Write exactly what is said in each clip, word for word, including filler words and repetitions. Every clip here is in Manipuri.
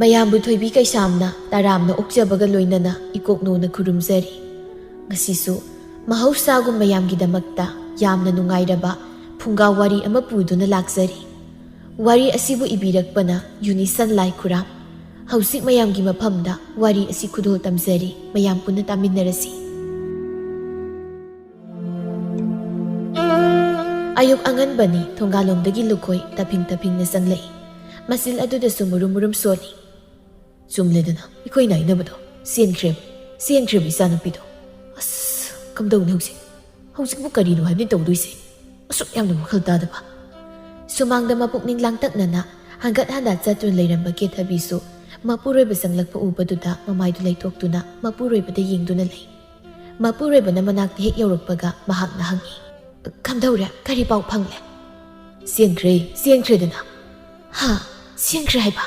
ꯑꯌꯥꯝꯕ ꯊꯣꯏꯕꯤ ꯀꯩꯁꯥꯝꯅ ꯇꯔꯥꯝꯅ ꯑꯣꯛꯆꯕꯒ ꯂꯣꯏꯅꯅ ꯏꯀꯣꯛꯅꯣꯅ ꯈꯨꯔꯨꯝꯖꯔꯤ꯫ ꯉꯁꯤꯁꯨ ꯃꯍꯧꯁꯥꯒꯨꯝ ꯃꯌꯥꯝꯒꯤꯗꯃꯛꯇ ꯌꯥꯝꯅ ꯅꯨꯡꯉꯥꯏꯔꯕ ꯐꯨꯡꯒꯥ ꯋꯥꯔꯤ ꯑꯃ ꯄꯨꯗꯨꯅ ꯂꯥꯛꯆꯔꯤ꯫ ꯋꯥꯔꯤ ꯑꯁꯤꯕꯨ ꯏꯕꯤꯔꯛꯄꯅ ꯌꯨꯅꯤꯁꯟ ꯂꯥꯏ ꯈꯨꯔꯥꯝ꯫ ꯍꯧꯖꯤꯛ ꯃꯌꯥꯝꯒꯤ ꯃꯐꯝꯗ ꯋꯥꯔꯤ ꯑꯁꯤ ꯈꯨꯗꯣꯜ ꯇꯝꯖꯔꯤ, ꯃꯌꯥꯝ ꯄꯨꯟꯅ ꯇꯥꯃꯤꯟꯅꯔꯁꯤ꯫ ꯑꯌꯨꯛ ꯑꯉꯟꯕꯅꯤ, ꯊꯣꯡꯒꯥꯜꯂꯣꯝꯗꯒꯤ ꯂꯨꯈꯣꯏ ꯇꯞꯐꯤꯡ ꯇꯞꯐꯤꯡꯅ ꯆꯪꯂꯛꯏ꯫ ꯃꯆꯤꯜ ꯑꯗꯨꯗꯁꯨ ꯃꯨꯔꯨꯝ ꯃꯨꯔꯨꯝ ꯁꯣꯜꯂꯤ꯫ ꯆꯨꯝꯂꯦꯗꯅ, ꯑꯩꯈꯣꯏꯅ ꯍꯥꯏꯅꯕꯗꯣ꯫ ꯆꯦꯟꯈ꯭ꯔꯦꯕ, ꯆꯦꯟꯈ꯭ꯔꯦꯕ ꯏꯆꯥꯅꯨꯄꯤꯗꯣ꯫ ꯑꯁ, ꯀꯝꯗꯧꯅꯤ ꯍꯧꯖꯤꯛ? ꯍꯧꯖꯤꯛꯄꯨ ꯀꯔꯤꯅꯣ ꯍꯥꯏꯕꯅꯤ ꯇꯧꯗꯣꯏꯁꯦ? ꯑꯁꯨꯛ ꯌꯥꯝꯅ ꯋꯥꯈꯜ ꯇꯥꯗꯕ꯫ ꯁꯨꯃꯥꯡꯗ ꯃꯄꯨꯛꯅꯤꯡ ꯂꯥꯡꯇꯛꯅꯅ ꯍꯪꯒꯠ ꯍꯟꯗ ꯆꯠꯇꯨꯅ ꯂꯩꯔꯝꯕ ꯀꯦꯊꯕꯤꯁꯨ ꯃꯄꯨꯔꯣꯏꯕ ꯆꯪꯂꯛꯄ ꯎꯕꯗꯨꯗ ꯃꯃꯥꯏꯗꯨ ꯂꯩꯊꯣꯛꯇꯨꯅ ꯃꯄꯨꯔꯣꯏꯕꯗ ꯌꯦꯡꯗꯨꯅ ꯂꯩ꯫ ꯃꯄꯨꯔꯣꯏꯕꯅ ꯃꯅꯥꯛꯇ ꯍꯦꯛ ꯌꯧꯔꯛꯄꯒ ꯃꯍꯥꯛꯅ ꯍꯪꯉꯤ, "ꯀꯝꯗꯧꯔꯦ? ꯀꯔꯤ ꯄꯥꯎ ꯐꯪꯂꯦ?" "ꯆꯦꯟꯈ꯭ꯔꯦ, ꯆꯦꯟꯈ꯭ꯔꯦꯗꯅ?" "ꯍꯥ? ꯆꯦꯟꯈ꯭ꯔꯦ ꯍꯥꯏꯕ?"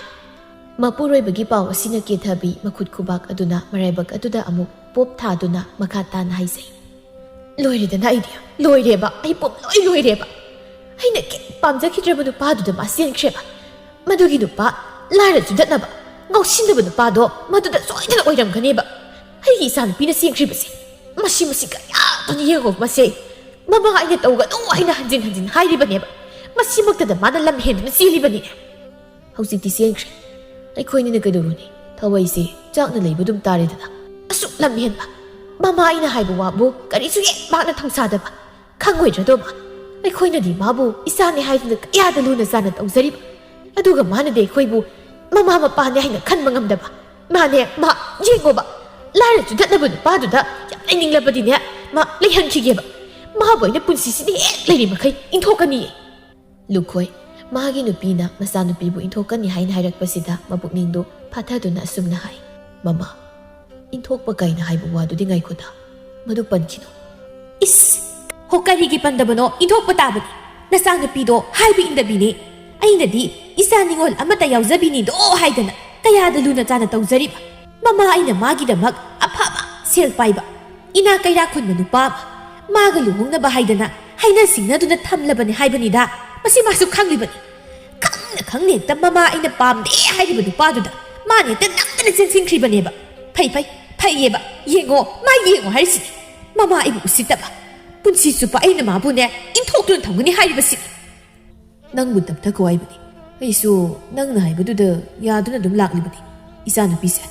ꯃꯄꯨꯔꯣꯏꯕꯒꯤ ꯄꯥꯎ ꯑꯁꯤꯅ ꯀꯦꯊꯕꯤ ꯃꯈꯨꯠ ꯈꯨꯕꯥꯛ ꯑꯗꯨꯅ ꯃꯔꯥꯏꯕꯛ ꯑꯗꯨꯗ ꯑꯃꯨꯛ ꯄꯣꯞ ꯊꯥꯗꯨꯅ ꯃꯈꯥ ꯇꯥꯅ ꯍꯥꯏꯖꯩ, "ꯂꯣꯏꯔꯦꯗꯅ ꯑꯩꯗꯤ, ꯂꯣꯏꯔꯦꯕ, ꯑꯩ ꯄꯨꯝꯂꯣꯏ ꯂꯣꯏꯔꯦꯕ꯫ ꯑꯩꯅ ꯀꯦꯛ ꯄꯥꯝꯖꯈꯤꯗ꯭ꯔꯕ ꯅꯨꯄꯥꯗꯨꯗ ꯃꯥ ꯆꯦꯟꯈ꯭ꯔꯦꯕ꯫ ꯃꯗꯨꯒꯤ ꯅꯨꯄꯥ, ꯂꯥꯏꯔ ꯆꯨꯗꯠꯅꯕ, ꯉꯥꯎꯁꯤꯟꯅꯕ ꯅꯨꯄꯥꯗꯣ ꯃꯗꯨꯗ ꯁꯣꯏꯗꯅ ꯑꯣꯏꯔꯝꯒꯅꯦꯕ꯫ ꯑꯩꯒꯤ ꯏꯆꯥꯅꯨꯄꯤꯅ ꯆꯦꯟꯈ꯭ꯔꯤꯕꯁꯦ ꯃꯁꯤ, ꯃꯁꯤ ꯀꯌꯥꯗꯨꯅ ꯌꯦꯡꯉꯣ ꯃꯁꯦ꯫ ꯃꯃꯥ ꯑꯩꯅ ꯇꯧꯒꯅꯨ ꯍꯥꯏꯅ ꯍꯟꯖꯤꯟ ꯍꯟꯖꯤꯟ ꯍꯥꯏꯔꯤꯕꯅꯦꯕ꯫ ꯃꯁꯤꯃꯛꯇꯗ ꯃꯥꯅ ꯂꯝ ꯍꯦꯟꯗꯨꯅ ꯆꯦꯜꯂꯤꯕꯅꯤꯅꯦ꯫ ꯍꯧꯖꯤꯛꯇꯤ ꯆꯦꯟꯈ꯭ꯔꯦ꯫ ꯑꯩꯈꯣꯏꯅꯤꯅ ꯀꯩꯗꯧꯔꯨꯅꯤ? ꯊꯋꯥꯏꯁꯦ ꯆꯥꯛꯅ ꯂꯩꯕ ꯑꯗꯨꯝ ꯇꯥꯔꯦꯗꯅ꯫ ꯑꯁꯨꯛ ꯂꯝ ꯍꯦꯟꯕ! ꯃꯃꯥ ꯑꯩꯅ ꯍꯥꯏꯕ ꯋꯥꯕꯨ ꯀꯔꯤꯁꯨ ꯍꯦꯛ ꯃꯥꯅ ꯊꯧꯁꯥꯗꯕ꯫ ꯈꯪꯉꯣꯏꯗ꯭ꯔꯗꯣ ꯃꯥ? ꯑꯩꯈꯣꯏꯅꯗꯤ ꯃꯥꯕꯨ ꯏꯆꯥꯅꯤ ꯍꯥꯏꯗꯨꯅ ꯀꯌꯥꯗ ꯂꯨꯅ ꯆꯥꯅ ꯇꯧꯖꯔꯤꯕ꯫ ꯑꯗꯨꯒ ꯃꯥꯅꯗꯤ ꯑꯩꯈꯣꯏꯕꯨ ꯃꯃꯥ ꯃꯄꯥꯅꯤ ꯍꯥꯏꯅ ꯈꯟꯕ ꯉꯝꯗꯕ꯫ ꯃꯥꯅꯦ, ꯃꯥ, ꯌꯦꯡꯉꯣꯕ, ꯂꯥꯏꯔ ꯆꯨꯗꯠꯅꯕ ꯅꯨꯄꯥꯗꯨꯗ ꯌꯥꯝ ꯂꯩꯅꯤꯡꯂꯕꯗꯤꯅꯦ, ꯃꯥ ꯂꯩꯍꯟꯈꯤꯒꯦꯕ꯫ ꯃꯥꯕꯨ ꯑꯩꯅ ꯄꯨꯟꯁꯤꯁꯤꯗꯤ ꯍꯦꯛ ꯂꯩꯔꯤ ꯃꯈꯩ ꯏꯟꯊꯣꯛꯀꯅꯤꯌꯦ꯫ ꯂꯨꯈꯣꯏ, ꯃꯥꯒꯤ ꯅꯨꯄꯤꯅ ꯃꯆꯥꯅꯨꯄꯤꯕꯨ ꯏꯟꯊꯣꯛꯀꯅꯤ ꯍꯥꯏꯅ ꯍꯥꯏꯔꯛꯄꯁꯤꯗ ꯃꯕꯨꯛꯅꯤꯡꯗꯨ ꯐꯥꯊꯗꯨꯅ ꯑꯁꯨꯝꯅ ꯍꯥꯏ, "ꯃꯃꯥ, ꯏꯟꯊꯣꯛꯄ ꯀꯥꯏꯅ ꯍꯥꯏꯕ ꯋꯥꯗꯨꯗꯤ ꯉꯥꯏꯈꯣꯗ, ꯃꯗꯨ ꯄꯟꯈꯤꯅꯨ꯫" "ꯏꯁ! ꯍꯣ, ꯀꯔꯤꯒꯤ ꯄꯟꯗꯕꯅꯣ? ꯏꯟꯊꯣꯛꯄ ꯇꯥꯕꯅꯤ꯫ ꯅꯆꯥꯅꯨꯄꯤꯗꯣ ꯍꯥꯏꯕ ꯏꯟꯗꯕꯤꯅꯤ꯫ ꯑꯩꯅꯗꯤ ꯏꯆꯥ ꯅꯤꯉꯣꯜ ꯑꯃꯠꯇ ꯌꯥꯎꯖꯕꯤꯅꯤꯗꯣ ꯍꯥꯏꯗꯅ ꯀꯌꯥꯗ ꯂꯨꯅ ꯆꯥꯅ ꯇꯧꯖꯔꯤꯕ꯫ ꯃꯃꯥ ꯑꯩꯅ ꯃꯥꯒꯤꯗꯃꯛ ꯑꯐꯕ, ꯁꯦꯜ ꯄꯥꯏꯕ, ꯏꯅꯥ ꯀꯩꯔꯥ ꯈꯨꯟꯕ ꯅꯨꯄꯥ ꯑꯃ ꯃꯥꯒ ꯂꯨꯍꯣꯡꯅꯕ ꯍꯥꯏꯗꯅ ꯍꯥꯏꯅ ꯁꯤꯡꯅꯗꯨꯅ ꯊꯝꯂꯕꯅꯤ ꯍꯥꯏꯕꯅꯤꯗ꯫ ꯃꯁꯤ ꯃꯥꯁꯨ ꯈꯪꯂꯤꯕꯅꯤ꯫ ꯈꯪꯅ ꯈꯪꯅ ꯍꯦꯛꯇ ꯃꯃꯥ ꯑꯩꯅ ꯄꯥꯝꯗꯦ ꯍꯥꯏꯔꯤꯕ ꯅꯨꯄꯥꯗꯨꯗ ꯃꯥꯅ ꯍꯦꯛꯇ ꯅꯝꯗꯅ ꯆꯦꯟꯁꯤꯟꯈ꯭ꯔꯤꯕꯅꯦꯕ꯫ "ꯐꯩ, ꯐꯩ, ꯐꯩꯌꯦꯕ, ꯌꯦꯡꯉꯣ, ꯃꯥ ꯌꯦꯡꯉꯣ" ꯍꯥꯏꯔꯤꯁꯤꯅꯦ꯫ ꯃꯃꯥ ꯑꯩꯕꯨ ꯎꯁꯤꯠꯇꯕ꯫ ꯄꯨꯟꯁꯤ ꯆꯨꯞꯄ ꯑꯩꯅ ꯃꯥꯕꯨꯅꯦ ꯏꯟꯊꯣꯛꯇꯨꯅ ꯊꯝꯒꯅꯤ ꯍꯥꯏꯔꯤꯕꯁꯤꯅꯤ꯫ ꯅꯪꯕꯨ ꯇꯞꯊꯈꯣ ꯍꯥꯏꯕꯅꯤ꯫ ꯑꯩꯁꯨ ꯅꯪꯅ ꯍꯥꯏꯕꯗꯨꯗ ꯌꯥꯗꯨꯅ ꯑꯗꯨꯝ ꯂꯥꯛꯂꯤꯕꯅꯤ꯫ ꯏꯆꯥꯅꯨꯄꯤꯁꯦ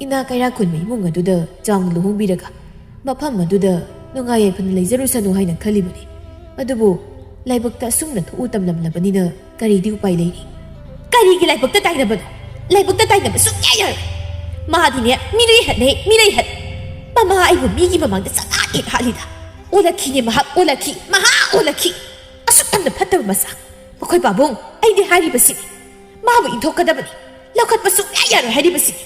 ꯏꯅꯥ ꯀꯩꯔꯥꯛ ꯈꯨꯟꯕ ꯏꯃꯨꯡ ꯑꯗꯨꯗ ꯆꯥꯎꯅ ꯂꯨꯍꯣꯡꯕꯤꯔꯒ ꯃꯐꯝ ꯑꯗꯨꯗ ꯅꯨꯡꯉꯥꯏ ꯌꯥꯏꯐꯅ ꯂꯩꯖꯔꯨꯁꯅꯨ ꯍꯥꯏꯅ ꯈꯜꯂꯤꯕꯅꯤ꯫ ꯑꯗꯨꯕꯨ ꯂꯥꯏꯕꯛꯇ ꯑꯁꯨꯝꯅ ꯊꯣꯛꯎ ꯇꯝꯂꯝꯂꯕꯅꯤꯅ ꯀꯔꯤꯗꯤ ꯎꯄꯥꯏ ꯂꯩꯔꯤ? ꯀꯔꯤꯒꯤ ꯂꯥꯏꯕꯛꯇ ꯇꯥꯏꯅꯕꯅꯣ? ꯂꯥꯏꯕꯛꯇ ꯇꯥꯏꯅꯕ ꯁꯨꯡꯌꯥ ꯌꯥꯔꯣꯏ꯫ ꯃꯥꯗꯤꯅꯦ ꯃꯤꯔꯩ ꯍꯠꯅꯦ, ꯃꯤꯔꯩ ꯍꯠ꯫ ꯃꯃꯥ ꯑꯩꯕꯨ ꯃꯤꯒꯤ ꯃꯃꯥꯡꯗ ꯆꯠꯂꯥꯛꯑꯦ ꯍꯥꯠꯂꯤꯗ꯫ ꯑꯣꯜꯂꯛꯈꯤꯅꯦ ꯃꯍꯥꯛ, ꯑꯣꯜꯂꯛꯈꯤ, ꯃꯍꯥ ꯑꯣꯜꯂꯛꯈꯤ꯫ ꯑꯁꯨꯛ ꯌꯥꯝꯅ ꯐꯠꯇꯕ ꯃꯆꯥ꯫ ꯃꯈꯣꯏ ꯄꯥꯕꯨꯡ, ꯑꯩꯗꯤ ꯍꯥꯏꯔꯤꯕꯁꯤꯅꯤ꯫ ꯃꯥꯕꯨ ꯏꯟꯊꯣꯛꯀꯗꯕꯅꯤ꯫ ꯂꯧꯈꯠꯄ ꯁꯨꯡꯌꯥ ꯌꯥꯔꯣꯏ ꯍꯥꯏꯔꯤꯕꯁꯤꯅꯤ꯫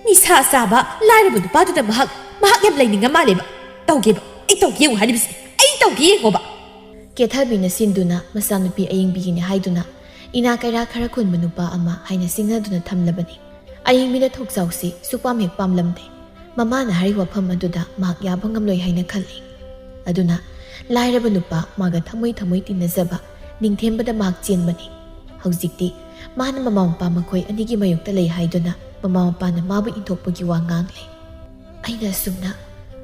ꯅꯤꯁꯥ ꯆꯥꯕ ꯂꯥꯏꯔꯕ ꯅꯨꯄꯥꯗꯨꯗ ꯃꯍꯥꯛ, ꯃꯍꯥꯛ ꯌꯥꯝ ꯂꯩꯅꯤꯡꯉ ꯃꯥꯜꯂꯦꯕ꯫ ꯇꯧꯒꯦꯕ꯫ ꯑꯩ ꯇꯧꯒꯦ ꯌꯦꯡꯉꯨ ꯍꯥꯏꯔꯤꯕꯁꯤꯅꯤ꯫ ꯑꯩ ꯇꯧꯒꯦ ꯌꯦꯡꯉꯣꯕ꯫ ꯀꯦꯊꯕꯤꯅ ꯁꯤꯟꯗꯨꯅ ꯃꯆꯥꯅꯨꯄꯤ ꯑꯌꯦꯡꯕꯤꯒꯤꯅꯤ ꯍꯥꯏꯗꯨꯅ ꯏꯅꯥ ꯀꯩꯔꯥ ꯈꯔ ꯈꯨꯟꯕ ꯅꯨꯄꯥ ꯑꯃ ꯍꯥꯏꯅ ꯁꯤꯡꯅꯗꯨꯅ ꯊꯝꯂꯕꯅꯤ꯫ ꯑꯌꯦꯡꯕꯤꯅ ꯊꯣꯛꯆꯥꯎꯁꯤ ꯁꯨꯄꯥꯝ ꯍꯦꯛ ꯄꯥꯝꯂꯝꯗꯦ꯫ ꯃꯃꯥꯅ ꯍꯥꯏꯔꯤꯕ ꯋꯥꯐꯝ ꯑꯗꯨꯗ ꯃꯍꯥꯛ ꯌꯥꯕ ꯉꯝꯂꯣꯏ ꯍꯥꯏꯅ ꯈꯜꯂꯤ꯫ ꯑꯗꯨꯅ ꯂꯥꯏꯔꯕ ꯅꯨꯄꯥ ꯃꯥꯒ ꯊꯃꯣꯏ ꯊꯃꯣꯏ ꯇꯤꯟꯅꯖꯕ ꯅꯤꯡꯊꯦꯝꯕꯗ ꯃꯍꯥꯛ ꯆꯦꯟꯕꯅꯤ꯫ ꯍꯧꯖꯤꯛꯇꯤ ꯃꯥꯅ ꯃꯃꯥ ꯃꯄꯥ ꯃꯈꯣꯏ ꯑꯅꯤꯒꯤ ꯃꯥꯌꯣꯛꯇ ꯂꯩ ꯍꯥꯏꯗꯨꯅ ꯃꯃꯥ ꯃꯄꯥꯅ ꯃꯥꯕꯨ ꯏꯟꯊꯣꯛꯄꯒꯤ ꯋꯥ ꯉꯥꯡꯂꯦ꯫ ꯑꯩꯅ ꯑꯁꯨꯝꯅ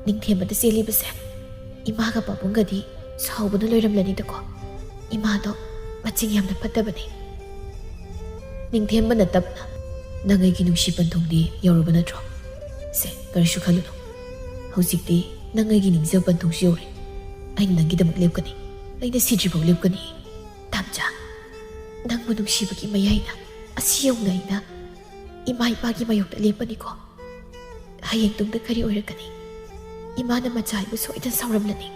ꯅꯤꯡꯊꯦꯝꯕꯗ ꯆꯦꯜꯂꯤꯕꯁꯦ ꯏꯃꯥꯒ ꯄꯥꯕꯨꯡꯒꯗꯤ ꯁꯥꯎꯕꯅ ꯂꯣꯏꯔꯝꯂꯅꯤꯗꯀꯣ꯫ ꯏꯃꯥꯗꯣ ꯃꯆꯤꯡ ꯌꯥꯝꯅ ꯐꯠꯇꯕꯅꯤ꯫ ꯅꯤꯡꯊꯦꯝꯕꯅ ꯇꯞꯅ, "ꯅꯪ ꯑꯩꯒꯤ ꯅꯨꯡꯁꯤ ꯄꯟꯊꯨꯡꯗꯤ ꯌꯧꯔꯕ ꯅꯠꯇ꯭ꯔꯣ? ꯁꯦ, ꯀꯔꯤꯁꯨ ꯈꯜꯂꯨꯅꯨ꯫ ꯍꯧꯖꯤꯛꯇꯤ ꯅꯪ ꯑꯩꯒꯤ ꯅꯤꯡꯖꯕ ꯄꯟꯊꯨꯡꯁꯨ ꯌꯧꯔꯦ꯫ ꯑꯩꯅ ꯅꯪꯒꯤꯗꯃꯛ ꯂꯦꯞꯀꯅꯤ꯫ ꯑꯩꯅ ꯁꯤꯗ꯭ꯔꯤꯐꯥꯎ ꯂꯦꯞꯀꯅꯤ꯫ ꯇꯥꯝꯆꯥ, ꯅꯪꯕꯨ ꯅꯨꯡꯁꯤꯕꯒꯤ ꯃꯌꯥꯏꯅ ꯑꯁꯤ ꯌꯧꯅ ꯑꯩꯅ ꯏꯃꯥ ꯏꯄꯥꯒꯤ ꯃꯥꯌꯣꯛꯇ ꯂꯦꯞꯄꯅꯤꯀꯣ꯫ ꯍꯌꯦꯡ ꯇꯨꯡꯗ ꯀꯔꯤ ꯑꯣꯏꯔꯛꯀꯅꯤ? ꯏꯃꯥꯅ ꯃꯆꯥ ꯍꯥꯏꯕꯨ ꯁꯣꯏꯗꯅ ꯁꯥꯎꯔꯝꯂꯅꯤ꯫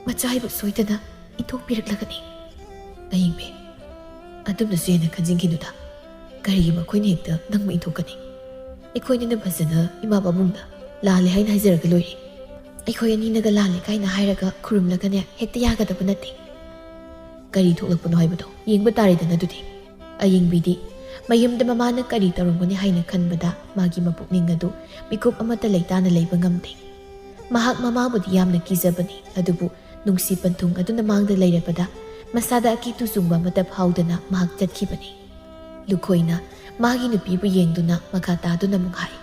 ꯃꯆꯥ ꯍꯥꯏꯕꯨ ꯁꯣꯏꯗꯅ ꯏꯟꯊꯣꯛꯄꯤꯔꯛꯂꯒꯅꯤ꯫" ꯑꯌꯤꯡꯕꯤ, ꯑꯗꯨꯝꯅꯁꯨ ꯍꯦꯟꯅ ꯈꯟꯖꯤꯟꯈꯤꯅꯨꯗ꯫ ꯀꯔꯤꯒꯤ ꯃꯈꯣꯏꯅ ꯍꯦꯛꯇ ꯅꯪꯕꯨ ꯏꯟꯊꯣꯛꯀꯅꯤ? ꯑꯩꯈꯣꯏꯅꯤꯅ ꯐꯖꯅ ꯏꯃꯥ ꯄꯥꯕꯨꯡꯗ ꯂꯥꯜꯂꯦ ꯍꯥꯏꯅ ꯍꯥꯏꯖꯔꯒ ꯂꯣꯏꯔꯦ꯫ ꯑꯩꯈꯣꯏ ꯑꯅꯤꯅꯒ ꯂꯥꯜꯂꯦ ꯀꯥꯏꯅ ꯍꯥꯏꯔꯒ ꯈꯨꯔꯨꯝꯂꯒꯅꯦ ꯍꯦꯛꯇ ꯌꯥꯒꯗꯕ ꯅꯠꯇꯦ꯫ ꯀꯔꯤ ꯊꯣꯛꯂꯛꯄꯅꯣ ꯍꯥꯏꯕꯗꯣ ꯌꯦꯡꯕ ꯇꯥꯔꯦꯗꯅ ꯑꯗꯨꯗꯤ꯫ ꯑꯌꯤꯡꯕꯤꯗꯤ ꯃꯌꯨꯝꯗ ꯃꯃꯥꯅ ꯀꯔꯤ ꯇꯧꯔꯝꯒꯅꯤ ꯍꯥꯏꯅ ꯈꯟꯕꯗ ꯃꯥꯒꯤ ꯃꯄꯨꯛꯅꯤꯡ ꯑꯗꯨ ꯃꯤꯀꯨꯞ ꯑꯃꯠꯇ ꯂꯩꯇꯥꯅ ꯂꯩꯕ ꯉꯝꯗꯦ꯫ ꯃꯍꯥꯛ ꯃꯃꯥꯕꯨꯗꯤ ꯌꯥꯝꯅ ꯀꯤꯖꯕꯅꯤ, ꯑꯗꯨꯕꯨ ꯅꯨꯡꯁꯤ ꯄꯟꯊꯨꯡ ꯑꯗꯨꯅ ꯃꯥꯡꯗ ꯂꯩꯔꯕꯗ ꯃꯁꯥꯗ ꯑꯀꯤ ꯇꯨꯖꯨꯡꯕ ꯑꯃꯠꯇ ꯐꯥꯎꯗꯅ ꯃꯍꯥꯛ ꯆꯠꯈꯤꯕꯅꯤ꯫ ꯂꯨꯈꯣꯏꯅ ꯃꯥꯒꯤ ꯅꯨꯄꯤꯕꯨ ꯌꯦꯡꯗꯨꯅ ꯃꯈꯥ ꯇꯥꯗꯨꯅ ꯑꯃꯨꯛ ꯍꯥꯏ,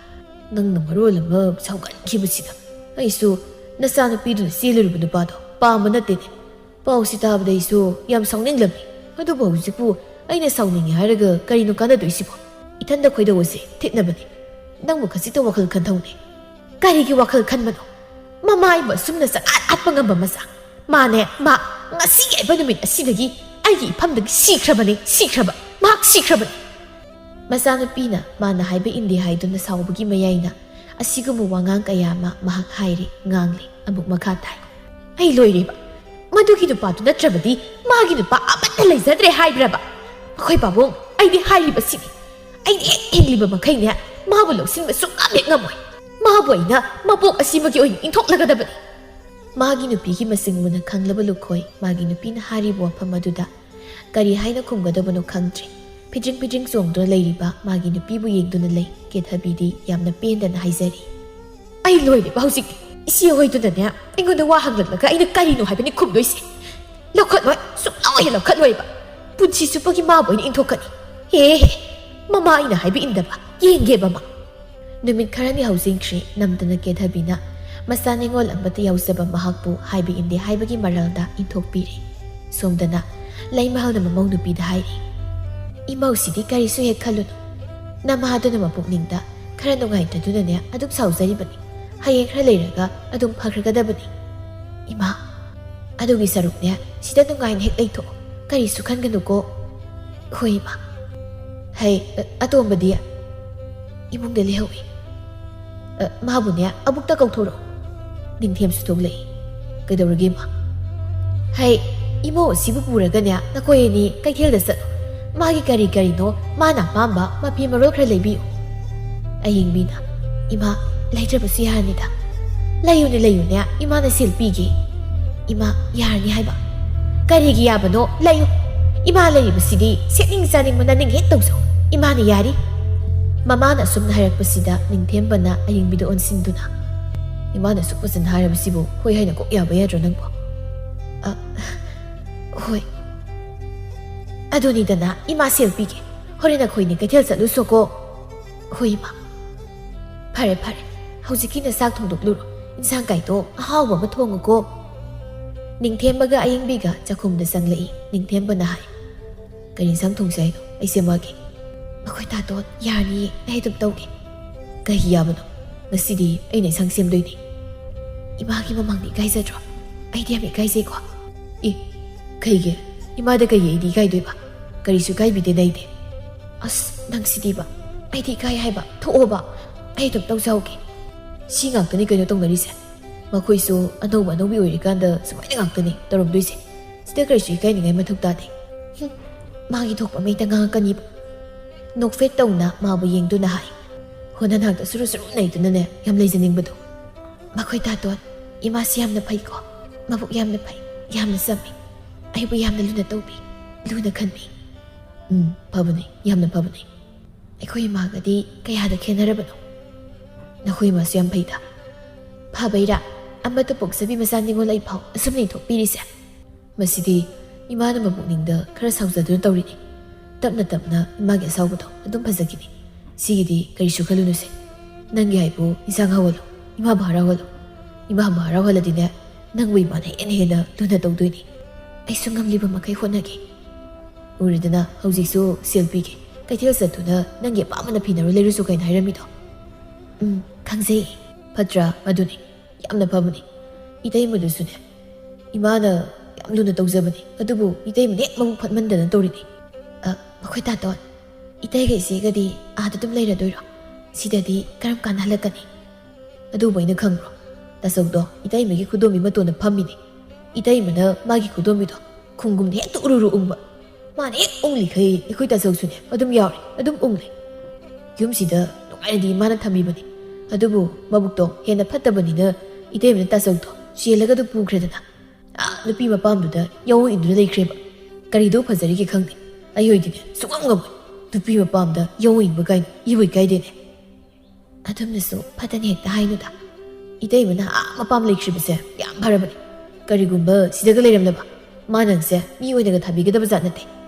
"ꯅꯪꯅ ꯃꯔꯣꯜ ꯑꯃ ꯁꯥꯎꯒꯟꯈꯤꯕꯁꯤꯗ꯫ ꯑꯩꯁꯨ ꯅꯆꯥꯅꯨꯄꯤꯗꯨꯅ ꯆꯦꯜꯂꯨꯔꯤꯕ ꯅꯨꯄꯥꯗꯣ ꯄꯥꯝꯕ ꯅꯠꯇꯦꯅꯦ꯫ ꯄꯥꯎꯁꯤ ꯇꯥꯕꯗ ꯑꯩꯁꯨ ꯌꯥꯝ ꯁꯥꯎꯅꯤꯡꯂꯝꯃꯤ꯫ ꯑꯗꯨꯕꯨ ꯍꯧꯖꯤꯛꯄꯨ ꯑꯩꯅ ꯁꯥꯎꯅꯤꯡꯉꯤ ꯍꯥꯏꯔꯒ ꯀꯔꯤꯅꯣ ꯀꯥꯟꯅꯗꯣꯏꯁꯤꯕꯣ? ꯏꯊꯟꯗ ꯈꯣꯏꯗꯧ ꯑꯁꯦ ꯊꯤꯠꯅꯕꯅꯤ꯫ ꯅꯪꯕꯨ ꯈꯖꯤꯛꯇ ꯋꯥꯈꯜ ꯈꯟꯊꯧꯅꯦ꯫ ꯀꯔꯤꯒꯤ ꯋꯥꯈꯜ ꯈꯟꯕꯅꯣ? ꯃꯃꯥ ꯑꯩꯕꯨ ꯑꯁꯨꯝꯅ ꯆꯉꯥꯠ ꯑꯥꯠꯄ ꯉꯝꯕ ꯃꯆꯥ꯫ ꯃꯥꯅꯦ, ꯃꯥ ꯉꯁꯤꯒꯤ ꯍꯥꯏꯕ ꯅꯨꯃꯤꯠ ꯑꯁꯤꯗꯒꯤ ꯑꯩꯒꯤ ꯏꯐꯝꯗꯒꯤ ꯁꯤꯈ꯭ꯔꯕꯅꯤ, ꯁꯤꯈ꯭ꯔꯕ, ꯃꯍꯥꯛ ꯁꯤꯈ꯭ꯔꯕꯅꯤ꯫" ꯃꯆꯥꯅꯨꯄꯤꯅ ꯃꯥꯅ ꯍꯥꯏꯕ ꯏꯟꯗꯦ ꯍꯥꯏꯗꯨꯅ ꯁꯥꯎꯕꯒꯤ ꯃꯌꯥꯏꯅ ꯑꯁꯤꯒꯨꯝꯕ ꯋꯥꯉꯥꯡ ꯀꯌꯥ ꯑꯃ ꯃꯍꯥꯛ ꯍꯥꯏꯔꯤ, ꯉꯥꯡꯂꯤ꯫ ꯑꯃꯨꯛ ꯃꯈꯥ ꯇꯥꯏ꯫ "ꯑꯩ ꯂꯣꯏꯔꯦꯕ꯫ ꯃꯗꯨꯒꯤ ꯅꯨꯄꯥꯗꯨ ꯅꯠꯇ꯭ꯔꯕꯗꯤ ꯃꯥꯒꯤ ꯅꯨꯄꯥ ꯑꯃꯠꯇ ꯂꯩꯖꯗ꯭ꯔꯦ ꯍꯥꯏꯕ꯭ꯔꯕ? ꯑꯩꯈꯣꯏ ꯄꯥꯕꯨꯡ, ꯑꯩꯗꯤ ꯍꯥꯏꯔꯤꯕꯁꯤꯅꯤ꯫ ꯑꯩꯗꯤ ꯍꯦꯛ ꯍꯤꯡꯂꯤꯕ ꯃꯈꯩꯅꯦ ꯃꯥꯕꯨ ꯂꯧꯁꯤꯟꯕ ꯁꯨꯡꯉꯝ ꯍꯦꯛ ꯉꯝꯃꯣꯏ꯫ ꯃꯥꯕꯨ ꯑꯩꯅ ꯃꯄꯣꯛ ꯑꯁꯤꯃꯒꯤ ꯑꯣꯏꯅ ꯏꯟꯊꯣꯛꯂꯒꯗꯕꯅꯤ꯫" ꯃꯥꯒꯤ ꯅꯨꯄꯤꯒꯤ ꯃꯁꯤꯡ ꯃꯨꯟꯅ ꯈꯪꯂꯕ ꯂꯨꯈꯣꯏ ꯃꯥꯒꯤ ꯅꯨꯄꯤꯅ ꯍꯥꯏꯔꯤꯕ ꯋꯥꯐꯝ ꯑꯗꯨꯗ ꯀꯔꯤ ꯍꯥꯏꯅ ꯈꯨꯝꯒꯗꯕꯅꯣ ꯈꯪꯗ꯭ꯔꯦ꯫ ꯐꯤꯗ꯭ꯔꯤꯡ ꯐꯤꯗ꯭ꯔꯤꯡ ꯆꯣꯡꯗꯨꯅ ꯂꯩꯔꯤꯕ ꯃꯥꯒꯤ ꯅꯨꯄꯤꯕꯨ ꯌꯦꯡꯗꯨꯅ ꯂꯩ꯫ ꯀꯦꯊꯕꯤꯗꯤ ꯌꯥꯝꯅ ꯄꯦꯟꯗꯅ ꯍꯥꯏꯖꯔꯤ꯫ "ꯑꯩ ꯂꯣꯏꯔꯦꯕ ꯍꯧꯖꯤꯛꯇꯤ꯫ ꯏꯆꯦ ꯍꯣꯏꯗꯨꯅꯅꯦ ꯑꯩꯉꯣꯟꯗ ꯋꯥ ꯍꯪꯂꯛꯂꯒ ꯑꯩꯅ ꯀꯔꯤꯅꯣ ꯍꯥꯏꯕꯅꯤ ꯈꯨꯝꯗꯣꯏꯁꯦ? ꯂꯧꯈꯠꯂꯣꯏ, ꯁꯨꯡꯂꯧ ꯍꯦꯛ ꯂꯧꯈꯠꯂꯣꯏꯕ꯫ ꯄꯨꯟꯁꯤ ꯆꯨꯞꯄꯒꯤ ꯃꯥꯕꯨ ꯑꯩꯅ ꯏꯟꯊꯣꯛꯀꯅꯤ꯫ ꯍꯦ ꯍꯦ, ꯃꯃꯥ ꯑꯩꯅ ꯍꯥꯏꯕ ꯏꯟꯗꯕ꯫ ꯌꯦꯡꯒꯦꯕ ꯃꯥ꯫" ꯅꯨꯃꯤꯠ ꯈꯔꯅꯤ ꯍꯧꯖꯤꯟꯈ꯭ꯔꯦ꯫ ꯅꯝꯗꯅ ꯀꯦꯊꯕꯤꯅ ꯃꯆꯥ ꯅꯤꯉꯣꯜ ꯑꯃꯠꯇ ꯌꯥꯎꯖꯕ ꯃꯍꯥꯛꯄꯨ ꯍꯥꯏꯕ ꯏꯟꯗꯦ ꯍꯥꯏꯕꯒꯤ ꯃꯔꯜꯗ ꯏꯟꯊꯣꯛꯄꯤꯔꯦ꯫ ꯁꯣꯝꯗꯅ ꯂꯩꯃꯍꯜꯅ ꯃꯃꯧ ꯅꯨꯄꯤꯗ ꯍꯥꯏꯔꯤ, "ꯏꯃꯧꯁꯤꯗꯤ ꯀꯔꯤꯁꯨ ꯍꯦꯛ ꯈꯜꯂꯨꯅꯨ꯫ ꯅꯃꯥꯗꯨꯅ ꯃꯄꯨꯛꯅꯤꯡꯗ ꯈꯔ ꯅꯨꯡꯉꯥꯏꯇꯗꯨꯅꯅꯦ ꯑꯗꯨꯝ ꯁꯥꯎꯖꯔꯤꯕꯅꯤ꯫ ꯍꯌꯦꯡ ꯈꯔ ꯂꯩꯔꯒ ꯑꯗꯨꯝ ꯐꯈ꯭ꯔꯒꯗꯕꯅꯤ꯫" "ꯏꯃꯥ, ꯑꯗꯨꯒꯤ ꯁꯔꯨꯛꯅꯦ ꯁꯤꯗ ꯅꯨꯡꯉꯥꯏꯅ ꯍꯦꯛ ꯂꯩꯊꯣꯛꯑꯣ꯫ ꯀꯔꯤꯁꯨ ꯈꯟꯒꯅꯨꯀꯣ꯫" "ꯍꯣꯏ, ꯏꯃꯥ꯫" "ꯍꯩ, ꯑ, ꯑꯇꯣꯝꯕꯗꯤ?" "ꯏꯃꯨꯡꯗ ꯂꯩꯍꯧꯏ꯫" "ꯑ, ꯃꯥꯕꯨꯅꯦ ꯑꯃꯨꯛꯇ ꯀꯧꯊꯣꯔꯛꯑꯣ꯫" ꯅꯤꯡꯊꯦꯝꯁꯨ ꯊꯣꯛꯂꯛꯏ꯫ "ꯀꯩꯗꯧꯔꯒꯦ, ꯏꯃꯥ?" "ꯍꯩ, ꯏꯃꯧ ꯑꯁꯤꯕꯨ ꯄꯨꯔꯒꯅꯦ ꯅꯈꯣꯏ ꯑꯅꯤ ꯀꯩꯊꯦꯜꯗ ꯆꯠꯂꯣ꯫ ꯃꯥꯒꯤ ꯀꯔꯤ ꯀꯔꯤꯅꯣ ꯃꯥꯅ ꯑꯄꯥꯝꯕ ꯃꯐꯤ ꯃꯔꯣꯜ ꯈꯔ ꯂꯩꯕꯤꯌꯨ꯫" ꯑꯌꯤꯡꯕꯤꯅ, "ꯏꯃꯥ, ꯂꯩꯗ꯭ꯔꯕꯁꯨ ꯌꯥꯔꯅꯤꯗ꯫ ꯂꯩꯌꯨꯅꯦ, ꯂꯩꯌꯨꯅꯦ, ꯏꯃꯥꯅ ꯁꯦꯜ ꯄꯤꯒꯦ꯫" "ꯏꯃꯥ, ꯌꯥꯔꯅꯤ ꯍꯥꯏꯕ?" "ꯀꯔꯤꯒꯤ ꯌꯥꯕꯅꯣ? ꯂꯩꯌꯨ꯫ ꯏꯃꯥ ꯂꯩꯔꯤꯕꯁꯤꯗꯤ ꯁꯦꯠꯅꯤꯡ ꯆꯥꯅꯤꯡꯕ ꯅꯅꯤꯡ ꯍꯦꯛ ꯇꯧꯖꯧ꯫ ꯏꯃꯥꯅ ꯌꯥꯔꯤ꯫" ꯃꯃꯥꯅ ꯑꯁꯨꯝꯅ ꯍꯥꯏꯔꯛꯄꯁꯤꯗ ꯅꯤꯡꯊꯦꯝꯕꯅ ꯑꯌꯤꯡꯕꯤꯗ ꯑꯣꯟꯁꯤꯟꯗꯨꯅ, "ꯏꯃꯥꯅ ꯑꯁꯨꯛ ꯐꯖꯅ ꯍꯥꯏꯔꯕꯁꯤꯕꯨ ꯍꯣꯏ ꯍꯥꯏꯅ ꯀꯣꯛ ꯌꯥꯕ ꯌꯥꯗ꯭ꯔꯣ ꯅꯪꯕꯣ?" "ꯑ, ꯍꯣꯏ꯫ ꯑꯗꯨꯅꯤꯗꯅ, ꯏꯃꯥ ꯁꯦꯜ ꯄꯤꯒꯦ꯫ ꯍꯣꯔꯦꯟ ꯑꯩꯈꯣꯏꯅꯤ ꯀꯩꯊꯦꯜ ꯆꯠꯂꯨꯁꯣꯀꯣ꯫ ꯍꯣꯏ, ꯏꯃꯥ꯫ ꯐꯔꯦ, ꯐꯔꯦ꯫ ꯍꯧꯖꯤꯛꯀꯤꯅ ꯆꯥꯛ ꯊꯣꯡꯗꯣꯛꯂꯨꯔꯣ꯫ ꯏꯟꯁꯥꯡ ꯀꯥꯏꯗꯣ ꯑꯍꯥꯎꯕ ꯑꯃ ꯊꯣꯡꯉꯨꯀꯣ꯫ ꯅꯤꯡꯊꯦꯝꯕꯒ ꯑꯌꯤꯡꯕꯤꯒ ꯆꯥꯛꯈꯨꯝꯗ ꯆꯪꯂꯛꯏ꯫ ꯅꯤꯡꯊꯦꯝꯕꯅ ꯍꯥꯏ, "ꯀꯔꯤ ꯏꯟꯁꯥꯡ ꯊꯣꯡꯁꯦ ꯍꯥꯏꯅꯣ? ꯑꯩ ꯁꯦꯝꯃꯛꯑꯒꯦ꯫" "ꯑꯩꯈꯣꯏ ꯇꯥꯇꯣꯟ ꯌꯥꯔꯅꯤꯌꯦ, ꯑꯩ ꯑꯗꯨꯝ ꯇꯧꯒꯦ꯫" "ꯀꯩꯒꯤ ꯌꯥꯕꯅꯣ? ꯉꯁꯤꯗꯤ ꯑꯩꯅ ꯏꯟꯁꯥꯡ ꯁꯦꯝꯗꯣꯏꯅꯤ꯫" "ꯏꯃꯥꯒꯤ ꯃꯃꯥꯡꯗ ꯏꯀꯥꯏꯖꯗ꯭ꯔꯣ? ꯑꯩꯗꯤ ꯌꯥꯝ ꯏꯀꯥꯏꯖꯩꯀꯣ꯫" "ꯏ, ꯀꯩꯒꯤ? ꯏꯃꯥꯗ ꯀꯩꯒꯤ ꯑꯩꯗꯤ ꯏꯀꯥꯏꯗꯣꯏꯕ? ꯀꯔꯤꯁꯨ ꯏꯀꯥꯏꯕꯤꯗꯦ ꯑꯩꯗꯤ꯫" "ꯑꯁ, ꯅꯪꯁꯤꯗꯤꯕ꯫ ꯑꯩꯗꯤ ꯏꯀꯥꯏ ꯍꯥꯏꯕ꯫ ꯊꯣꯛꯑꯣꯕ꯫ ꯑꯩ ꯑꯗꯨꯝ ꯇꯧꯖꯍꯧꯒꯦ꯫" ꯁꯤ ꯉꯥꯛꯇꯅꯤ ꯀꯩꯅꯣ ꯇꯧꯅꯔꯤꯁꯦ꯫ ꯃꯈꯣꯏꯁꯨ ꯑꯅꯧꯕ ꯑꯅꯧꯕꯤ ꯑꯣꯏꯔꯤꯀꯥꯟꯗ ꯁꯨꯃꯥꯏꯅ ꯉꯥꯛꯇꯅꯤ ꯇꯧꯔꯝꯗꯣꯏꯁꯦ꯫ ꯁꯤꯗ ꯀꯔꯤꯁꯨ ꯏꯀꯥꯏꯅꯤꯡꯉꯥꯏ ꯃꯊꯧ ꯇꯥꯗꯦ꯫ ꯍꯨꯝ, ꯃꯥꯒꯤ ꯊꯣꯛꯄ ꯃꯩꯇ ꯉꯥꯡꯉꯛꯀꯅꯤꯕ꯫ ꯅꯣꯛꯐꯦꯠ ꯇꯧꯅ ꯃꯥꯕꯨ ꯌꯦꯡꯗꯨꯅ ꯍꯥꯏ꯫ ꯍꯣ, ꯅꯅꯥꯛꯇ ꯁꯨꯔꯨ ꯁꯨꯔꯨ ꯅꯩꯗꯨꯅꯅꯦ ꯌꯥꯝ ꯂꯩꯖꯅꯤꯡꯕꯗꯣ꯫ "ꯃꯈꯣꯏ ꯇꯥꯇꯣꯟ, ꯏꯃꯥꯁꯤ ꯌꯥꯝꯅ ꯐꯩꯀꯣ꯫ ꯃꯕꯨꯛ ꯌꯥꯝꯅ ꯐꯩ, ꯌꯥꯝꯅ ꯆꯝꯃꯤ꯫ ꯑꯩꯕꯨ ꯌꯥꯝꯅ ꯂꯨꯅ ꯇꯧꯕꯤ, ꯂꯨꯅ ꯈꯟꯕꯤ꯫" "ꯎꯝ, ꯐꯕꯅꯤ, ꯌꯥꯝꯅ ꯐꯕꯅꯤ꯫" "ꯑꯩꯈꯣꯏ ꯏꯃꯥꯒꯗꯤ ꯀꯌꯥꯗ ꯈꯦꯠꯅꯔꯕꯅꯣ? ꯅꯈꯣꯏ ꯏꯃꯥꯁꯨ ꯌꯥꯝ ꯐꯩꯗ꯫" "ꯐꯕꯩꯔꯥ? ꯑꯃꯠꯇ ꯄꯣꯛꯆꯕꯤ ꯃꯆꯥ ꯅꯤꯉꯣꯜ ꯑꯩ ꯐꯥꯎ ꯑꯁꯨꯝ ꯂꯩꯊꯣꯛꯄꯤꯔꯤꯁꯦ꯫" "ꯃꯁꯤꯗꯤ ꯏꯃꯥꯅ ꯃꯄꯨꯛꯅꯤꯡꯗ ꯈꯔ ꯁꯥꯎꯖꯗꯨꯅ ꯇꯧꯔꯤꯅꯤ꯫ ꯇꯞꯅ ꯇꯞꯅ ꯏꯃꯥꯒꯤ ꯑꯁꯥꯎꯕꯗꯣ ꯑꯗꯨꯝ ꯐꯖꯈꯤꯅꯤ꯫ ꯁꯤꯒꯤꯗꯤ ꯀꯔꯤꯁꯨ ꯈꯜꯂꯨꯅꯨꯁꯦ꯫ ꯅꯪꯒꯤ ꯍꯥꯏꯕꯨ ꯏꯟꯁꯥꯡ ꯍꯥꯎꯍꯜꯂꯣ, ꯏꯃꯥꯕꯨ ꯍꯔꯥꯎꯍꯜꯂꯣ꯫ ꯏꯃꯥꯕꯨ ꯍꯔꯥꯎꯍꯜꯂꯗꯤꯅꯦ, ꯅꯪꯕꯨ ꯏꯃꯥꯅ ꯍꯦꯟꯅ ꯍꯦꯟꯅ ꯂꯨꯅ ꯇꯧꯗꯣꯏꯅꯤ꯫ ꯑꯩꯁꯨ ꯉꯝꯂꯤꯕ ꯃꯈꯩ ꯍꯣꯠꯅꯒꯦ꯫ ꯎꯔꯦꯗꯅ, ꯍꯧꯖꯤꯛꯁꯨ ꯁꯦꯜ ꯄꯤꯒꯦ꯫ ꯀꯩꯊꯦꯜ ꯆꯠꯇꯨꯅ ꯅꯪꯒꯤ ꯑꯄꯥꯝꯕꯅ ꯐꯤꯅꯔꯣ ꯂꯩꯔꯨꯁꯨ ꯀꯩꯅꯣ ꯍꯥꯏꯔꯝꯃꯤꯗꯣ?" "ꯎꯝ, ꯈꯪꯖꯩ꯫" "ꯐꯠꯇ꯭ꯔꯥ? ꯃꯗꯨꯅꯤ꯫ ꯌꯥꯝꯅ ꯐꯕꯅꯤ꯫ ꯏꯇꯩꯃꯗꯨꯁꯨꯅꯦ, ꯏꯃꯥꯅ ꯌꯥꯝ ꯂꯨꯅ ꯇꯧꯖꯕꯅꯤ꯫ ꯑꯗꯨꯕꯨ ꯏꯇꯩꯃꯅ ꯍꯦꯛ ꯃꯕꯨꯛ ꯐꯠꯃꯟꯗꯅ ꯇꯧꯔꯤꯅꯤ꯫" "ꯑ, ꯃꯈꯣꯏ ꯇꯥꯇꯣꯟ, ꯏꯇꯩꯒ ꯏꯆꯦꯒꯗꯤ ꯑꯥꯗ ꯑꯗꯨꯝ ꯂꯩꯔꯗꯣꯏꯔꯣ? ꯁꯤꯗꯗꯤ ꯀꯔꯝ ꯀꯥꯟꯗ ꯍꯜꯂꯛꯀꯅꯤ?" "ꯑꯗꯨꯕꯨ ꯑꯩꯅ ꯈꯪꯕ꯭ꯔꯣ? ꯇꯥꯆꯧꯗꯣ ꯏꯇꯩꯃꯒꯤ ꯈꯨꯗꯣꯝꯕꯤ ꯃꯇꯣꯟꯗ ꯐꯝꯃꯤꯅꯦ꯫ ꯏꯇꯩꯃꯅ ꯃꯥꯒꯤ ꯈꯨꯗꯣꯝꯕꯤꯗꯣ ꯈꯨꯡꯒꯨꯝꯗ ꯍꯦꯛꯇ ꯎꯔꯨꯔꯨ ꯎꯪꯕ꯫ ꯃꯥꯅ ꯍꯦꯛ ꯎꯪꯂꯤꯈꯩ ꯑꯩꯈꯣꯏ ꯇꯥꯆꯧꯁꯨꯅꯦ ꯑꯗꯨꯝ ꯌꯥꯎꯔꯦ, ꯑꯗꯨꯝ ꯎꯪꯂꯦ꯫ ꯌꯨꯝꯁꯤꯗ ꯅꯨꯡꯉꯥꯏꯅꯗꯤ ꯃꯥꯅ ꯊꯝꯕꯤꯕꯅꯤ꯫ ꯑꯗꯨꯕꯨ ꯃꯕꯨꯛꯇꯣ ꯍꯦꯟꯅ ꯐꯠꯇꯕꯅꯤꯅ ꯏꯇꯩꯃꯅ ꯇꯥꯆꯧꯗꯣ ꯆꯦꯜꯂꯒ ꯑꯗꯨꯝ ꯄꯨꯈ꯭ꯔꯦꯗꯅ꯫ ꯑꯥ, ꯅꯨꯄꯤ ꯃꯄꯥꯝꯗꯨꯗ ꯌꯥꯑꯣꯡ ꯏꯟꯗꯨꯅ ꯂꯩꯈ꯭ꯔꯦꯕ꯫ ꯀꯔꯤꯗꯧ ꯐꯖꯔꯤꯒꯦ ꯈꯪꯗꯦ꯫ ꯑꯩ ꯑꯣꯏꯗꯤꯅꯦ ꯁꯨꯡꯉꯝ ꯉꯝꯃꯣꯏ꯫ ꯅꯨꯄꯤ ꯃꯄꯥꯝꯗ ꯌꯥꯑꯣꯡ ꯏꯟꯕ ꯀꯥꯏꯅ ꯏꯕꯨ ꯏꯀꯥꯏꯗꯦꯅꯦ꯫" "ꯑꯗꯨꯝꯅꯁꯨ ꯐꯠꯇꯅ ꯍꯦꯛꯇ ꯍꯥꯏꯅꯨꯗ꯫ ꯏꯇꯩꯃꯅ ꯑꯥ ꯃꯄꯥꯝ ꯂꯩꯈ꯭ꯔꯤꯕꯁꯦ ꯌꯥꯝ ꯐꯔꯕꯅꯤ꯫ ꯀꯔꯤꯒꯨꯝꯕ ꯁꯤꯗꯒ ꯂꯩꯔꯝꯂꯕ, ꯃꯥ ꯅꯪꯁꯦ ꯃꯤ ꯑꯣꯏꯅꯒ ꯊꯥꯕꯤꯒꯗꯕ ꯖꯥꯠ ꯅꯠꯇꯦ꯫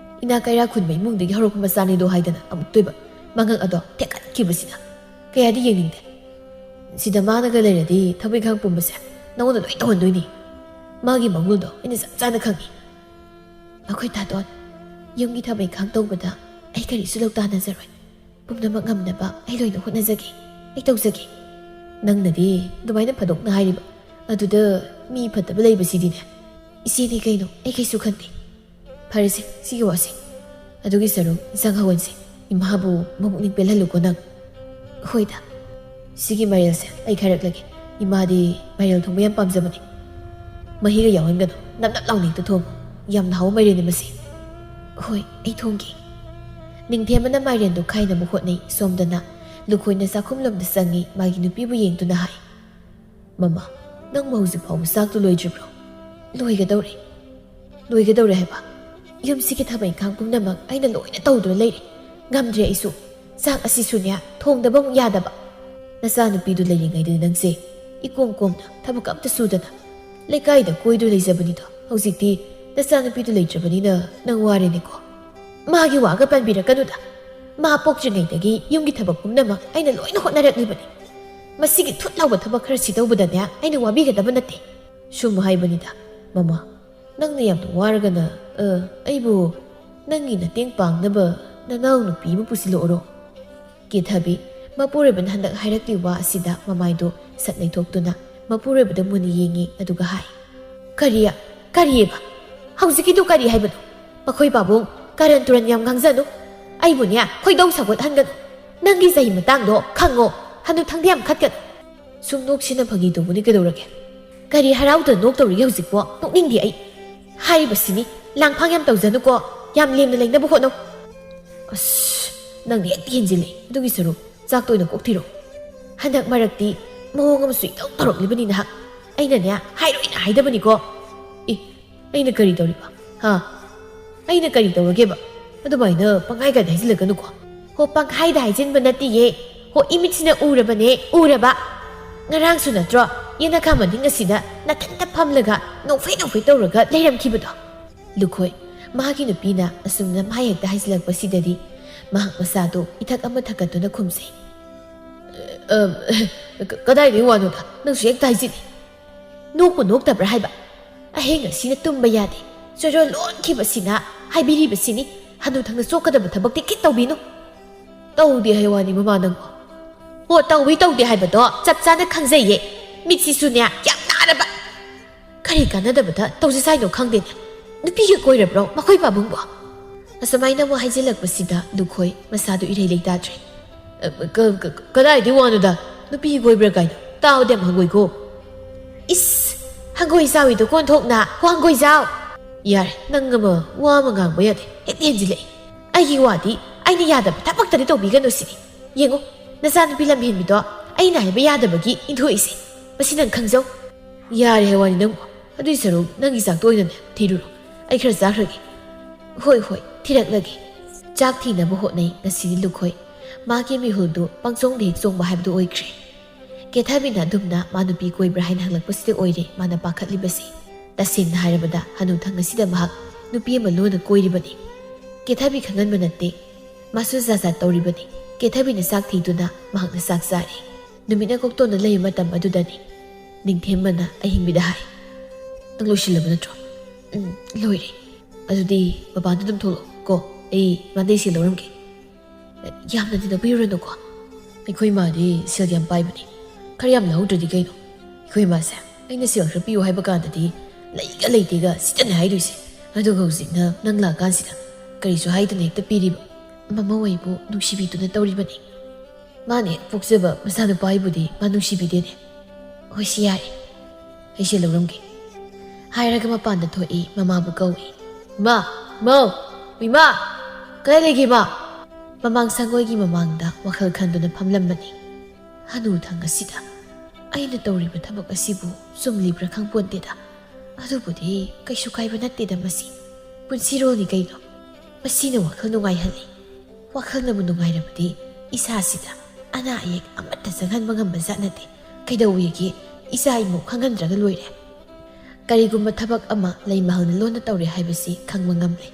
ꯏꯅꯥ ꯀꯩꯔꯥ ꯈꯨꯟꯕ ꯏꯃꯨꯡꯗꯒꯤ ꯍꯧꯔꯛꯄ ꯃꯆꯥꯅꯤꯗꯣ ꯍꯥꯏꯗꯅ ꯑꯃꯨꯛꯇꯣꯏꯕ ꯃꯉꯛ ꯑꯗꯣ ꯊꯦꯛꯀꯠꯈꯤꯕꯁꯤꯅ꯫ ꯀꯌꯥꯗꯤ ꯌꯦꯡꯅꯤꯡꯗꯦ꯫ ꯁꯤꯗ ꯃꯥꯅꯒ ꯂꯩꯔꯗꯤ ꯊꯕꯛ ꯏꯪꯈꯥꯡ ꯄꯨꯝꯕꯁꯦ ꯅꯉꯣꯟꯗ ꯂꯣꯏ ꯇꯧꯍꯟꯗꯣꯏꯅꯤ꯫ ꯃꯥꯒꯤ ꯃꯒꯨꯟꯗꯣ ꯑꯩꯅ ꯆꯞ ꯆꯥꯅ ꯈꯪꯉꯤ꯫ ꯑꯩꯈꯣꯏ ꯇꯥꯇꯣꯟ, ꯌꯨꯝꯒꯤ ꯊꯕꯛ ꯏꯪꯈꯥꯡ ꯇꯧꯕꯗ ꯑꯩ ꯀꯔꯤꯁꯨ ꯂꯧꯇꯥꯟꯅꯖꯔꯣꯏ꯫ ꯄꯨꯝꯅꯃꯛ ꯉꯝꯅꯕ ꯑꯩ ꯂꯣꯏꯅ ꯍꯣꯠꯅꯖꯒꯦ꯫ ꯑꯩ ꯇꯧꯖꯒꯦ꯫ ꯅꯪꯅꯗꯤ ꯑꯗꯨꯃꯥꯏꯅ ꯐꯥꯗꯣꯛꯅ ꯍꯥꯏꯔꯤꯕ ꯑꯗꯨꯗ ꯃꯤ ꯐꯠꯇꯕ ꯂꯩꯕꯁꯤꯗꯤꯅꯦ꯫ ꯏꯆꯦꯗꯤ ꯀꯩꯅꯣ? ꯑꯩ ꯀꯩꯁꯨ ꯈꯟꯗꯦ꯫ ꯐꯔꯦꯁꯦ, ꯁꯤꯒꯤ ꯋꯥꯁꯦ ꯑꯗꯨꯒꯤ ꯁꯔꯨꯛ ꯏꯟꯁꯥꯡ ꯍꯥꯎꯍꯟꯁꯦ꯫ ꯏꯃꯥꯕꯨ ꯃꯕꯨꯛꯅꯤꯡ ꯄꯦꯜꯍꯜꯂꯨꯀꯣ ꯅꯪ꯫ ꯍꯣꯏꯗ꯫ ꯁꯤꯒꯤ ꯃꯥꯏꯔꯦꯜꯁꯦ ꯑꯩ ꯈꯥꯏꯔꯛꯂꯒꯦ꯫ ꯏꯃꯥꯗꯤ ꯃꯥꯏꯔꯦꯜ ꯊꯣꯡꯕ ꯌꯥꯝ ꯄꯥꯝꯖꯕꯅꯦ꯫ ꯃꯍꯤꯒ ꯌꯥꯎꯍꯟꯒꯅꯨ, ꯅꯞ ꯅꯞ ꯂꯥꯎꯅ ꯍꯦꯛꯇ ꯊꯣꯡꯉꯨ꯫ ꯌꯥꯝꯅ ꯍꯥꯎꯕ ꯃꯥꯏꯔꯦꯜꯅꯤ ꯃꯁꯤ꯫ ꯍꯣꯏ, ꯑꯩ ꯊꯣꯡꯒꯦ꯫ ꯅꯤꯡꯊꯦꯝꯕꯅ ꯃꯥꯏꯔꯦꯟꯗꯨ ꯈꯥꯏꯅꯕ ꯍꯣꯠꯅꯩ꯫ ꯁꯣꯝꯗꯅ ꯂꯨꯈꯣꯏꯅ ꯆꯥꯛꯈꯨꯝꯂꯣꯝꯗ ꯆꯪꯉꯤ꯫ ꯃꯥꯒꯤ ꯅꯨꯄꯤꯕꯨ ꯌꯦꯡꯗꯨꯅ ꯍꯥꯏ, "ꯃꯃꯥ, ꯅꯪꯕꯨ ꯍꯧꯖꯤꯛ ꯐꯥꯎꯕ ꯆꯥꯛꯇꯨ ꯂꯣꯏꯗ꯭ꯔꯤꯕ꯭ꯔꯣ?" "ꯂꯣꯏꯒꯗꯧꯔꯦ꯫ ꯂꯣꯏꯒꯗꯧꯔꯦ ꯍꯥꯏꯕ? ꯌꯨꯝꯁꯤꯒꯤ ꯊꯕꯛ ꯏꯪꯈꯥꯡ ꯄꯨꯝꯅꯃꯛ ꯑꯩꯅ ꯂꯣꯏꯅ ꯇꯧꯗꯨꯅ ꯂꯩꯔꯦ꯫ ꯉꯝꯗ꯭ꯔꯦ ꯑꯩꯁꯨ꯫ ꯆꯥꯛ ꯑꯁꯤꯁꯨꯅꯦ, ꯊꯣꯡꯗꯕ ꯑꯃꯨꯛ ꯌꯥꯗꯕ꯫ ꯅꯆꯥꯅꯨꯄꯤꯗꯨ ꯂꯩꯔꯤꯉꯩꯗꯗꯤ ꯅꯪꯁꯦ ꯏꯀꯣꯝ ꯀꯣꯝꯅ ꯊꯕꯛ ꯑꯝꯇ ꯁꯨꯗꯅ ꯂꯩꯀꯥꯏꯗ ꯀꯣꯏꯗꯨꯅ ꯂꯩꯖꯕꯅꯤꯗꯣ꯫ ꯍꯧꯖꯤꯛꯇꯤ ꯅꯆꯥꯅꯨꯄꯤꯗꯨ ꯂꯩꯇ꯭ꯔꯕꯅꯤꯅ ꯅꯪ ꯋꯥꯔꯦꯅꯦꯀꯣ?" "ꯃꯥꯒꯤ ꯋꯥꯒ ꯄꯟꯕꯤꯔꯛꯀꯅꯨꯗ꯫ ꯃꯥ ꯄꯣꯛꯇ꯭ꯔꯤꯉꯩꯗꯒꯤ ꯌꯨꯝꯒꯤ ꯊꯕꯛ ꯄꯨꯝꯅꯃꯛ ꯑꯩꯅ ꯂꯣꯏꯅ ꯍꯣꯠꯅꯔꯛꯂꯤꯕꯅꯤ꯫ ꯃꯁꯤꯒꯤ ꯊꯨꯠ ꯂꯥꯎꯕ ꯊꯕꯛ ꯈꯔ ꯁꯤ ꯇꯧꯕꯗꯅꯦ ꯑꯩꯅ ꯋꯥꯕꯤꯒꯗꯕ ꯅꯠꯇꯦ꯫" "ꯁꯨꯝ ꯍꯥꯏꯕꯅꯤꯗ, ꯃꯃꯥ꯫ ꯅꯪꯅ ꯌꯥꯝꯅ ꯋꯥꯔꯒꯅ, ꯑ, ꯑꯩꯕꯨ ꯅꯪꯒꯤ ꯃꯇꯦꯡ ꯄꯥꯡꯅꯕ ꯅꯅꯥꯎ ꯅꯨꯄꯤ ꯑꯃ ꯄꯨꯁꯤꯜꯂꯛꯑꯣꯔꯣ?" ꯀꯦꯊꯕꯤ, ꯃꯄꯨꯔꯣꯏꯕꯅ ꯍꯟꯗꯛ ꯍꯥꯏꯔꯛꯂꯤꯕ ꯋꯥ ꯑꯁꯤꯗ ꯃꯃꯥꯏꯗꯨ ꯁꯠ ꯂꯩꯊꯣꯛꯇꯨꯅ ꯃꯄꯨꯔꯣꯏꯕꯗ ꯃꯨꯟꯅ ꯌꯦꯡꯉꯤ, ꯑꯗꯨꯒ ꯍꯥꯏ, "ꯀꯔꯤ? ꯀꯔꯤꯑꯕ? ꯍꯧꯖꯤꯛꯀꯤꯗꯨ ꯀꯔꯤ ꯍꯥꯏꯕꯅꯣ? ꯃꯈꯣꯏ ꯄꯥꯕꯨꯡ ꯀꯔꯟ ꯇꯨꯔꯟ ꯌꯥꯝ ꯉꯥꯡꯖꯅꯨ꯫ ꯑꯩꯕꯨꯅꯦ, ꯈꯣꯏꯗꯧ ꯁꯥꯎꯒꯠꯍꯟꯒꯅꯨ꯫ ꯅꯪꯒꯤ ꯆꯍꯤ ꯃꯇꯥꯡꯗꯣ ꯈꯪꯉꯣ꯫ ꯍꯅꯨꯊꯪꯗ ꯌꯥꯝ ꯈꯠꯀꯅꯨ꯫" "ꯁꯨꯝ ꯅꯣꯛꯁꯤꯅ ꯐꯥꯒꯤ ꯇꯧꯕꯅꯤ, ꯀꯩꯗꯧꯔꯒꯦ?" "ꯀꯔꯤ ꯍꯔꯥꯎꯗꯅ ꯅꯣꯛꯇꯧꯔꯤꯒꯦ ꯍꯧꯖꯤꯛꯄꯣ? ꯅꯣꯛꯅꯤꯡꯗꯦ ꯑꯩ꯫ ꯍꯥꯏꯔꯤꯕꯁꯤꯅꯤ, ꯂꯥꯡꯐꯥꯡ ꯌꯥꯝ ꯇꯧꯖꯅꯨꯀꯣ, ꯌꯥꯝ ꯂꯦꯝꯅ ꯂꯩꯅꯕ ꯍꯣꯠꯅꯧ꯫" "ꯑꯁ, ꯅꯪꯗꯤ ꯍꯦꯛꯇ ꯍꯦꯟꯖꯤꯜꯂꯦ꯫ ꯑꯗꯨꯒꯤ ꯁꯔꯨꯛ ꯆꯥꯛꯇ ꯑꯣꯏꯅ ꯀꯣꯛ ꯊꯤꯔꯣ꯫" ꯍꯟꯗꯛ ꯃꯔꯛꯇꯤ ꯃꯑꯣꯡ ꯑꯃꯁꯨ ꯏꯇꯧ ꯇꯧꯔꯛꯂꯤꯕꯅꯤ ꯅꯍꯥꯛ꯫ ꯑꯩꯅꯅꯦ, ꯍꯥꯏꯔꯣꯏꯅ ꯍꯥꯏꯗꯕꯅꯤꯀꯣ꯫ "ꯑꯦ, ꯑꯩꯅ ꯀꯔꯤ ꯇꯧꯔꯤꯕ? ꯍꯥ? ꯑꯩꯅ ꯀꯔꯤ ꯇꯧꯔꯒꯦꯕ? ꯑꯗꯨꯃꯥꯏꯅ ꯄꯪꯍꯥꯏ ꯀꯥꯏꯗ ꯍꯥꯏꯖꯤꯜꯂꯛꯀꯅꯨꯀꯣ꯫" "ꯍꯣ, ꯄꯪꯍꯥꯏꯗ ꯍꯥꯏꯖꯤꯟꯕ ꯅꯠꯇꯤꯌꯦ꯫ ꯍꯣ, ꯏꯃꯤꯠꯁꯤꯅ ꯎꯔꯕꯅꯦ, ꯎꯔꯕ꯫ ꯉꯔꯥꯡꯁꯨ ꯅꯠꯇ꯭ꯔꯣ ꯌꯦꯅꯈꯥ ꯃꯅꯤꯡ ꯑꯁꯤꯗ ꯅꯥꯊꯟꯇ ꯐꯝꯂꯒ ꯅꯣꯛꯐꯦ ꯅꯣꯛꯐꯦ ꯇꯧꯔꯒ ꯂꯩꯔꯝꯈꯤꯕꯗꯣ?" ꯂꯨꯈꯣꯏ, ꯃꯍꯥꯛꯀꯤ ꯅꯨꯄꯤꯅ ꯑꯁꯨꯝꯅ ꯃꯍꯥꯏ ꯍꯦꯛꯇ ꯍꯥꯏꯖꯤꯜꯂꯛꯄꯁꯤꯗꯗꯤ ꯃꯍꯥꯛ ꯃꯁꯥꯗꯨ ꯏꯊꯛ ꯑꯃ ꯊꯛꯀꯠꯇꯨꯅ ꯈꯨꯝꯖꯩ꯫ "ꯑ, ꯀ-, ꯀꯗꯥꯏꯗꯒꯤ ꯋꯥꯅꯣꯗ? ꯅꯪꯁꯨ ꯍꯦꯛꯇ ꯍꯥꯏꯖꯤꯜꯂꯤ꯫ ꯅꯣꯛꯄꯨ ꯅꯣꯛꯇꯕ꯭ꯔꯥ ꯍꯥꯏꯕ? ꯑꯍꯤꯡ ꯑꯁꯤꯅ ꯇꯨꯝꯕ ꯌꯥꯗꯦ꯫ ꯆꯣꯏꯔꯣꯜ ꯂꯣꯟꯈꯤꯕꯁꯤꯅ ꯍꯥꯏꯕꯤꯔꯤꯕꯁꯤꯅꯤ꯫ ꯍꯅꯨꯊꯪꯅ ꯆꯣꯛꯀꯗꯕ ꯊꯕꯛꯇꯤ ꯈꯤꯠ ꯇꯧꯕꯤꯅꯨ꯫" "ꯇꯧꯗꯦ ꯍꯥꯏ ꯋꯥꯅꯤ ꯃꯃꯥ ꯅꯪꯕꯣ꯫" "ꯍꯣ, ꯇꯧꯏ ꯇꯧꯗꯦ ꯍꯥꯏꯕꯗꯣ ꯆꯞ ꯆꯥꯅ ꯈꯪꯖꯩꯌꯦ꯫ ꯃꯤꯠꯁꯤꯁꯨꯅꯦ ꯌꯥꯝ ꯅꯥꯔꯕ꯫ ꯀꯔꯤ ꯀꯥꯟꯅꯗꯕꯗ ꯇꯧꯖꯁꯥꯏꯅꯣ ꯈꯪꯗꯦꯅꯦ꯫ ꯅꯨꯄꯤꯒ ꯀꯣꯏꯔꯕ꯭ꯔꯣ ꯃꯈꯣꯏ ꯄꯥꯕꯨꯡꯕꯣ?" ꯑꯁꯨꯃꯥꯏꯅ ꯑꯃꯨꯛ ꯍꯥꯏꯖꯤꯜꯂꯛꯄꯁꯤꯗ ꯂꯨꯈꯣꯏ ꯃꯁꯥꯗꯨ ꯏꯔꯩ ꯂꯩꯇꯥꯗ꯭ꯔꯦ꯫ "ꯑ, ꯀ-, ꯀ-, ꯀꯗꯥꯏꯗꯒꯤ ꯋꯥꯅꯣꯗ? ꯅꯨꯄꯤꯒ ꯀꯣꯏꯕ꯭ꯔꯥ ꯀꯥꯏꯅ? ꯇꯥꯎꯗꯦ ꯍꯪꯒꯣꯏꯀꯣ꯫" "ꯏꯁ, ꯍꯪꯒꯣꯏ ꯆꯥꯎꯏꯗꯣ ꯀꯣꯟꯊꯣꯛꯅ ꯍꯣ ꯍꯪꯒꯣꯏ ꯆꯥꯎ꯫" "ꯌꯥꯔꯦ, ꯅꯪ ꯑꯃ ꯋꯥ ꯑꯃ ꯉꯥꯡꯕ ꯌꯥꯗꯦ, ꯍꯦꯛꯇ ꯍꯦꯟꯖꯤꯜꯂꯛꯑꯦ꯫ ꯑꯩꯒꯤ ꯋꯥꯗꯤ ꯑꯩꯅ ꯌꯥꯗꯕ ꯊꯕꯛꯇꯗꯤ ꯇꯧꯕꯤꯒꯅꯨ ꯁꯤꯅꯤ꯫ ꯌꯦꯡꯉꯨ, ꯅꯆꯥꯅꯨꯄꯤ ꯂꯝꯍꯦꯟꯕꯤꯗꯣ ꯑꯩꯅ ꯍꯥꯏꯕ ꯌꯥꯗꯕꯒꯤ ꯏꯟꯊꯣꯛꯏꯁꯦ꯫ ꯃꯁꯤ ꯅꯪ ꯈꯪꯖꯧ꯫" "ꯌꯥꯔꯦ ꯍꯥꯏ ꯋꯥꯅꯤ ꯅꯪꯕꯨ꯫ ꯑꯗꯨꯏ ꯁꯔꯨꯛ ꯅꯪꯒꯤ ꯆꯥꯛꯇꯣ ꯑꯣꯏꯅꯅꯦ ꯊꯤꯔꯨꯔꯣ꯫ ꯑꯩ ꯈꯔ ꯆꯥꯈ꯭ꯔꯒꯦ꯫" "ꯍꯣꯏ, ꯍꯣꯏ, ꯊꯤꯔꯛꯂꯒꯦ꯫" ꯆꯥꯛ ꯊꯤꯅꯕ ꯍꯣꯠꯅꯩ ꯉꯁꯤꯗꯤ ꯂꯨꯈꯣꯏ꯫ ꯃꯥꯒꯤ ꯃꯤꯍꯨꯜꯗꯨ ꯄꯪꯆꯣꯡꯗ ꯍꯦꯛ ꯆꯣꯡꯕ ꯍꯥꯏꯕꯗꯨ ꯑꯣꯏꯈ꯭ꯔꯦ꯫ ꯀꯦꯊꯕꯤꯅ ꯑꯗꯨꯝꯅ ꯃꯥ ꯅꯨꯄꯤ ꯀꯣꯏꯕ꯭ꯔꯥ ꯍꯥꯏꯅ ꯍꯪꯂꯛꯄꯁꯤꯗ ꯑꯣꯏꯔꯦ ꯃꯥꯅ ꯄꯥꯈꯠꯂꯤꯕꯁꯤ꯫ ꯇꯁꯦꯡꯅ ꯍꯥꯏꯔꯕꯗ ꯍꯅꯨꯊꯪ ꯑꯁꯤꯗ ꯃꯍꯥꯛ ꯅꯨꯄꯤ ꯑꯃ ꯂꯣꯟꯅ ꯀꯣꯏꯔꯤꯕꯅꯤ꯫ ꯀꯦꯊꯕꯤ ꯈꯪꯍꯟꯕ ꯅꯠꯇꯦ꯫ ꯃꯥꯁꯨ ꯖꯥꯠ ꯖꯥꯠ ꯇꯧꯔꯤꯕꯅꯤ꯫ ꯀꯦꯊꯕꯤꯅ ꯆꯥꯛ ꯊꯤꯗꯨꯅ ꯃꯍꯥꯛꯅ ꯆꯥꯛ ꯆꯥꯔꯤ꯫ ꯅꯨꯃꯤꯠꯅ ꯀꯣꯛꯇꯣꯟꯅ ꯂꯩꯕ ꯃꯇꯝ ꯑꯗꯨꯗꯅꯤ꯫ ꯅꯤꯡꯊꯦꯝꯕꯅ ꯑꯍꯤꯡꯕꯤꯗ ꯍꯥꯏ, "ꯅꯪ ꯂꯣꯏꯁꯤꯜꯂꯕ ꯅꯠꯇ꯭ꯔꯣ?" "ꯎꯝ, ꯂꯣꯏꯔꯦ꯫" "ꯑꯗꯨꯗꯤ ꯃꯄꯥꯟꯗ ꯑꯗꯨꯝ ꯊꯣꯛꯂꯛꯑꯣ ꯀꯣ, ꯑꯩ ꯃꯥꯗꯩꯁꯤ ꯂꯧꯔꯝꯒꯦ꯫" "ꯌꯥꯝꯅꯗꯤ ꯂꯧꯕꯤꯔꯨꯔꯅꯨꯀꯣ꯫" "ꯑꯩꯈꯣꯏ ꯃꯥꯗꯤ ꯁꯦꯜ ꯌꯥꯝ ꯄꯥꯏꯕꯅꯤ, ꯈꯔ ꯌꯥꯝ ꯂꯧꯍꯧꯗ꯭ꯔꯗꯤ ꯀꯩꯅꯣ?" "ꯑꯩꯈꯣꯏ ꯃꯥꯁꯦ ꯑꯩꯅ ꯁꯦꯜ ꯈꯔ ꯄꯤꯌꯨ ꯍꯥꯏꯕ ꯀꯥꯟꯗꯗꯤ ꯂꯩꯒ ꯂꯩꯇꯦꯒ ꯁꯤꯗꯅꯦ ꯍꯥꯏꯗꯣꯏꯁꯦ, ꯑꯗꯨꯒ ꯍꯧꯖꯤꯛꯅ ꯅꯪ ꯂꯥꯛꯑꯀꯥꯟꯁꯤꯗ ꯀꯔꯤꯁꯨ ꯍꯥꯏꯗꯅ ꯍꯦꯛꯇ ꯄꯤꯔꯤꯕ꯫" "ꯃꯃꯧ ꯑꯩꯕꯨ ꯅꯨꯡꯁꯤꯕꯤꯗꯨꯅ ꯇꯧꯔꯤꯕꯅꯤ꯫ ꯃꯥꯅ ꯍꯦꯛ ꯄꯣꯛꯆꯕ ꯃꯆꯥꯅꯨꯄꯥ ꯑꯩꯕꯨꯗꯤ ꯃꯥ ꯅꯨꯡꯁꯤꯕꯤꯗꯦꯅꯦ꯫ ꯍꯣꯏ, ꯁꯤ ꯌꯥꯔꯦ, ꯑꯩꯁꯦ ꯂꯧꯔꯝꯒꯦ꯫" ꯍꯥꯏꯔꯒ ꯃꯄꯥꯟꯗ ꯊꯣꯛꯏ꯫ ꯃꯃꯥꯕꯨ ꯀꯧꯏ꯫ "ꯏꯃꯥ! ꯏꯃꯥ! ꯏꯃꯥ! ꯀꯗꯥꯏ ꯂꯩꯒꯦ, ꯏꯃꯥ?" ꯃꯃꯥꯡ ꯁꯪꯒꯣꯏꯒꯤ ꯃꯃꯥꯡꯗ ꯋꯥꯈꯜ ꯈꯟꯗꯨꯅ ꯐꯝꯂꯝꯕꯅꯤ꯫ "ꯍꯅꯨꯊꯪ ꯑꯁꯤꯗ ꯑꯩꯅ ꯇꯧꯔꯤꯕ ꯊꯕꯛ ꯑꯁꯤꯕꯨ ꯆꯨꯝꯂꯤꯕ꯭ꯔꯥ ꯈꯪꯄꯣꯟꯇꯦꯗ꯫ ꯑꯗꯨꯕꯨꯗꯤ ꯀꯩꯁꯨ ꯀꯥꯏꯕ ꯅꯠꯇꯦꯗ, ꯃꯁꯤ ꯄꯨꯟꯁꯤꯔꯣꯜꯅꯤ ꯀꯩꯅꯣ꯫ ꯃꯁꯤꯅ ꯋꯥꯈꯜ ꯅꯨꯡꯉꯥꯏꯍꯜꯂꯤ꯫ ꯋꯥꯈꯜꯅꯕꯨ ꯅꯨꯡꯉꯥꯏꯔꯕꯗꯤ ꯏꯁꯥꯁꯤꯗ ꯑꯅꯥ ꯑꯌꯦꯛ ꯑꯃꯠꯇ ꯆꯪꯍꯟꯕ ꯉꯝꯕ ꯖꯥꯠ ꯅꯠꯇꯦ꯫ ꯀꯩꯗꯧꯋꯦꯒꯦ, ꯏꯆꯥ ꯏꯃꯧ ꯈꯪꯍꯟꯗ꯭ꯔꯒ ꯂꯣꯏꯔꯦ꯫" ꯀꯔꯤꯒꯨꯝꯕ ꯊꯕꯛ ꯑꯃ ꯂꯩꯃꯍꯜꯅ ꯂꯣꯟꯅ ꯇꯧꯔꯦ ꯍꯥꯏꯕꯁꯤ ꯈꯪꯕ ꯉꯝꯂꯦ꯫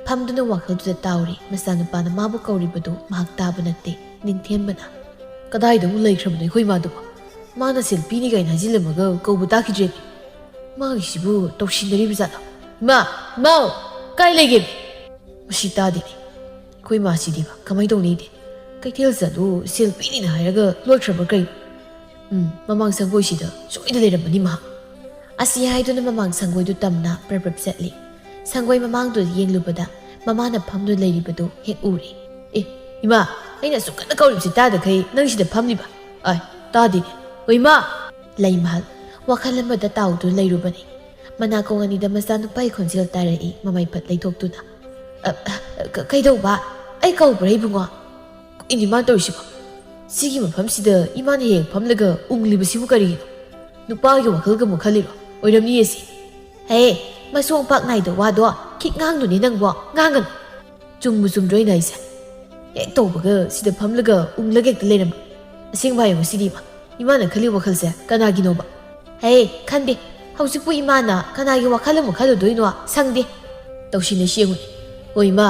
ꯐꯝꯗꯨꯅ ꯋꯥꯈꯜꯗꯨꯗ ꯇꯥꯎꯔꯤ ꯃꯆꯥꯅꯨꯄꯥꯅ ꯃꯥꯕꯨ ꯀꯧꯔꯤꯕꯗꯨ ꯃꯍꯥꯛ ꯇꯥꯕ ꯅꯠꯇꯦ꯫ ꯅꯤꯡꯊꯦꯝꯕꯅ, "ꯀꯗꯥꯏꯗ ꯑꯃꯨꯛ ꯂꯩꯈ꯭ꯔꯕꯅꯣ ꯑꯩꯈꯣꯏ ꯏꯃꯥꯗꯨꯕꯣ? ꯃꯥꯅ ꯁꯦꯜ ꯄꯤꯅꯤ ꯀꯥꯏꯅ ꯍꯥꯏꯖꯤꯜꯂꯝꯃꯒ ꯀꯧꯕ ꯇꯥꯈꯤꯗ꯭ꯔꯦꯅꯦ꯫ ꯃꯥꯒꯤꯁꯤꯕꯨ ꯇꯧꯁꯤꯟꯅꯔꯤꯕ ꯖꯥꯠꯂꯣ? ꯏꯃꯥ! ꯏꯃꯥꯎ! ꯀꯥꯏ ꯂꯩꯒꯦ?" ꯃꯁꯤ ꯇꯥꯗꯦꯅꯦ꯫ ꯑꯩꯈꯣꯏ ꯃꯥꯁꯤꯗꯤꯕ ꯀꯃꯥꯏ ꯇꯧꯅꯤꯗꯤ? ꯀꯩꯊꯦꯜ ꯆꯠꯂꯨ, ꯁꯦꯜ ꯄꯤꯅꯤꯅ ꯍꯥꯏꯔꯒ ꯂꯣꯠꯈ꯭ꯔꯕ꯭ꯔꯥ ꯀꯩꯅꯣ? ꯎꯝ, ꯃꯃꯥꯡ ꯁꯪꯒꯣꯏꯁꯤꯗ ꯁꯣꯏꯗ ꯂꯩꯔꯝꯃꯅꯤ ꯃꯍꯥꯛ꯫ ꯑꯁꯤ ꯍꯥꯏꯗꯨꯅ ꯃꯃꯥꯡ ꯁꯪꯒꯣꯏꯗꯨ ꯇꯝꯅ ꯄ꯭ꯔꯞ ꯄ꯭ꯔꯞ ꯆꯠꯂꯤ꯫ ꯁꯪꯒꯣꯏ ꯃꯃꯥꯡꯗꯨꯗ ꯌꯦꯡꯂꯨꯕꯗ ꯃꯃꯥꯅ ꯐꯝꯗꯨꯅ ꯂꯩꯔꯤꯕꯗꯨ ꯍꯦꯛ ꯎꯔꯦ꯫ "ꯑꯦ, ꯏꯃꯥ, ꯑꯩꯅ ꯑꯁꯨꯛ ꯀꯟꯅ ꯀꯧꯔꯤꯕꯁꯤ ꯇꯥꯗꯈꯩ ꯅꯪ ꯁꯤꯗ ꯐꯝꯂꯤꯕ? ꯑꯥꯏ, ꯇꯥꯗꯦꯅꯦ꯫ ꯑꯣ ꯏꯃꯥ!" ꯂꯩꯃꯍꯜ ꯋꯥꯈꯜ ꯑꯃꯗ ꯇꯥꯎꯗꯨꯅ ꯂꯩꯔꯨꯕꯅꯤ꯫ ꯃꯅꯥꯀꯣꯡ ꯑꯅꯤꯗ ꯃꯆꯥꯅꯨꯄꯥꯒꯤ ꯈꯣꯟꯖꯦꯜ ꯇꯥꯔꯛꯏ, ꯃꯃꯥꯏ ꯐꯠ ꯂꯩꯊꯣꯛꯇꯨꯅ꯫ "ꯑ, ꯑ, ꯀ-, ꯀꯩꯗꯧꯕ? ꯑꯩ ꯀꯧꯕ꯭ꯔꯥ ꯏꯕꯨꯡꯉꯣ? ꯀꯩꯅꯣ ꯏꯃꯥꯅ ꯇꯧꯔꯤꯁꯤꯕꯣ? ꯁꯤꯒꯤ ꯃꯐꯝꯁꯤꯗ ꯏꯃꯥꯅ ꯍꯦꯛ ꯐꯝꯂꯒ ꯎꯪꯂꯤꯕꯁꯤꯕꯨ ꯀꯔꯤꯒꯤꯅꯣ? ꯅꯨꯄꯥꯒꯤ ꯋꯥꯈꯜꯒ ꯑꯃꯨꯛ ꯈꯜꯂꯤꯔꯣ? ꯑꯣꯏꯔꯝꯅꯤꯌꯦ ꯁꯤ꯫ ꯍꯦ, ꯃꯁꯣꯡ ꯄꯥꯛ ꯅꯥꯏꯗ ꯋꯥꯗꯣ ꯈꯤꯛ ꯉꯥꯡꯅꯨꯅꯦ ꯅꯪꯕꯣ, ꯉꯥꯡꯒꯅꯨ꯫ ꯆꯨꯝꯕꯨ ꯆꯨꯝꯗ꯭ꯔꯣ ꯑꯩꯅ ꯍꯥꯏꯁꯦ? ꯍꯦꯛ ꯇꯧꯕꯒ ꯁꯤꯗ ꯐꯝꯂꯒ ꯎꯪꯂꯒ ꯍꯦꯛꯇ ꯂꯩꯔꯝꯕ꯫ ꯑꯁꯦꯡꯕ ꯍꯥꯏꯌꯣ ꯉꯁꯤꯗꯤ ꯏꯃꯥ꯫ ꯏꯃꯥꯅ ꯈꯜꯂꯤ ꯋꯥꯈꯜꯁꯦ ꯀꯅꯥꯒꯤꯅꯣꯕ?" "ꯍꯦ, ꯈꯟꯗꯦ꯫ ꯍꯧꯖꯤꯛꯄꯨ ꯏꯃꯥꯅ ꯀꯅꯥꯒꯤ ꯋꯥꯈꯜ ꯑꯃꯨꯛ ꯈꯜꯂꯨꯗꯣꯏꯅꯣ? ꯁꯪꯗꯦ꯫ ꯇꯧꯁꯤꯟꯅꯁꯤ ꯌꯦꯡꯉꯨꯅꯦ꯫ ꯍꯣꯏ ꯏꯃꯥ,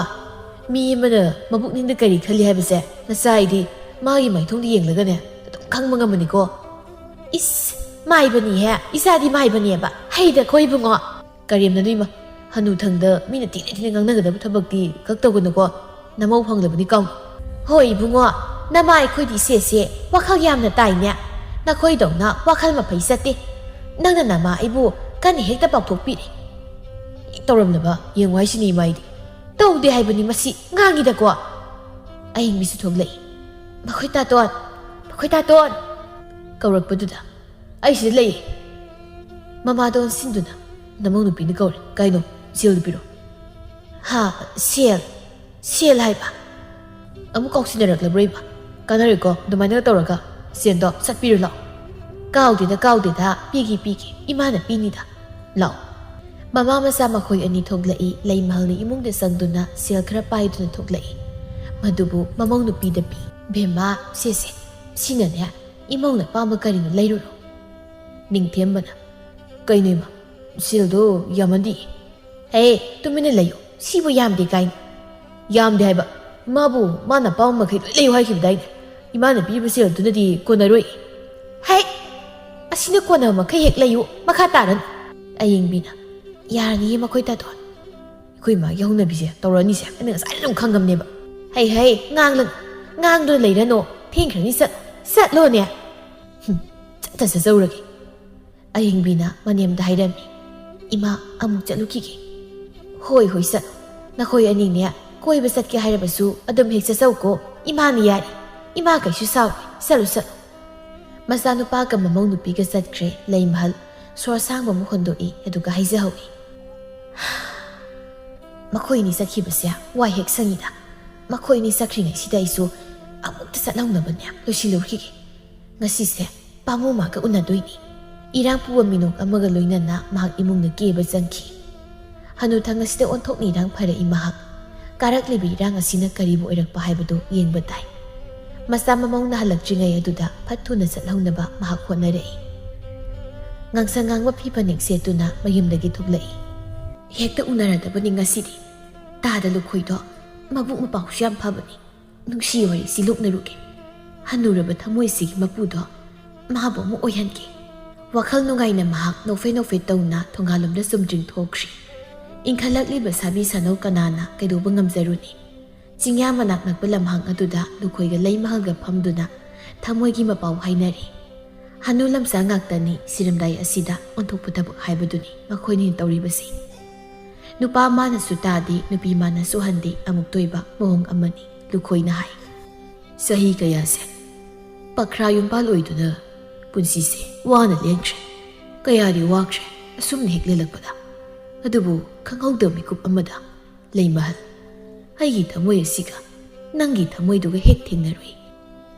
ꯃꯤ ꯑꯃꯅ ꯃꯕꯨꯛꯅꯤꯡꯗ ꯀꯔꯤ ꯈꯜꯂꯤ ꯍꯥꯏꯕꯁꯦ ꯃꯆꯥ ꯑꯩꯗꯤ ꯃꯥꯒꯤ ꯃꯥꯏꯊꯣꯡꯗ ꯌꯦꯡꯂꯒꯅꯦ ꯑꯗꯨꯝ ꯈꯪꯕ ꯉꯝꯕꯅꯤꯀꯣ꯫" "ꯏꯁ, ꯃꯥꯏꯕꯅꯤꯍꯦ, ꯏꯆꯥꯗꯤ ꯃꯥꯏꯕꯅꯦꯕ꯫ ꯍꯩꯗꯀꯣ ꯏꯕꯨꯡꯉꯣ!" "ꯀꯔꯦꯝꯅꯅꯨ ꯏꯃꯥ, ꯍꯅꯨꯊꯪꯗ ꯃꯤꯅ ꯊꯤꯅ ꯊꯤꯅ ꯉꯥꯡꯅꯒꯗꯕ ꯊꯕꯛꯇꯤ ꯈꯛ ꯇꯧꯒꯅꯨꯀꯣ꯫ ꯅꯃꯧ ꯐꯪꯂꯕꯅꯤ ꯀꯥꯎꯅꯨ꯫" "ꯍꯣꯏ ꯏꯕꯨꯡꯉꯣ, ꯅꯃꯥ ꯑꯩꯈꯣꯏꯗꯤ ꯏꯆꯦꯁꯦ ꯋꯥꯈꯜ ꯌꯥꯝꯅ ꯇꯥꯏꯅꯦ꯫ ꯅꯈꯣꯏꯗꯧꯅ ꯋꯥꯈꯜ ꯃꯐꯩ ꯆꯠꯇꯦ꯫ ꯅꯪꯅ ꯅꯃꯥ ꯑꯩꯕꯨ ꯀꯟꯅ ꯍꯦꯛꯇ ꯄꯥꯎꯊꯣꯛꯄꯤꯔꯦ꯫" ꯍꯦꯛ ꯇꯧꯔꯝꯂꯕ ꯌꯦꯡꯉꯨ ꯍꯥꯏꯁꯤꯅꯤ ꯏꯃꯥ ꯑꯩꯗꯤ꯫ "ꯇꯧꯗꯦ ꯍꯥꯏꯕꯅꯤ ꯃꯁꯤ, ꯉꯥꯡꯉꯤꯗꯀꯣ꯫" ꯑꯍꯤꯡꯕꯤꯁꯨ ꯊꯣꯛꯂꯛꯏ꯫ "ꯃꯈꯣꯏ ꯇꯥꯇꯣꯟ! ꯃꯈꯣꯏ ꯇꯥꯇꯣꯟ!" ꯀꯧꯔꯛꯄꯗꯨꯗ, "ꯑꯩ ꯁꯤꯗ ꯂꯩꯌꯦ꯫" ꯃꯃꯥꯗ ꯑꯣꯟꯁꯤꯟꯗꯨꯅ ꯅꯃꯧ ꯅꯨꯄꯤꯅ ꯀꯧꯔꯦ꯫ "ꯀꯩꯅꯣ? ꯁꯦꯜꯗꯨ ꯄꯤꯔꯣ꯫" "ꯍꯥ? ꯁꯦꯜ? ꯁꯦꯜ ꯍꯥꯏꯕ?" "ꯑꯃꯨꯛ ꯀꯥꯎꯁꯤꯟꯅꯔꯛꯂꯕ꯭ꯔꯣ ꯏꯃꯥ? ꯀꯥꯟꯅꯔꯣꯏꯀꯣ ꯑꯗꯨꯃꯥꯏꯅꯒ ꯇꯧꯔꯒ꯫ ꯁꯦꯜꯗꯣ ꯁꯠ ꯄꯤꯔꯣ ꯂꯥꯛꯑꯣ꯫" "ꯀꯥꯎꯗꯦꯗ, ꯀꯥꯎꯗꯦꯗ, ꯄꯤꯒꯦ, ꯄꯤꯒꯦ, ꯏꯃꯥꯅ ꯄꯤꯅꯤꯗ꯫ ꯂꯥꯛꯑꯣ꯫" ꯃꯃꯥ ꯃꯆꯥ ꯃꯈꯣꯏ ꯑꯅꯤ ꯊꯣꯛꯂꯛꯏ꯫ ꯂꯩꯃꯍꯜꯅ ꯏꯃꯨꯡꯗ ꯆꯪꯗꯨꯅ ꯁꯦꯜ ꯈꯔ ꯄꯥꯏꯗꯨꯅ ꯊꯣꯛꯂꯛꯏ꯫ ꯃꯗꯨꯕꯨ ꯃꯃꯧ ꯅꯨꯄꯤꯗ ꯄꯤ꯫ "ꯕꯦꯝꯃ, ꯁꯦꯁꯦ, ꯁꯤꯅꯅꯦ, ꯏꯃꯧꯅ ꯑꯄꯥꯝꯕ ꯀꯔꯤꯅꯣ ꯂꯩꯔꯨꯔꯣ꯫" ꯅꯤꯡꯊꯦꯝꯕꯅ, "ꯀꯩꯅꯣ ꯏꯃꯥ, "ꯁꯦꯜꯗꯣ ꯌꯥꯝꯃꯟꯗꯤ"꯫ "ꯍꯦ, ꯇꯨꯃꯤꯟꯅ ꯂꯩꯌꯨ, ꯁꯤꯕꯨ ꯌꯥꯝꯗꯦ ꯀꯥꯏꯅ"꯫ "ꯌꯥꯝꯗꯦ ꯍꯥꯏꯕ? ꯏꯃꯥꯕꯨ ꯃꯥꯅ ꯑꯄꯥꯝꯕ ꯃꯈꯩ ꯂꯣꯏ ꯂꯩꯌꯨ ꯍꯥꯏꯈꯤꯕꯗꯥꯏꯅꯦ? ꯏꯃꯥꯅ ꯄꯤꯕ ꯁꯦꯜꯗꯨꯅꯗꯤ ꯀꯣꯟꯅꯔꯣꯏ"꯫ "ꯍꯦ, ꯑꯁꯤꯅ ꯀꯣꯟꯅꯕ ꯃꯈꯩ ꯍꯦꯛ ꯂꯩꯌꯨ, ꯃꯈꯥ ꯇꯥꯔꯅꯨ"꯫ ꯑꯌꯦꯡꯕꯤꯅ, "ꯌꯥꯔꯅꯤꯌꯦ ꯃꯈꯣꯏ ꯇꯥꯇꯣꯟ꯫ ꯑꯩꯈꯣꯏ ꯏꯃꯥꯒꯤ ꯍꯧꯅꯕꯤꯁꯦ ꯇꯧꯔꯛꯑꯅꯤꯁꯦ ꯑꯩꯅ ꯉꯁꯥꯏꯅ ꯑꯗꯨꯝ ꯈꯪꯉꯝꯅꯦꯕ"꯫ "ꯍꯩ ꯍꯩ, ꯉꯥꯡꯂꯅꯨ, ꯉꯥꯡꯗꯨꯅ ꯂꯩꯔꯅꯨ꯫ ꯊꯦꯡꯈ꯭ꯔꯅꯤ, ꯆꯠꯂꯣ, ꯆꯠꯂꯣꯅꯦ"꯫ "ꯍꯨꯝ, ꯆꯠꯇ ꯆꯠꯆꯧꯔꯒꯦ"꯫ ꯑꯌꯦꯡꯕꯤꯅ ꯃꯅꯦꯝꯗ ꯍꯥꯏꯔꯝꯃꯤ꯫ "ꯏꯃꯥ, ꯑꯃꯨꯛ ꯆꯠꯂꯨꯈꯤꯒꯦ"꯫ "ꯍꯣꯏ ꯍꯣꯏ, ꯆꯠꯂꯣ꯫ ꯅꯈꯣꯏ ꯑꯅꯤꯅꯦ, ꯀꯣꯏꯕ ꯆꯠꯀꯦ ꯍꯥꯏꯔꯕꯁꯨ ꯑꯗꯨꯝ ꯍꯦꯛ ꯆꯠꯆꯧꯀꯣ꯫ ꯏꯃꯥꯅ ꯌꯥꯔꯤ꯫ ꯏꯃꯥ ꯀꯩꯁꯨ ꯁꯥꯎꯔꯣꯏ꯫ ꯆꯠꯂꯨ, ꯆꯠꯂꯨ"꯫ ꯃꯆꯥꯅꯨꯄꯥꯒ ꯃꯃꯧ ꯅꯨꯄꯤꯒ ꯆꯠꯈ꯭ꯔꯦ꯫ ꯂꯩꯃꯍꯜ ꯁꯣꯔ ꯑꯁꯥꯡꯕ ꯑꯃ ꯍꯣꯟꯗꯣꯛꯏ, ꯑꯗꯨꯒ ꯍꯥꯏꯖꯍꯧꯏ꯫ "ꯃꯈꯣꯏ ꯑꯅꯤ ꯆꯠꯈꯤꯕꯁꯦ ꯋꯥꯏ ꯍꯦꯛ ꯁꯪꯉꯤꯗ꯫ ꯃꯈꯣꯏ ꯑꯅꯤ ꯆꯠꯈ꯭ꯔꯤꯉꯩꯁꯤꯗ ꯑꯩꯁꯨ ꯑꯃꯨꯛꯇ ꯆꯠꯍꯧꯅꯕꯅꯦ ꯂꯣꯏꯁꯤꯜꯂꯨꯈꯤꯒꯦ꯫ ꯉꯁꯤꯁꯦ ꯄꯥꯃꯨ ꯃꯥꯒ ꯎꯅꯗꯣꯏꯅꯤ"꯫ ꯏꯔꯥꯡ ꯄꯨꯕ ꯃꯤꯅꯣꯛ ꯑꯃꯒ ꯂꯣꯏꯅꯅ ꯃꯍꯥꯛ ꯏꯃꯨꯡꯗ ꯀꯦꯕ ꯆꯪꯈꯤ꯫ ꯍꯅꯨꯊꯪ ꯑꯁꯤꯗ ꯑꯣꯟꯊꯣꯛꯅ ꯏꯔꯥꯡ ꯐꯔꯛꯏ ꯃꯍꯥꯛ꯫ ꯀꯥꯔꯛꯂꯤꯕ ꯏꯔꯥꯡ ꯑꯁꯤꯅ ꯀꯔꯤꯕꯨ ꯑꯣꯏꯔꯛꯄ ꯍꯥꯏꯕꯗꯨ ꯌꯦꯡꯕ ꯇꯥꯏ꯫ ꯃꯆꯥ ꯃꯃꯧ ꯅꯥꯍꯜꯂꯛꯇ꯭ꯔꯤꯉꯩ ꯑꯗꯨꯗ ꯐꯠ ꯊꯨꯅ ꯆꯠꯍꯧꯅꯕ ꯃꯍꯥꯛ ꯍꯣꯠꯅꯔꯛꯏ꯫ ꯉꯥꯡꯁꯪ ꯉꯥꯡꯕ ꯐꯤ ꯐꯅꯦꯛ ꯁꯦꯠꯇꯨꯅ ꯃꯌꯨꯝꯗꯒꯤ ꯊꯣꯛꯂꯛꯏ꯫ "ꯍꯦꯛꯇ ꯎꯅꯔꯗꯕꯅꯤ ꯉꯁꯤꯗꯤ꯫ ꯇꯥꯗ ꯂꯨꯈꯣꯏꯗꯣ ꯃꯕꯨꯛ ꯃꯄꯥꯎꯁꯨ ꯌꯥꯝ ꯐꯕꯅꯤ꯫ ꯅꯨꯡꯁꯤ ꯋꯥꯔꯤꯁꯤ ꯂꯣꯛꯅꯔꯨꯒꯦ꯫ ꯍꯟꯅꯨꯔꯕ ꯊꯃꯣꯏꯁꯤꯒꯤ ꯃꯄꯨꯗꯣ ꯃꯥꯕꯨ ꯑꯃꯨꯛ ꯑꯣꯏꯍꯟꯒꯦ"꯫ ꯋꯥꯈꯜ ꯅꯨꯡꯉꯥꯏꯅ ꯃꯍꯥꯛ ꯅꯣꯛꯐꯦ ꯅꯣꯛꯐꯦ ꯇꯧꯅ ꯊꯣꯡꯒꯥꯜꯂꯣꯝꯗ ꯆꯨꯝꯗ꯭ꯔꯤꯡ ꯊꯣꯛꯈ꯭ꯔꯤ꯫ ꯏꯪꯈꯠꯂꯛꯂꯤꯕ ꯁꯥꯕꯤ ꯁꯥꯅꯧ ꯀꯅꯥꯅ ꯀꯩꯗꯧꯕ ꯉꯝꯖꯔꯨꯅꯤ? ꯆꯤꯡꯌꯥ ꯃꯅꯥꯛ ꯅꯛꯄ ꯂꯝꯍꯥꯡ ꯑꯗꯨꯗ ꯂꯨꯈꯣꯏꯒ ꯂꯩꯃꯍꯜꯒ ꯐꯝꯗꯨꯅ ꯊꯃꯣꯏꯒꯤ ꯃꯄꯥꯎ ꯍꯥꯏꯅꯔꯤ꯫ ꯍꯅꯨ ꯂꯝꯆꯥ ꯉꯥꯛꯇꯅꯤ ꯁꯤꯔꯝꯗꯥꯏ ꯑꯁꯤꯗ ꯑꯣꯟꯊꯣꯛꯄ ꯊꯕꯛ ꯍꯥꯏꯕꯗꯨꯅꯤ ꯃꯈꯣꯏꯅ ꯇꯧꯔꯤꯕꯁꯤ꯫ ꯅꯨꯄꯥ ꯃꯥꯅꯁꯨ ꯇꯥꯗꯦ, ꯅꯨꯄꯤ ꯃꯥꯅꯁꯨ ꯍꯟꯗꯦ, ꯑꯃꯨꯛꯇ ꯑꯣꯏꯕ ꯃꯑꯣꯡ ꯑꯃꯅꯤ꯫ ꯂꯨꯈꯣꯏꯅ ꯍꯥꯏ, "ꯆꯍꯤ ꯀꯌꯥꯁꯦ ꯄꯈ꯭ꯔꯥ ꯌꯨꯝꯕꯥꯜ ꯑꯣꯏꯗꯨꯅ ꯄꯨꯟꯁꯤꯁꯦ ꯋꯥꯅ ꯂꯦꯟꯈ꯭ꯔꯦ꯫ ꯀꯌꯥꯗꯤ ꯋꯥꯈ꯭ꯔꯦ ꯑꯁꯨꯝꯅ ꯍꯦꯛ ꯂꯦꯜꯂꯛꯄꯗ꯫ ꯑꯗꯨꯕꯨ ꯈꯪꯍꯧꯗꯕ ꯃꯤꯀꯨꯞ ꯑꯃꯗ ꯂꯩꯃꯍꯜ, ꯑꯩꯒꯤ ꯊꯃꯣꯏ ꯑꯁꯤꯒ ꯅꯪꯒꯤ ꯊꯃꯣꯏꯗꯨꯒ ꯍꯦꯛ ꯊꯦꯡꯅꯔꯨꯏ"꯫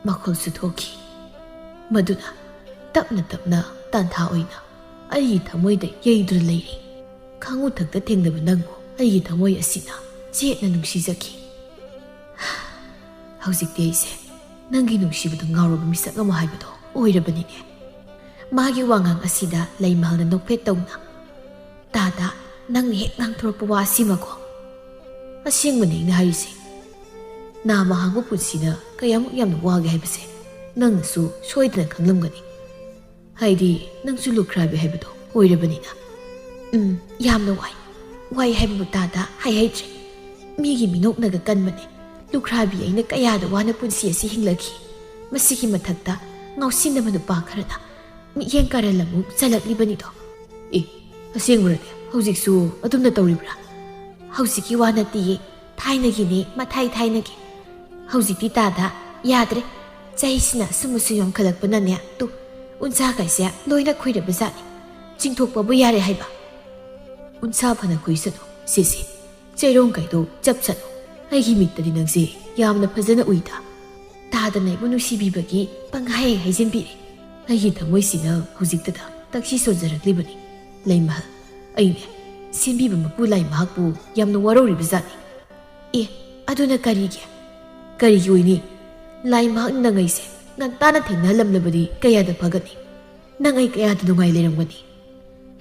ꯃꯈꯣꯜꯁꯨ ꯊꯣꯛꯈꯤ꯫ ꯃꯗꯨꯅ ꯇꯞꯅ ꯇꯞꯅ ꯇꯥꯟꯊꯥ ꯑꯣꯏꯅ ꯑꯩꯒꯤ ꯊꯃꯣꯏꯗ ꯌꯩꯗꯨꯅ ꯂꯩꯔꯤ꯫ ꯈꯪꯉꯨ ꯊꯛꯇ ꯊꯦꯡꯅꯕ ꯅꯪꯕꯨ ꯑꯩꯒꯤ ꯊꯃꯣꯏ ꯑꯁꯤꯅ ꯆꯦꯠꯅ ꯅꯨꯡꯁꯤꯖꯈꯤ꯫ ꯍꯧꯖꯤꯛꯇꯤ ꯑꯩꯁꯦ ꯅꯪꯒꯤ ꯅꯨꯡꯁꯤꯕꯗ ꯉꯥꯎꯔꯕ ꯃꯤꯁꯛ ꯑꯃ ꯍꯥꯏꯕꯗꯣ ꯑꯣꯏꯔꯕꯅꯤꯅꯦ꯫ ꯃꯥꯒꯤ ꯋꯥꯉꯥꯡ ꯑꯁꯤꯗ ꯂꯩꯃꯍꯜꯅ ꯅꯣꯛꯐꯦꯠ ꯇꯧꯅ, ꯇꯥꯗ, ꯅꯪꯅ ꯍꯦꯛ ꯉꯥꯡꯊꯣꯔꯛꯄ ꯋꯥ ꯑꯁꯤꯃꯀꯣ꯫ ꯑꯁꯦꯡꯕꯅꯦ ꯑꯩꯅ ꯍꯥꯏꯔꯤꯁꯦ꯫ ꯅꯥꯃ ꯍꯥꯡꯕ ꯄꯨꯟꯁꯤꯅ ꯀꯌꯥꯃꯨꯛ ꯌꯥꯝꯅ ꯋꯥꯒꯦ ꯍꯥꯏꯕꯁꯦ ꯅꯪꯅꯁꯨ ꯁꯣꯏꯗꯅ ꯈꯪꯂꯝꯒꯅꯤ꯫ ꯍꯥꯏꯗꯤ ꯅꯪꯁꯨ ꯂꯨꯈ꯭ꯔꯥꯕꯤ ꯍꯥꯏꯕꯗꯣ ꯑꯣꯏꯔꯕꯅꯤꯅ꯫ ꯎꯝ, ꯌꯥꯝꯅ ꯋꯥꯏ꯫ ꯋꯥꯏ ꯍꯥꯏꯕꯕꯨ ꯇꯥꯗ ꯍꯥꯏꯍꯩꯗ꯭ꯔꯦ꯫ ꯃꯤꯒꯤ ꯃꯤꯅꯣꯛꯅꯒ ꯀꯟꯕꯅꯦ꯫ ꯂꯨꯈ꯭ꯔꯥꯕꯤ ꯑꯩꯅ ꯀꯌꯥꯗ ꯋꯥꯅ ꯄꯨꯟꯁꯤ ꯑꯁꯤ ꯍꯤꯡꯂꯛꯈꯤ꯫ ꯃꯁꯤꯒꯤ ꯃꯊꯛꯇ ꯉꯥꯎꯁꯤꯟꯅꯕ ꯅꯨꯄꯥ ꯈꯔꯅ ꯃꯤꯠꯌꯦꯡ ꯀꯥꯔꯟ ꯑꯃꯨꯛ ꯆꯜꯂꯛꯂꯤꯕꯅꯤꯗꯣ꯫ ꯑꯦ, ꯑꯁꯦꯡꯕꯔꯅꯦ? ꯍꯧꯖꯤꯛꯁꯨ ꯑꯗꯨꯝꯅ ꯇꯧꯔꯤꯕ꯭ꯔꯥ? ꯍꯧꯖꯤꯛꯀꯤ ꯋꯥ ꯅꯠꯇꯤꯌꯦ, ꯊꯥꯏꯅꯒꯤꯅꯦ, ꯃꯊꯥꯏ ꯊꯥꯏꯅꯒꯤ꯫ ꯍꯧꯖꯤꯛꯇꯤ ꯇꯥꯗ ꯌꯥꯗ꯭ꯔꯦ꯫ ꯆꯍꯤꯁꯤꯅ ꯑꯁꯨꯝ ꯑꯁꯨꯝ ꯌꯥꯝꯈꯠꯂꯛꯄꯅꯅꯦ, ꯇꯨ, ꯎꯟꯁꯥꯒꯩꯁꯦ ꯂꯣꯏꯅ ꯈꯨꯏꯔꯕ ꯖꯥꯠꯅꯤ꯫ ꯆꯤꯡꯊꯣꯛꯄꯕꯨ ꯌꯥꯔꯦ ꯍꯥꯏꯕ꯫ ꯎꯟꯁꯥ ꯐꯅ ꯈꯨꯏꯁꯅꯨ, ꯁꯤꯁꯦ꯫ ꯆꯩꯔꯣꯡ ꯀꯩꯗꯣ ꯆꯞ ꯆꯠꯂꯣ꯫ ꯑꯩꯒꯤ ꯃꯤꯠꯇꯗꯤ ꯅꯪꯁꯦ ꯌꯥꯝꯅ ꯐꯖꯅ ꯎꯏꯗ꯫ ꯇꯥꯗꯅ ꯑꯩꯕꯨ ꯅꯨꯡꯁꯤꯕꯤꯕꯒꯤ ꯄꯪꯍꯥꯏ ꯍꯥꯏꯖꯤꯟꯕꯤꯔꯦ꯫ ꯑꯩꯒꯤ ꯊꯃꯣꯏꯁꯤꯅ ꯍꯧꯖꯤꯛꯇꯗ ꯇꯛꯁꯤ ꯁꯣꯟꯖꯔꯛꯂꯤꯕꯅꯤ꯫ ꯂꯩꯃꯍꯜ, ꯑꯩꯅꯦ, ꯁꯦꯝꯕꯤꯕ ꯃꯄꯨ ꯂꯥꯏ ꯃꯍꯥꯛꯄꯨ ꯌꯥꯝꯅ ꯋꯥꯔꯧꯔꯤꯕ ꯖꯥꯠꯅꯤ꯫ ꯑꯦ, ꯑꯗꯨꯅ ꯀꯔꯤꯒꯤ? ꯀꯔꯤꯒꯤ ꯑꯣꯏꯅꯤ? ꯂꯥꯏ ꯃꯍꯥꯛꯅ ꯅꯪ ꯑꯩꯁꯦ ꯉꯟꯇꯥꯅ ꯊꯦꯡꯅꯍꯜꯂꯝꯂꯕꯗꯤ ꯀꯌꯥꯗ ꯐꯒꯅꯤ? ꯅꯪ ꯑꯩ ꯀꯌꯥꯗ ꯅꯨꯡꯉꯥꯏ ꯂꯩꯔꯝꯒꯅꯤ?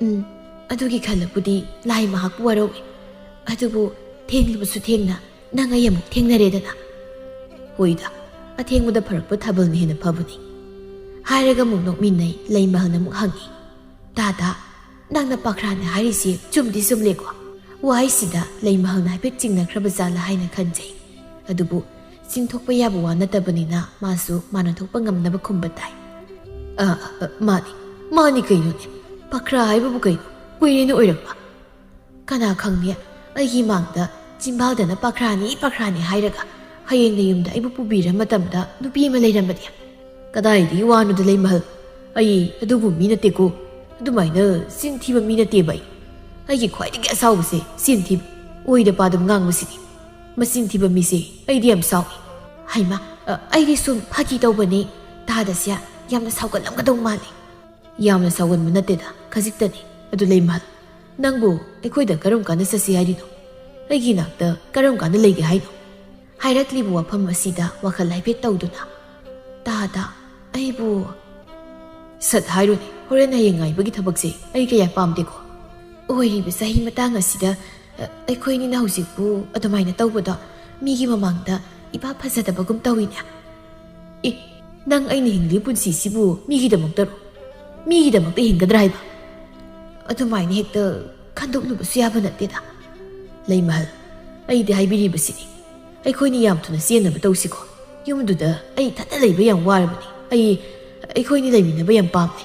ꯎꯝ, ꯑꯗꯨꯒꯤ ꯈꯜꯂꯕꯨꯗꯤ ꯂꯥꯏ ꯃꯍꯥꯛꯄꯨ ꯋꯥꯔꯧꯏ꯫ ꯑꯗꯨꯕꯨ ꯊꯦꯡꯂꯕꯁꯨ ꯊꯦꯡꯅ ꯅꯪ ꯑꯩ ꯑꯃꯨꯛ ꯊꯦꯡꯅꯔꯦꯗꯅ꯫ ꯍꯣꯏꯗ, ꯑꯊꯦꯡꯕꯗ ꯐꯔꯛꯄ ꯊꯥꯕꯜꯅ ꯍꯦꯟꯅ ꯐꯕꯅꯤ꯫ ꯍꯥꯏꯔꯒ ꯑꯃꯨꯛ ꯅꯣꯛꯃꯤꯟꯅꯩ꯫ ꯂꯩꯃꯍꯜꯅ ꯑꯃꯨꯛ ꯍꯪꯉꯤ, "ꯇꯥꯗ, ꯅꯪꯅ ꯄꯥꯈ꯭ꯔꯥꯅꯦ ꯍꯥꯏꯔꯤꯁꯤ ꯆꯨꯝꯗꯤ ꯆꯨꯝꯂꯦꯀꯣ?" ꯋꯥꯍꯩꯁꯤꯗ ꯂꯩꯃꯍꯜꯅ ꯍꯥꯏꯐꯦꯠ ꯆꯤꯡꯅꯈ꯭ꯔꯕ ꯖꯥꯠꯂ ꯍꯥꯏꯅ ꯈꯟꯖꯩ꯫ ꯑꯗꯨꯕꯨ ꯆꯤꯡꯊꯣꯛꯄ ꯌꯥꯕ ꯋꯥ ꯅꯠꯇꯕꯅꯤꯅ ꯃꯥꯁꯨ ꯃꯥꯅ ꯊꯣꯛꯄ ꯉꯝꯅꯕ ꯈꯨꯝꯕ ꯇꯥꯏ꯫ "ꯑ, ꯑ, ꯑ, ꯃꯥꯅꯤ, ꯃꯥꯅꯤ ꯀꯩꯅꯣꯅꯦ꯫ ꯄꯥꯈ꯭ꯔꯥ ꯍꯥꯏꯕꯕꯨ ꯀꯩꯅꯣ? ꯀꯨꯏꯔꯦꯅ ꯑꯣꯏꯔꯛꯄ꯫ ꯀꯅꯥ ꯈꯪꯅꯤ, ꯑꯩꯒꯤ ꯃꯥꯡꯗ ꯆꯤꯝꯕꯥꯜꯗꯅ ꯄꯥꯈ꯭ꯔꯥꯅꯤ, ꯄꯥꯈ꯭ꯔꯥꯅꯤ ꯍꯥꯏꯔꯒ ꯍꯌꯦꯡ ꯅꯌꯨꯝꯗ ꯑꯩꯕꯨ ꯄꯨꯕꯤꯔ ꯃꯇꯝꯗ ꯅꯨꯄꯤ ꯑꯃ ꯂꯩꯔꯝꯕꯗꯤ?" "ꯀꯗꯥꯏꯗꯒꯤ ꯋꯥꯅꯣꯗ ꯂꯩꯃꯍꯜ? ꯑꯩ ꯑꯗꯨꯒꯨꯝꯕ ꯃꯤ ꯅꯠꯇꯦꯀꯣ꯫ ꯑꯗꯨꯃꯥꯏꯅ ꯆꯤꯟ ꯊꯤꯕ ꯃꯤ ꯅꯠꯇꯦꯕ ꯑꯩ꯫ ꯑꯩꯒꯤ ꯈ꯭ꯋꯥꯏꯗꯒꯤ ꯑꯁꯥꯎꯕꯁꯦ ꯆꯤꯟ ꯊꯤꯕ, ꯑꯣꯏꯗ ꯄꯥꯗꯕ ꯉꯥꯡꯕꯁꯤꯅꯤ꯫ ꯃꯆꯤꯟ ꯊꯤꯕ ꯃꯤꯁꯦ ꯑꯩꯗꯤ ꯌꯥꯝ ꯁꯥꯎꯏ꯫" "ꯍꯩꯃꯥ, ꯑ, ꯑꯩꯗꯤ ꯁꯨꯝ ꯐꯥꯒꯤ ꯇꯧꯕꯅꯦ꯫ ꯇꯥꯗꯁꯦ ꯌꯥꯝꯅ ꯁꯥꯎꯒꯠꯂꯝꯒꯗꯧ ꯃꯥꯜꯂꯤ꯫" "ꯌꯥꯝꯅ ꯁꯥꯎꯒꯟꯕ ꯅꯠꯇꯦꯗ, ꯈꯖꯤꯛꯇꯅꯤ꯫ ꯑꯗꯨ ꯂꯩꯃꯍꯜ, ꯅꯪꯕꯨ ꯑꯩꯈꯣꯏꯗ ꯀꯔꯝ ꯀꯥꯟꯗ ꯆꯠꯁꯤ ꯍꯥꯏꯔꯤꯅꯣ? ꯑꯩꯒꯤ ꯅꯥꯛꯇ ꯀꯔꯝ ꯀꯥꯟꯗ ꯂꯩꯒꯦ ꯍꯥꯏꯅꯣ?" ꯍꯥꯏꯔꯛꯂꯤꯕ ꯋꯥꯐꯝ ꯑꯁꯤꯗ ꯋꯥꯈꯜ ꯍꯥꯏꯐꯦꯠ ꯇꯧꯗꯨꯅ, "ꯇꯥꯗ, ꯑꯩꯕꯨ..." "ꯁꯠ ꯍꯥꯏꯔꯨꯅꯦ, ꯍꯣꯔꯦꯟ ꯍꯌꯦꯡ ꯉꯥꯏꯕꯒꯤ ꯊꯕꯛꯁꯦ ꯑꯩ ꯀꯌꯥ ꯄꯥꯝꯗꯦꯀꯣ꯫" ꯑꯣꯏꯔꯤꯕ ꯆꯍꯤ ꯃꯇꯥꯡ ꯑꯁꯤꯗ, ꯑ, ꯑꯩꯈꯣꯏꯅꯤꯅ ꯍꯧꯖꯤꯛꯄꯨ ꯑꯗꯨꯃꯥꯏꯅ ꯇꯧꯕꯗꯣ ꯃꯤꯒꯤ ꯃꯃꯥꯡꯗ ꯏꯄꯥ ꯐꯖꯗꯕꯒꯨꯝ ꯇꯧꯏꯅꯦ꯫ ꯑꯦ, ꯅꯪ ꯑꯩꯅ ꯍꯤꯡꯂꯤꯕ ꯄꯨꯟꯁꯤꯁꯤꯕꯨ ꯃꯤꯒꯤꯗꯃꯛꯇꯔꯣ? ꯃꯤꯒꯤꯗꯃꯛꯇ ꯍꯤꯡꯒꯗ꯭ꯔꯥ ꯍꯥꯏꯕ? ꯑꯗꯨꯃꯥꯏꯅ ꯍꯦꯛꯇ ꯈꯟꯗꯣꯛꯂꯨꯕꯁꯨ ꯌꯥꯕ ꯅꯠꯇꯦꯗ꯫ ꯂꯩꯃꯍꯜ, ꯑꯩꯗꯤ ꯍꯥꯏꯕꯤꯔꯤꯕꯁꯤꯅꯤ, ꯑꯩꯈꯣꯏꯅꯤ ꯌꯥꯝ ꯊꯨꯅ ꯆꯦꯟꯅꯕ ꯇꯧꯁꯤꯀꯣ꯫ ꯌꯨꯝꯗꯨꯗ ꯑꯩ ꯏꯊꯟꯇ ꯂꯩꯕ ꯌꯥꯝ ꯋꯥꯔꯕꯅꯤ꯫ ꯑꯩ, ꯑꯩꯈꯣꯏꯅꯤ ꯂꯩꯃꯤꯟꯅꯕ ꯌꯥꯝ ꯄꯥꯝꯃꯦ꯫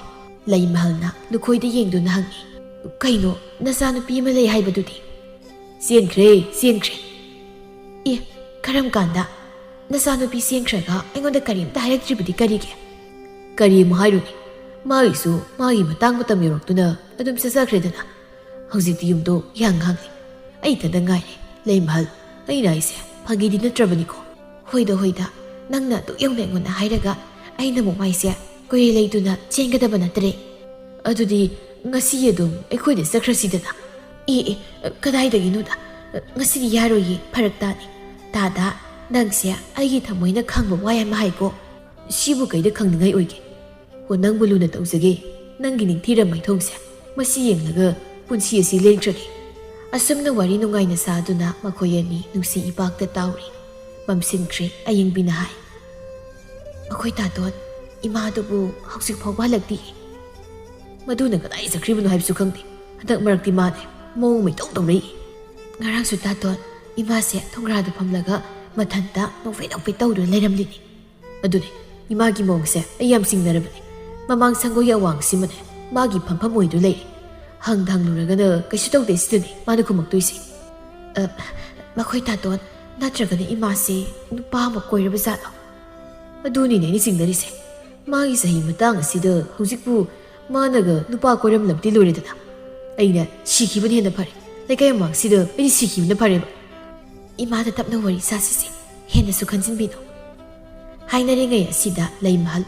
ꯂꯩꯃꯍꯜꯅ ꯂꯨꯈꯣꯏꯗ ꯌꯦꯡꯗꯨꯅ ꯍꯪꯉꯤ, "ꯀꯩꯅꯣ, ꯅꯆꯥꯅꯨꯄꯤ ꯑꯃ ꯂꯩ ꯍꯥꯏꯕꯗꯨꯗꯤ?" "ꯆꯦꯟꯈ꯭ꯔꯦ, ꯆꯦꯟꯈ꯭ꯔꯦ"꯫ "ꯑꯦ, ꯀꯔꯝ ꯀꯥꯟꯗ? ꯅꯆꯥꯅꯨꯄꯤ ꯆꯦꯟꯈ꯭ꯔꯒ ꯑꯩꯉꯣꯟꯗ ꯀꯔꯤꯝꯇ ꯍꯥꯏꯔꯛꯇ꯭ꯔꯤꯕꯗꯤ ꯀꯔꯤꯒꯤ?" "ꯀꯔꯤ ꯑꯃꯨꯛ ꯍꯥꯏꯔꯨꯅꯤ? ꯃꯥꯒꯤꯁꯨ ꯃꯥꯒꯤ ꯃꯇꯥꯡ ꯃꯇꯝ ꯌꯧꯔꯛꯇꯨꯅ ꯑꯗꯨꯝ ꯆꯠꯆꯈ꯭ꯔꯦꯗꯅ꯫ ꯍꯧꯖꯤꯛꯇꯤ ꯌꯨꯝꯗꯣ ꯏꯍꯥꯡ ꯍꯥꯡꯉꯤ꯫ ꯑꯩ ꯏꯊꯟꯇ ꯉꯥꯏꯔꯦ꯫ ꯂꯩꯃꯍꯜ, ꯑꯩꯅ ꯍꯥꯏꯁꯦ ꯐꯥꯒꯤꯗꯤ ꯅꯠꯇ꯭ꯔꯕꯅꯤꯀꯣ꯫" "ꯍꯣꯏꯗ, ꯍꯣꯏꯗ, ꯅꯪꯅ ꯑꯗꯨꯛ ꯌꯧꯅ ꯑꯩꯉꯣꯟꯗ ꯍꯥꯏꯔꯒ ꯑꯩꯅ ꯑꯃꯨꯛ ꯃꯥꯏꯁꯦ ꯀꯣꯏꯔꯦ ꯂꯩꯗꯨꯅ ꯆꯦꯟꯒꯗꯕ ꯅꯠꯇ꯭ꯔꯦ꯫ ꯑꯗꯨꯗꯤ ꯉꯁꯤ ꯑꯗꯨꯝ ꯑꯩꯈꯣꯏꯗ ꯆꯠꯈ꯭ꯔꯁꯤꯗꯅ꯫" "ꯑꯦ, ꯑꯦ, ꯀꯗꯥꯏꯗꯒꯤꯅꯣꯗ? ꯉꯁꯤꯗꯤ ꯌꯥꯔꯣꯏꯌꯦ, ꯐꯔꯛ ꯇꯥꯅꯤ꯫ ꯇꯥꯗ, ꯅꯪꯁꯦ ꯑꯩꯒꯤ ꯊꯃꯣꯏꯅ ꯈꯪꯕ ꯋꯥ ꯌꯥꯝ ꯍꯥꯏꯀꯣ꯫ ꯁꯤꯕꯨ ꯀꯩꯗ ꯈꯪꯅꯤꯡꯉꯥꯏ ꯑꯣꯏꯒꯦ? ꯍꯣ, ꯅꯪꯕꯨ ꯂꯨꯅ ꯇꯧꯖꯒꯦ꯫ ꯅꯪꯒꯤ ꯅꯤꯡꯊꯤꯔꯕ ꯃꯥꯏꯊꯣꯡꯁꯦ, ꯃꯁꯤ ꯌꯦꯡꯂꯒ ꯄꯨꯟꯁꯤ ꯑꯁꯤ ꯂꯦꯟꯈ꯭ꯔꯒꯦ꯫" ꯑꯁꯨꯝꯅ ꯋꯥꯔꯤ ꯅꯨꯡꯉꯥꯏꯅ ꯁꯥꯗꯨꯅ ꯃꯈꯣꯏ ꯑꯅꯤ ꯅꯨꯡꯁꯤ ꯏꯄꯥꯛꯇ ꯇꯥꯎꯔꯤ꯫ ꯃꯝꯁꯤꯟꯈ꯭ꯔꯦ꯫ ꯑꯌꯤꯡꯕꯤꯅ ꯍꯥꯏ, "ꯑꯩꯈꯣꯏ ꯇꯥꯇꯣꯟ, ꯏꯃꯥꯗꯨꯕꯨ ꯍꯧꯖꯤꯛ ꯐꯥꯎꯕ ꯍꯜꯂꯛꯇꯦ꯫ ꯃꯗꯨꯅ ꯀꯗꯥꯏ ꯆꯠꯈ꯭ꯔꯤꯕꯅꯣ ꯍꯥꯏꯕꯁꯨ ꯈꯪꯗꯦ꯫ ꯍꯟꯗꯛ ꯃꯔꯛꯇꯤ ꯃꯥꯅꯦ ꯃꯑꯣꯡ ꯑꯃ ꯏꯇꯧ ꯇꯧꯔꯛꯏ꯫ ꯉꯔꯥꯡꯁꯨ ꯇꯥꯇꯣꯟ, ꯏꯃꯥꯁꯦ ꯊꯣꯡꯒ꯭ꯔꯥꯗ ꯐꯝꯂꯒ ꯃꯊꯟꯇ ꯅꯣꯛꯐꯦꯠ ꯅꯣꯛꯐꯦꯠ ꯇꯧꯗꯨꯅ ꯂꯩꯔꯝꯂꯤꯅꯤ꯫ ꯑꯗꯨꯅꯦ, ꯏꯃꯥꯒꯤ ꯃꯑꯣꯡꯁꯦ ꯑꯩ ꯌꯥꯝ ꯆꯤꯡꯅꯔꯕꯅꯦ꯫ ꯃꯃꯥꯡ ꯁꯪꯒꯣꯏ ꯑꯋꯥꯡꯁꯤꯃꯅꯦ ꯃꯥꯒꯤ ꯐꯝꯐꯝ ꯑꯣꯏꯗꯨ ꯂꯩꯔꯦ꯫ ꯍꯪꯗ ꯍꯪꯂꯨꯔꯒꯅ ꯀꯩꯁꯨ ꯇꯧꯗꯦ ꯁꯤꯗꯅꯦ ꯃꯥꯅ ꯈꯨꯝꯃꯛꯇꯣꯏꯁꯦ꯫" "ꯑ, ꯃꯈꯣꯏ ꯇꯥꯇꯣꯟ, ꯅꯠꯇ꯭ꯔꯒꯅ ꯏꯃꯥꯁꯦ ꯅꯨꯄꯥ ꯑꯃ ꯀꯣꯏꯔꯕ ꯖꯥꯠꯂꯣ?" "ꯑꯗꯨꯅꯤꯅꯦ ꯑꯩꯅ ꯆꯤꯡꯅꯔꯤꯁꯦ꯫ ꯃꯥꯒꯤ ꯆꯍꯤ ꯃꯇꯥꯡ ꯑꯁꯤꯗ ꯍꯧꯖꯤꯛꯄꯨ ꯃꯥꯅꯒ ꯅꯨꯄꯥ ꯀꯣꯏꯔꯝꯂꯕꯗꯤ ꯂꯣꯏꯔꯦꯗꯅ꯫ ꯑꯩꯅ ꯁꯤꯈꯤꯕꯅ ꯍꯦꯟꯅ ꯐꯔꯦ꯫ ꯂꯩꯀꯥꯏ ꯃꯃꯥꯡꯁꯤꯗ ꯑꯩꯅ ꯁꯤꯈꯤꯕꯅ ꯐꯔꯦꯕ꯫" "ꯏꯃꯥꯗ ꯇꯞꯅ ꯋꯥꯔꯤ ꯁꯥꯁꯤꯁꯦ, ꯍꯦꯟꯅꯁꯨ ꯈꯟꯖꯤꯟꯕꯤꯅꯨ꯫" ꯍꯥꯏꯅꯔꯤꯉꯩ ꯑꯁꯤꯗ ꯂꯩꯃꯍꯜ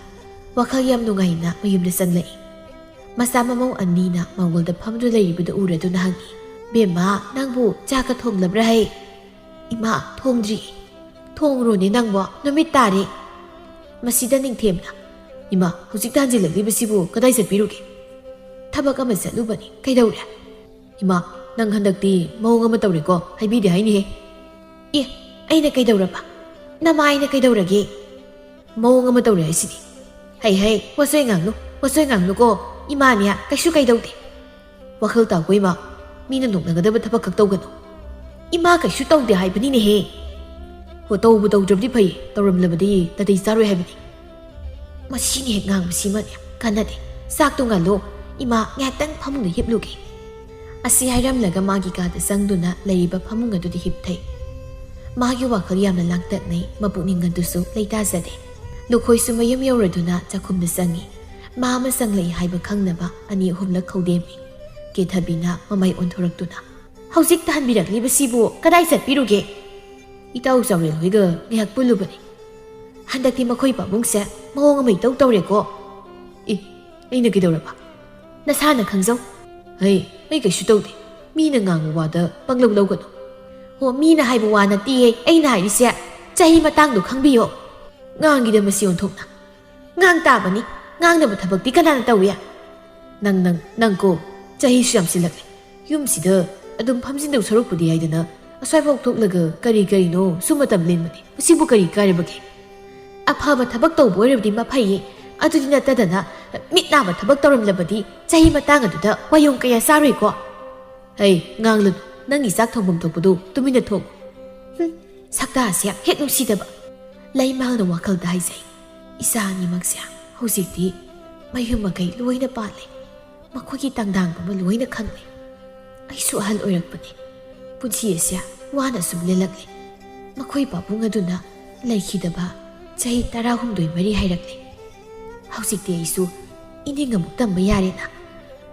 ꯋꯥꯈꯜ ꯌꯥꯝ ꯅꯨꯡꯉꯥꯏꯅ ꯃꯌꯨꯝꯗ ꯆꯪꯂꯛꯏ꯫ ꯃꯆꯥ ꯃꯃꯧ ꯑꯅꯤꯅ ꯃꯥꯡꯒꯣꯜꯗ ꯐꯝꯗꯨꯅ ꯂꯩꯔꯤꯕꯗꯨ ꯎꯔꯗꯨꯅ ꯍꯪꯉꯤ, "ꯕꯦꯝꯃ, ꯅꯪꯕꯨ ꯆꯥꯛꯀ ꯊꯣꯡꯂꯕ꯭ꯔꯥ ꯍꯩ?" "ꯏꯃꯥ, ꯊꯣꯡꯗ꯭ꯔꯤ꯫" "ꯊꯣꯡꯉꯨꯔꯣꯅꯦ ꯅꯪꯕꯣ, ꯅꯨꯃꯤꯠ ꯇꯥꯔꯦ꯫" ꯃꯁꯤꯗ ꯅꯤꯡꯊꯦꯝꯅ, "ꯏꯃꯥ, ꯍꯧꯖꯤꯛ ꯇꯥꯟꯁꯤꯜꯂꯛꯂꯤꯕꯁꯤꯕꯨ ꯀꯗꯥꯏ ꯆꯠꯄꯤꯔꯨꯒꯦ?" "ꯊꯕꯛ ꯑꯃ ꯆꯠꯂꯨꯕꯅꯤ, ꯀꯩꯗꯧꯔꯦ?" "ꯏꯃꯥ, ꯅꯪ ꯍꯟꯗꯛꯇꯤ ꯃꯑꯣꯡ ꯑꯃ ꯇꯧꯔꯦꯀꯣ, ꯍꯥꯏꯕꯤꯗꯦ ꯍꯥꯏꯅꯤꯍꯦ?" "ꯑꯦ, ꯑꯩꯅ ꯀꯩꯗꯧꯔꯕ? ꯅꯃꯥꯏꯅ ꯀꯩꯗꯧꯔꯒꯦ? ꯃꯑꯣꯡ ꯑꯃ ꯇꯧꯔꯦ ꯍꯥꯏꯁꯤꯗꯤ꯫ ꯍꯩ ꯍꯩ, ꯋꯥꯆꯣꯏ ꯉꯥꯡꯅꯨ, ꯋꯥꯆꯣꯏ ꯉꯥꯡꯅꯨꯀꯣ꯫ ꯏꯃꯥꯅꯦ, ꯀꯩꯁꯨ ꯀꯩꯗꯧꯗꯦ꯫ ꯋꯥꯈꯜ ꯇꯥꯎꯀꯣ ꯏꯃꯥ, ꯃꯤꯅ ꯅꯣꯛꯅꯒꯗꯕ ꯊꯕꯛ ꯈꯛ ꯇꯧꯒꯅꯨ꯫ ꯏꯃꯥ ꯀꯩꯁꯨ ꯇꯧꯗꯦ ꯍꯥꯏꯕꯅꯤꯅꯦꯍꯦ꯫ ꯍꯣ, ꯇꯧꯕꯨ ꯇꯧꯗ꯭ꯔꯕꯗꯤ ꯐꯩ, ꯇꯧꯔꯝꯂꯕꯗꯤ ꯅꯥꯇꯩ ꯆꯥꯔꯣꯏ ꯍꯥꯏꯕꯅꯤ꯫ ꯃꯁꯤꯅ ꯍꯦꯛ ꯉꯥꯡꯕꯁꯤꯃꯅꯦ ꯀꯥꯟꯅꯗꯦ꯫ ꯆꯥꯛꯇꯣ ꯉꯥꯜꯂꯣ, ꯏꯃꯥ ꯉꯥꯏꯍꯥꯛꯇꯪ ꯐꯃꯨꯡꯗ ꯍꯤꯞꯂꯨꯒꯦ꯫ ꯑꯁꯤ ꯍꯥꯏꯔꯝꯂꯒ ꯃꯥꯒꯤ ꯀꯥꯗ ꯆꯪꯗꯨꯅ ꯂꯩꯔꯤꯕ ꯐꯃꯨꯡ ꯑꯗꯨꯗ ꯍꯤꯞꯊꯩ꯫ ꯃꯥꯒꯤ ꯋꯥꯈꯜ ꯌꯥꯝꯅ ꯂꯥꯡꯇꯛꯅꯩ, ꯃꯄꯨꯛꯅꯤꯡ ꯑꯗꯨꯁꯨ ꯂꯩꯇꯥꯖꯗꯦ꯫ ꯂꯨꯈꯣꯏꯁꯨ ꯃꯌꯨꯝ ꯌꯧꯔꯗꯨꯅ ꯆꯥꯛꯈꯨꯝꯗ ꯆꯪꯉꯤ꯫ ꯃꯥ ꯑꯃ ꯆꯪꯂꯛꯏ ꯍꯥꯏꯕ ꯈꯪꯅꯕ ꯑꯅꯤ ꯑꯍꯨꯝꯂꯛ ꯈꯧꯗꯦꯝꯃꯤ꯫ ꯀꯦꯊꯕꯤꯅ ꯃꯃꯥꯏ ꯑꯣꯟꯊꯣꯔꯛꯇꯨꯅ, "ꯍꯧꯖꯤꯛ ꯇꯍꯟꯕꯤꯔꯛꯂꯤꯕꯁꯤꯕꯨ ꯀꯗꯥꯏ ꯆꯠꯄꯤꯔꯨꯒꯦ?" "ꯏꯇꯥꯎ ꯆꯥꯎꯔꯦꯜ ꯍꯣꯏꯒ ꯉꯥꯏꯍꯥꯛ ꯄꯨꯜꯂꯨꯕꯅꯤ꯫ ꯍꯟꯗꯛꯇꯤ ꯃꯈꯣꯏ ꯄꯥꯕꯨꯡꯁꯦ ꯃꯑꯣꯡ ꯑꯃ ꯏꯇꯧ ꯇꯧꯔꯦꯀꯣ?" "ꯑꯦ, ꯑꯩꯅ ꯀꯩꯗꯧꯔꯕ?" "ꯅꯁꯥꯅ ꯈꯪꯖꯧ꯫" "ꯍꯩ, ꯑꯩ ꯀꯩꯁꯨ ꯇꯧꯗꯦ꯫ ꯃꯤꯅ ꯉꯥꯡꯕ ꯋꯥꯗ ꯄꯪꯂꯧ ꯂꯧꯒꯅꯨ꯫" "ꯍꯣ, ꯃꯤꯅ ꯍꯥꯏꯕ ꯋꯥ ꯅꯠꯇꯦꯍꯦ ꯑꯩꯅ ꯍꯥꯏꯔꯤꯁꯦ꯫ ꯆꯍꯤ ꯃꯇꯥꯡꯗꯣ ꯈꯪꯕꯤꯌꯣ꯫" "ꯉꯥꯡꯒꯤꯗ ꯃꯁꯤ ꯑꯣꯟꯊꯣꯛꯅ꯫" "ꯉꯥꯡ ꯇꯥꯕꯅꯤ꯫ ꯉꯥꯡꯅꯕ ꯊꯕꯛꯇꯤ ꯀꯅꯥꯅ ꯇꯧꯏ?" "ꯅꯪ, ꯅꯪ, ꯅꯪ ꯀꯣ, ꯆꯍꯤꯁꯨ ꯌꯥꯝꯁꯤꯜꯂꯛꯂꯦ꯫ ꯌꯨꯝꯁꯤꯗ ꯑꯗꯨꯝ ꯐꯝꯖꯤꯟꯗꯧ ꯁꯔꯨꯛꯄꯨꯗꯤ ꯍꯥꯏꯗꯅ ꯑꯁ꯭ꯋꯥꯏꯐꯥꯎ ꯊꯣꯛꯂꯒ ꯀꯔꯤ ꯀꯔꯤꯅꯣ ꯁꯨꯝ ꯃꯇꯝ ꯂꯦꯟꯕꯅꯤ꯫ ꯃꯁꯤꯕꯨ ꯀꯔꯤ ꯀꯥꯏꯔꯕꯒꯦ? ꯑꯐꯕ ꯊꯕꯛ ꯇꯧꯕ ꯑꯣꯏꯔꯕꯗꯤ ꯃꯐꯩꯌꯦ꯫ ꯑꯗꯨꯗꯤ ꯅꯠꯇꯗꯅ ꯃꯤꯠ ꯅꯥꯕ ꯊꯕꯛ ꯇꯧꯔꯝꯂꯕꯗꯤ ꯆꯍꯤ ꯃꯇꯥꯡ ꯑꯗꯨꯗ ꯋꯥꯌꯣꯡ ꯀꯌꯥ ꯆꯥꯔꯣꯏꯀꯣ?" "ꯍꯩ, ꯉꯥꯡꯂꯅꯨ꯫ ꯅꯪꯒꯤ ꯆꯥꯛ ꯊꯣꯡꯐꯝ ꯊꯣꯛꯄꯗꯨ ꯇꯨꯃꯤꯟꯅ ꯊꯣꯡꯉꯨ꯫" ꯍꯨꯝ, ꯁꯛꯇꯥꯁꯦ ꯍꯦꯛ ꯅꯨꯡꯁꯤꯗꯕ꯫ ꯂꯩꯃꯥꯜꯅ ꯋꯥꯈꯜꯗ ꯍꯥꯏꯖꯩ, "ꯏꯆꯥ ꯑꯅꯤꯃꯛꯁꯦ ꯍꯧꯖꯤꯛꯇꯤ ꯃꯌꯨꯝ ꯃꯀꯩ ꯂꯣꯏꯅ ꯄꯥꯜꯂꯦ꯫ ꯃꯈꯣꯏꯒꯤ ꯇꯪꯗꯥꯡ ꯑꯃ ꯂꯣꯏꯅ ꯈꯪꯂꯦ꯫ ꯑꯩꯁꯨ ꯑꯍꯜ ꯑꯣꯏꯔꯛꯄꯅꯦ꯫ ꯄꯨꯟꯁꯤ ꯑꯁꯦ ꯋꯥꯅ ꯁꯨꯝ ꯂꯦꯜꯂꯛꯂꯦ꯫ ꯃꯈꯣꯏ ꯄꯥꯕꯨꯡ ꯑꯗꯨꯅ ꯂꯩꯈꯤꯗꯕ ꯆꯍꯤ ꯇꯔꯥꯍꯨꯝꯗꯣꯏ ꯃꯔꯤ ꯍꯥꯏꯔꯛꯂꯦ꯫ ꯍꯧꯖꯤꯛꯇꯤ ꯑꯩꯁꯨ ꯏꯅꯤꯡ ꯑꯃꯨꯛ ꯇꯝꯕ ꯌꯥꯔꯦꯅ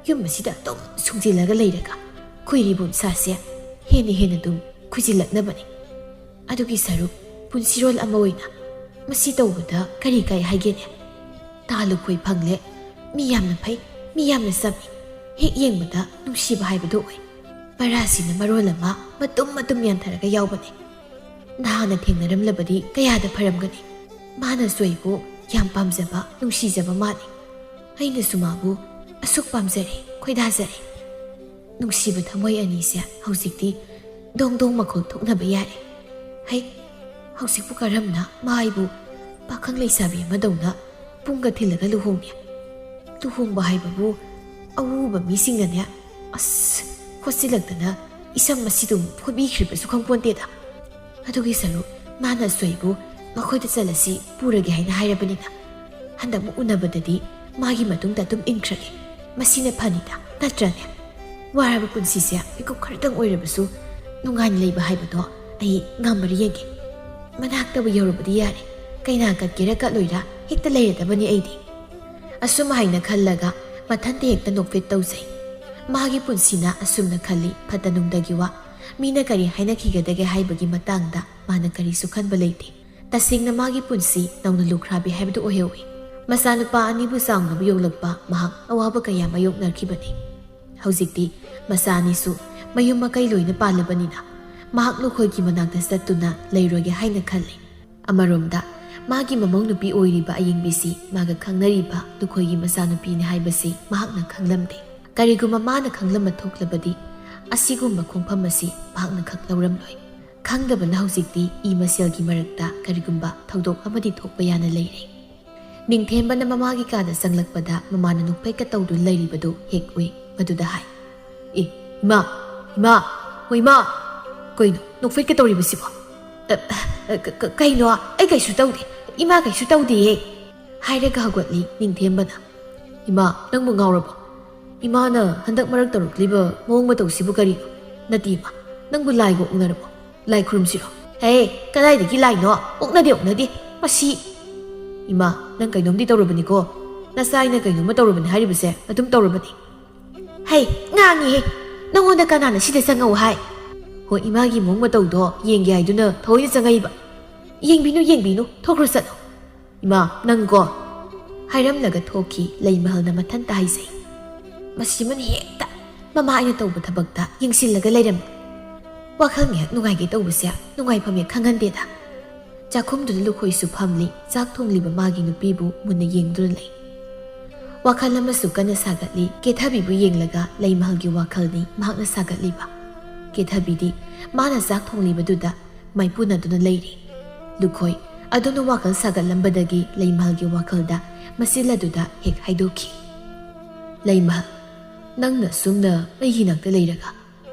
ꯌꯨꯝ ꯑꯁꯤꯗ ꯑꯗꯨꯝ ꯁꯨꯡꯖꯤꯜꯂꯒ ꯂꯩꯔꯒ ꯈꯣꯏꯔꯤꯕꯣꯝ ꯁꯥꯁꯦ ꯍꯦꯟꯅ ꯍꯦꯟꯅ ꯑꯗꯨꯝ ꯈꯨꯏꯖꯤꯜꯂꯛꯅꯕꯅꯤ꯫ ꯑꯗꯨꯒꯤ ꯁꯔꯨꯛ ꯄꯨꯟꯁꯤꯔꯣꯜ ꯑꯃ ꯑꯣꯏꯅ ꯃꯁꯤ ꯇꯧꯕꯗ ꯀꯔꯤ ꯀꯥꯏ ꯍꯥꯏꯒꯦꯅꯦ? ꯇꯥ ꯂꯨꯈꯣꯏ ꯐꯪꯂꯦ꯫ ꯃꯤ ꯌꯥꯝꯅ ꯐꯩ, ꯃꯤ ꯌꯥꯝꯅ ꯆꯝꯃꯤ꯫ ꯍꯦꯛ ꯌꯦꯡꯕꯗ ꯅꯨꯡꯁꯤꯕ ꯍꯥꯏꯕꯗꯨ ꯑꯣꯏ꯫ ꯄꯔꯥꯁꯤꯅ ꯃꯔꯣꯜ ꯑꯃ ꯃꯇꯨꯝ ꯃꯇꯨꯝ ꯌꯥꯟꯊꯔꯒ ꯌꯥꯎꯕꯅꯦ꯫ ꯅꯍꯥꯟꯅ ꯊꯦꯡꯅꯔꯝꯂꯕꯗꯤ ꯀꯌꯥꯗ ꯐꯔꯝꯒꯅꯤ꯫ ꯃꯥꯅꯁꯨ ꯑꯩꯕꯨ ꯌꯥꯝ ꯄꯥꯝꯖꯕ, ꯅꯨꯡꯁꯤꯖꯕ ꯃꯥꯜꯂꯤ꯫ ꯑꯩꯅꯁꯨ ꯃꯥꯕꯨ ꯑꯁꯨꯛ ꯄꯥꯝꯖꯔꯦ, ꯈꯣꯏꯗꯥꯖꯔꯦ꯫ ꯅꯨꯡꯁꯤꯕ ꯊꯃꯣꯏ ꯑꯅꯤꯁꯦ ꯍꯧꯖꯤꯛꯇꯤ ꯗꯣꯡ ꯗꯣꯡ ꯃꯈꯣꯜ ꯊꯣꯛꯅꯕ ꯌꯥꯔꯦ꯫ ꯍꯩ, ꯍꯧꯖꯤꯛꯄꯨ ꯀꯔꯝꯅ ꯃꯥ ꯑꯩꯕꯨ ꯄꯥꯈꯪ ꯂꯩꯁꯥꯕꯤ ꯑꯃꯗꯧꯅ ꯄꯨꯡꯒ ꯊꯤꯜꯂꯒ ꯂꯨꯍꯣꯡꯉꯦ? ꯂꯨꯍꯣꯡꯕ ꯍꯥꯏꯕꯕꯨ ꯑꯎꯕ ꯃꯤꯁꯤꯡꯅꯅꯦ, ꯑꯁ, ꯈꯣꯠꯆꯤꯜꯂꯛꯇꯅ ꯏꯁꯝ ꯑꯁꯤꯗꯨꯝ ꯐꯣꯠꯄꯤꯈ꯭ꯔꯤꯕꯁꯨ ꯈꯪꯄꯣꯟꯇꯦꯗ꯫ ꯑꯗꯨꯒꯤ ꯁꯔꯨꯛ ꯃꯥꯅꯁꯨ ꯑꯩꯕꯨ ꯃꯈꯣꯏꯗ ꯆꯠꯂꯁꯤ ꯄꯨꯔꯒꯦ ꯍꯥꯏꯅ ꯍꯥꯏꯔꯕꯅꯤꯅ, ꯍꯟꯗꯛꯃꯨꯛ ꯎꯅꯕꯗꯗꯤ ꯃꯥꯒꯤ ꯃꯇꯨꯡꯗ ꯑꯗꯨꯝ ꯏꯟꯈ꯭ꯔꯒꯦ꯫ ꯃꯁꯤꯅ ꯐꯅꯤꯗ, ꯅꯠꯇ꯭ꯔꯅꯦ? ꯋꯥꯔꯕ ꯄꯨꯟꯁꯤꯁꯦ ꯃꯤꯀꯨꯞ ꯈꯔꯇꯪ ꯑꯣꯏꯔꯕꯁꯨ ꯅꯨꯡꯉꯥꯏꯅ ꯂꯩꯕ ꯍꯥꯏꯕꯗꯣ ꯑꯩ ꯉꯝꯕ꯭ꯔꯥ ꯌꯦꯡꯒꯦ꯫ ꯃꯅꯥꯛꯇꯕꯨ ꯌꯧꯔꯕꯗꯤ ꯌꯥꯔꯦ, ꯀꯩꯅꯥ ꯀꯠꯀꯦꯔꯥ ꯀꯠꯂꯣꯏꯔꯥ ꯍꯦꯛꯇ ꯂꯩꯔꯗꯕꯅꯤ ꯑꯩꯗꯤ꯫ ꯑꯁꯨꯝ ꯍꯥꯏꯅ ꯈꯜꯂꯒ ꯃꯊꯟꯇ ꯍꯦꯛꯇ ꯅꯣꯛꯐꯦꯠ ꯇꯧꯖꯩ꯫ ꯃꯥꯒꯤ ꯄꯨꯟꯁꯤꯅ ꯑꯁꯨꯝꯅ ꯈꯜꯂꯤ, ꯐꯠꯇ ꯅꯨꯡꯗꯒꯤ ꯋꯥ, ꯃꯤꯅ ꯀꯔꯤ ꯍꯥꯏꯅꯈꯤꯒꯗꯒꯦ ꯍꯥꯏꯕꯒꯤ ꯃꯇꯥꯡꯗ ꯃꯥꯅ ꯀꯔꯤꯁꯨ ꯈꯟꯕ ꯂꯩꯇꯦ꯫ ꯇꯁꯦꯡꯅ ꯃꯥꯒꯤ ꯄꯨꯟꯁꯤ ꯅꯧꯅ ꯂꯨꯈ꯭ꯔꯥꯕꯤ ꯍꯥꯏꯕꯗꯨ ꯑꯣꯏꯍꯧꯏ꯫ ꯃꯆꯥꯅꯨꯄꯥ ꯑꯅꯤꯕꯨ ꯆꯥꯎꯅꯕ ꯌꯣꯛꯂꯛꯄ ꯃꯍꯥꯛ ꯑꯋꯥꯕ ꯀꯌꯥ ꯃꯥꯌꯣꯛꯅꯈꯤꯕꯅꯤ꯫ ꯍꯧꯖꯤꯛꯇꯤ ꯃꯆꯥ ꯑꯅꯤꯁꯨ ꯃꯌꯨꯝ ꯃꯀꯩ ꯂꯣꯏꯅ ꯄꯥꯜꯂꯕꯅꯤꯅ ꯃꯍꯥꯛ ꯅꯈꯣꯏꯒꯤ ꯃꯅꯥꯛꯇ ꯆꯠꯇꯨꯅ ꯂꯩꯔꯣꯏꯒꯦ ꯍꯥꯏꯅ ꯈꯜꯂꯤ꯫ ꯑꯃꯔꯣꯝꯗ ꯃꯥꯒꯤ ꯃꯃꯧ ꯅꯨꯄꯤ ꯑꯣꯏꯔꯤꯕ ꯑꯌꯤꯡꯕꯤꯁꯤ ꯃꯥꯒ ꯈꯪꯅꯔꯤꯕ ꯅꯈꯣꯏꯒꯤ ꯃꯆꯥꯅꯨꯄꯤꯅꯤ ꯍꯥꯏꯕꯁꯤ ꯃꯍꯥꯛꯅ ꯈꯪꯂꯝꯗꯦ꯫ ꯀꯔꯤꯒꯨꯝꯕ ꯃꯥꯅ ꯈꯪꯂꯝꯕ ꯊꯣꯛꯂꯕꯗꯤ ꯑꯁꯤꯒꯨꯝꯕ ꯈꯣꯡꯐꯝ ꯑꯁꯤ ꯃꯍꯥꯛꯅ ꯈꯪꯂꯧꯔꯝꯂꯣꯏ꯫ ꯈꯪꯗꯕꯅ ꯍꯧꯖꯤꯛꯇꯤ ꯏ ꯃꯁꯦꯜꯒꯤ ꯃꯔꯛꯇ ꯀꯔꯤꯒꯨꯝꯕ ꯊꯧꯗꯣꯛ ꯑꯃꯗꯤ ꯊꯣꯛꯄ ꯌꯥꯅ ꯂꯩꯔꯦ꯫ ꯅꯤꯡꯊꯦꯝꯕꯅ ꯃꯃꯥꯒꯤ ꯀꯥꯗ ꯆꯪꯂꯛꯄꯗ ꯃꯃꯥꯅ ꯅꯣꯛꯐꯦꯠꯀ ꯇꯧꯗꯨꯅ ꯂꯩꯔꯤꯕꯗꯨ ꯍꯦꯛ ꯎꯏ꯫ ꯃꯗꯨꯗ ꯍꯥꯏ, "ꯑꯦ, ꯏꯃꯥ, ꯏꯃꯥ, ꯍꯣ ꯏꯃꯥ, ꯀꯩꯅꯣ ꯅꯣꯛꯐꯦꯠꯀ ꯇꯧꯔꯤꯕꯁꯤꯕꯣ?" "ꯑ, ꯑ, ꯀ-, ꯀ-, ꯀꯩꯅꯣ? ꯑꯩ ꯀꯩꯁꯨ ꯇꯧꯗꯦ, ꯏꯃꯥ ꯀꯩꯁꯨ ꯇꯧꯗꯦꯌꯦ," ꯍꯥꯏꯔꯒ ꯍꯧꯒꯠꯂꯤ ꯅꯤꯡꯊꯦꯝꯕꯅ꯫ "ꯏꯃꯥ, ꯅꯪꯕꯨ ꯉꯥꯎꯔꯕꯣ? ꯏꯃꯥꯅ ꯍꯟꯗꯛ ꯃꯔꯛ ꯇꯧꯔꯛꯂꯤꯕ ꯃꯑꯣꯡ ꯃꯇꯧꯁꯤꯕꯨ ꯀꯔꯤꯅꯣ? ꯅꯠꯇꯦ ꯏꯃꯥ, ꯅꯪꯕꯨ ꯂꯥꯏꯒ ꯑꯣꯛꯅꯔꯕꯣ? ꯂꯥꯏ ꯈꯨꯔꯨꯝꯁꯤꯔꯣ?" "ꯍꯦ, ꯀꯗꯥꯏꯗꯒꯤ ꯂꯥꯏꯅꯣ? ꯑꯣꯛꯅꯗꯦ, ꯑꯣꯛꯅꯗꯦ꯫ ꯃꯁꯤ..." "ꯏꯃꯥ, ꯅꯪ ꯀꯩꯅꯣꯝꯗꯤ ꯇꯧꯔꯕꯅꯤꯀꯣ꯫ ꯅꯆꯥ ꯑꯩꯅ ꯀꯩꯅꯣꯝꯃ ꯇꯧꯔꯕꯅꯤ ꯍꯥꯏꯔꯤꯕꯁꯦ ꯑꯗꯨꯝ ꯇꯧꯔꯕꯅꯤ꯫" "ꯍꯩ, ꯉꯥꯡꯉꯤꯍꯦ꯫ ꯅꯪꯉꯣꯟꯗ ꯀꯅꯥꯅ ꯁꯤꯗ ꯆꯪꯉꯛꯎ ꯍꯥꯏ?" "ꯍꯣ, ꯏꯃꯥꯒꯤ ꯃꯑꯣꯡ ꯃꯇꯧꯗꯣ ꯌꯦꯡꯒꯦ ꯍꯥꯏꯗꯨꯅ ꯊꯑꯣꯏꯅ ꯆꯪꯉꯛꯏꯕ꯫" "ꯌꯦꯡꯕꯤꯅꯨ, ꯌꯦꯡꯕꯤꯅꯨ, ꯊꯣꯛꯈ꯭ꯔꯣ ꯆꯠꯂꯣ꯫" "ꯏꯃꯥ, ꯅꯪꯀꯣ꯫" ꯍꯥꯏꯔꯝꯂꯒ ꯊꯣꯛꯈꯤ ꯂꯩꯃꯍꯜꯅ ꯃꯊꯟꯇ ꯍꯥꯏꯖꯩ꯫ ꯃꯁꯤꯃꯅ ꯍꯦꯛꯇ ꯃꯃꯥ ꯑꯩꯅ ꯇꯧꯕ ꯊꯕꯛꯇ ꯌꯦꯡꯁꯤꯜꯂꯒ ꯂꯩꯔꯝꯃꯤ꯫ ꯋꯥꯈꯜ ꯉꯥꯏꯍꯥꯛ ꯅꯨꯡꯉꯥꯏꯒꯦ ꯇꯧꯕꯁꯦ ꯅꯨꯡꯉꯥꯏꯐꯝ ꯍꯦꯛ ꯈꯪꯍꯟꯗꯦꯗ꯫ ꯆꯥꯛꯈꯨꯝꯗꯨꯗ ꯂꯨꯈꯣꯏꯁꯨ ꯐꯝꯂꯤ, ꯆꯥꯛ ꯊꯣꯡꯂꯤꯕ ꯃꯥꯒꯤ ꯅꯨꯄꯤꯕꯨ ꯃꯨꯟꯅ ꯌꯦꯡꯗꯨꯅ ꯂꯩ꯫ ꯋꯥꯈꯜ ꯑꯃꯁꯨ ꯀꯟꯅ ꯁꯥꯒꯠꯂꯤ꯫ ꯀꯦꯊꯕꯤꯕꯨ ꯌꯦꯡꯂꯒ ꯂꯩꯃꯍꯜꯒꯤ ꯋꯥꯈꯜꯅꯤ ꯃꯍꯥꯛꯅ ꯁꯥꯒꯠꯂꯤꯕ꯫ ꯀꯦꯊꯕꯤꯗꯤ ꯃꯥꯅ ꯆꯥꯛ ꯊꯣꯡꯂꯤꯕꯗꯨꯗ ꯃꯥꯏꯄꯨꯅꯗꯨꯅ ꯂꯩꯔꯤ꯫ ꯂꯨꯈꯣꯏ ꯑꯗꯨꯅ ꯋꯥꯈꯜ ꯁꯥꯒꯠꯂꯝꯕꯗꯒꯤ ꯂꯩꯃꯍꯜꯒꯤ ꯋꯥꯈꯜꯗ ꯃꯆꯤꯜ ꯑꯗꯨꯗ ꯍꯦꯛ ꯍꯥꯏꯗꯣꯛꯈꯤ꯫ "ꯂꯩꯃꯍꯜ, ꯅꯪꯅ ꯁꯨꯝꯅ ꯑꯩꯒꯤ ꯅꯥꯛꯇ ꯂꯩꯔꯒ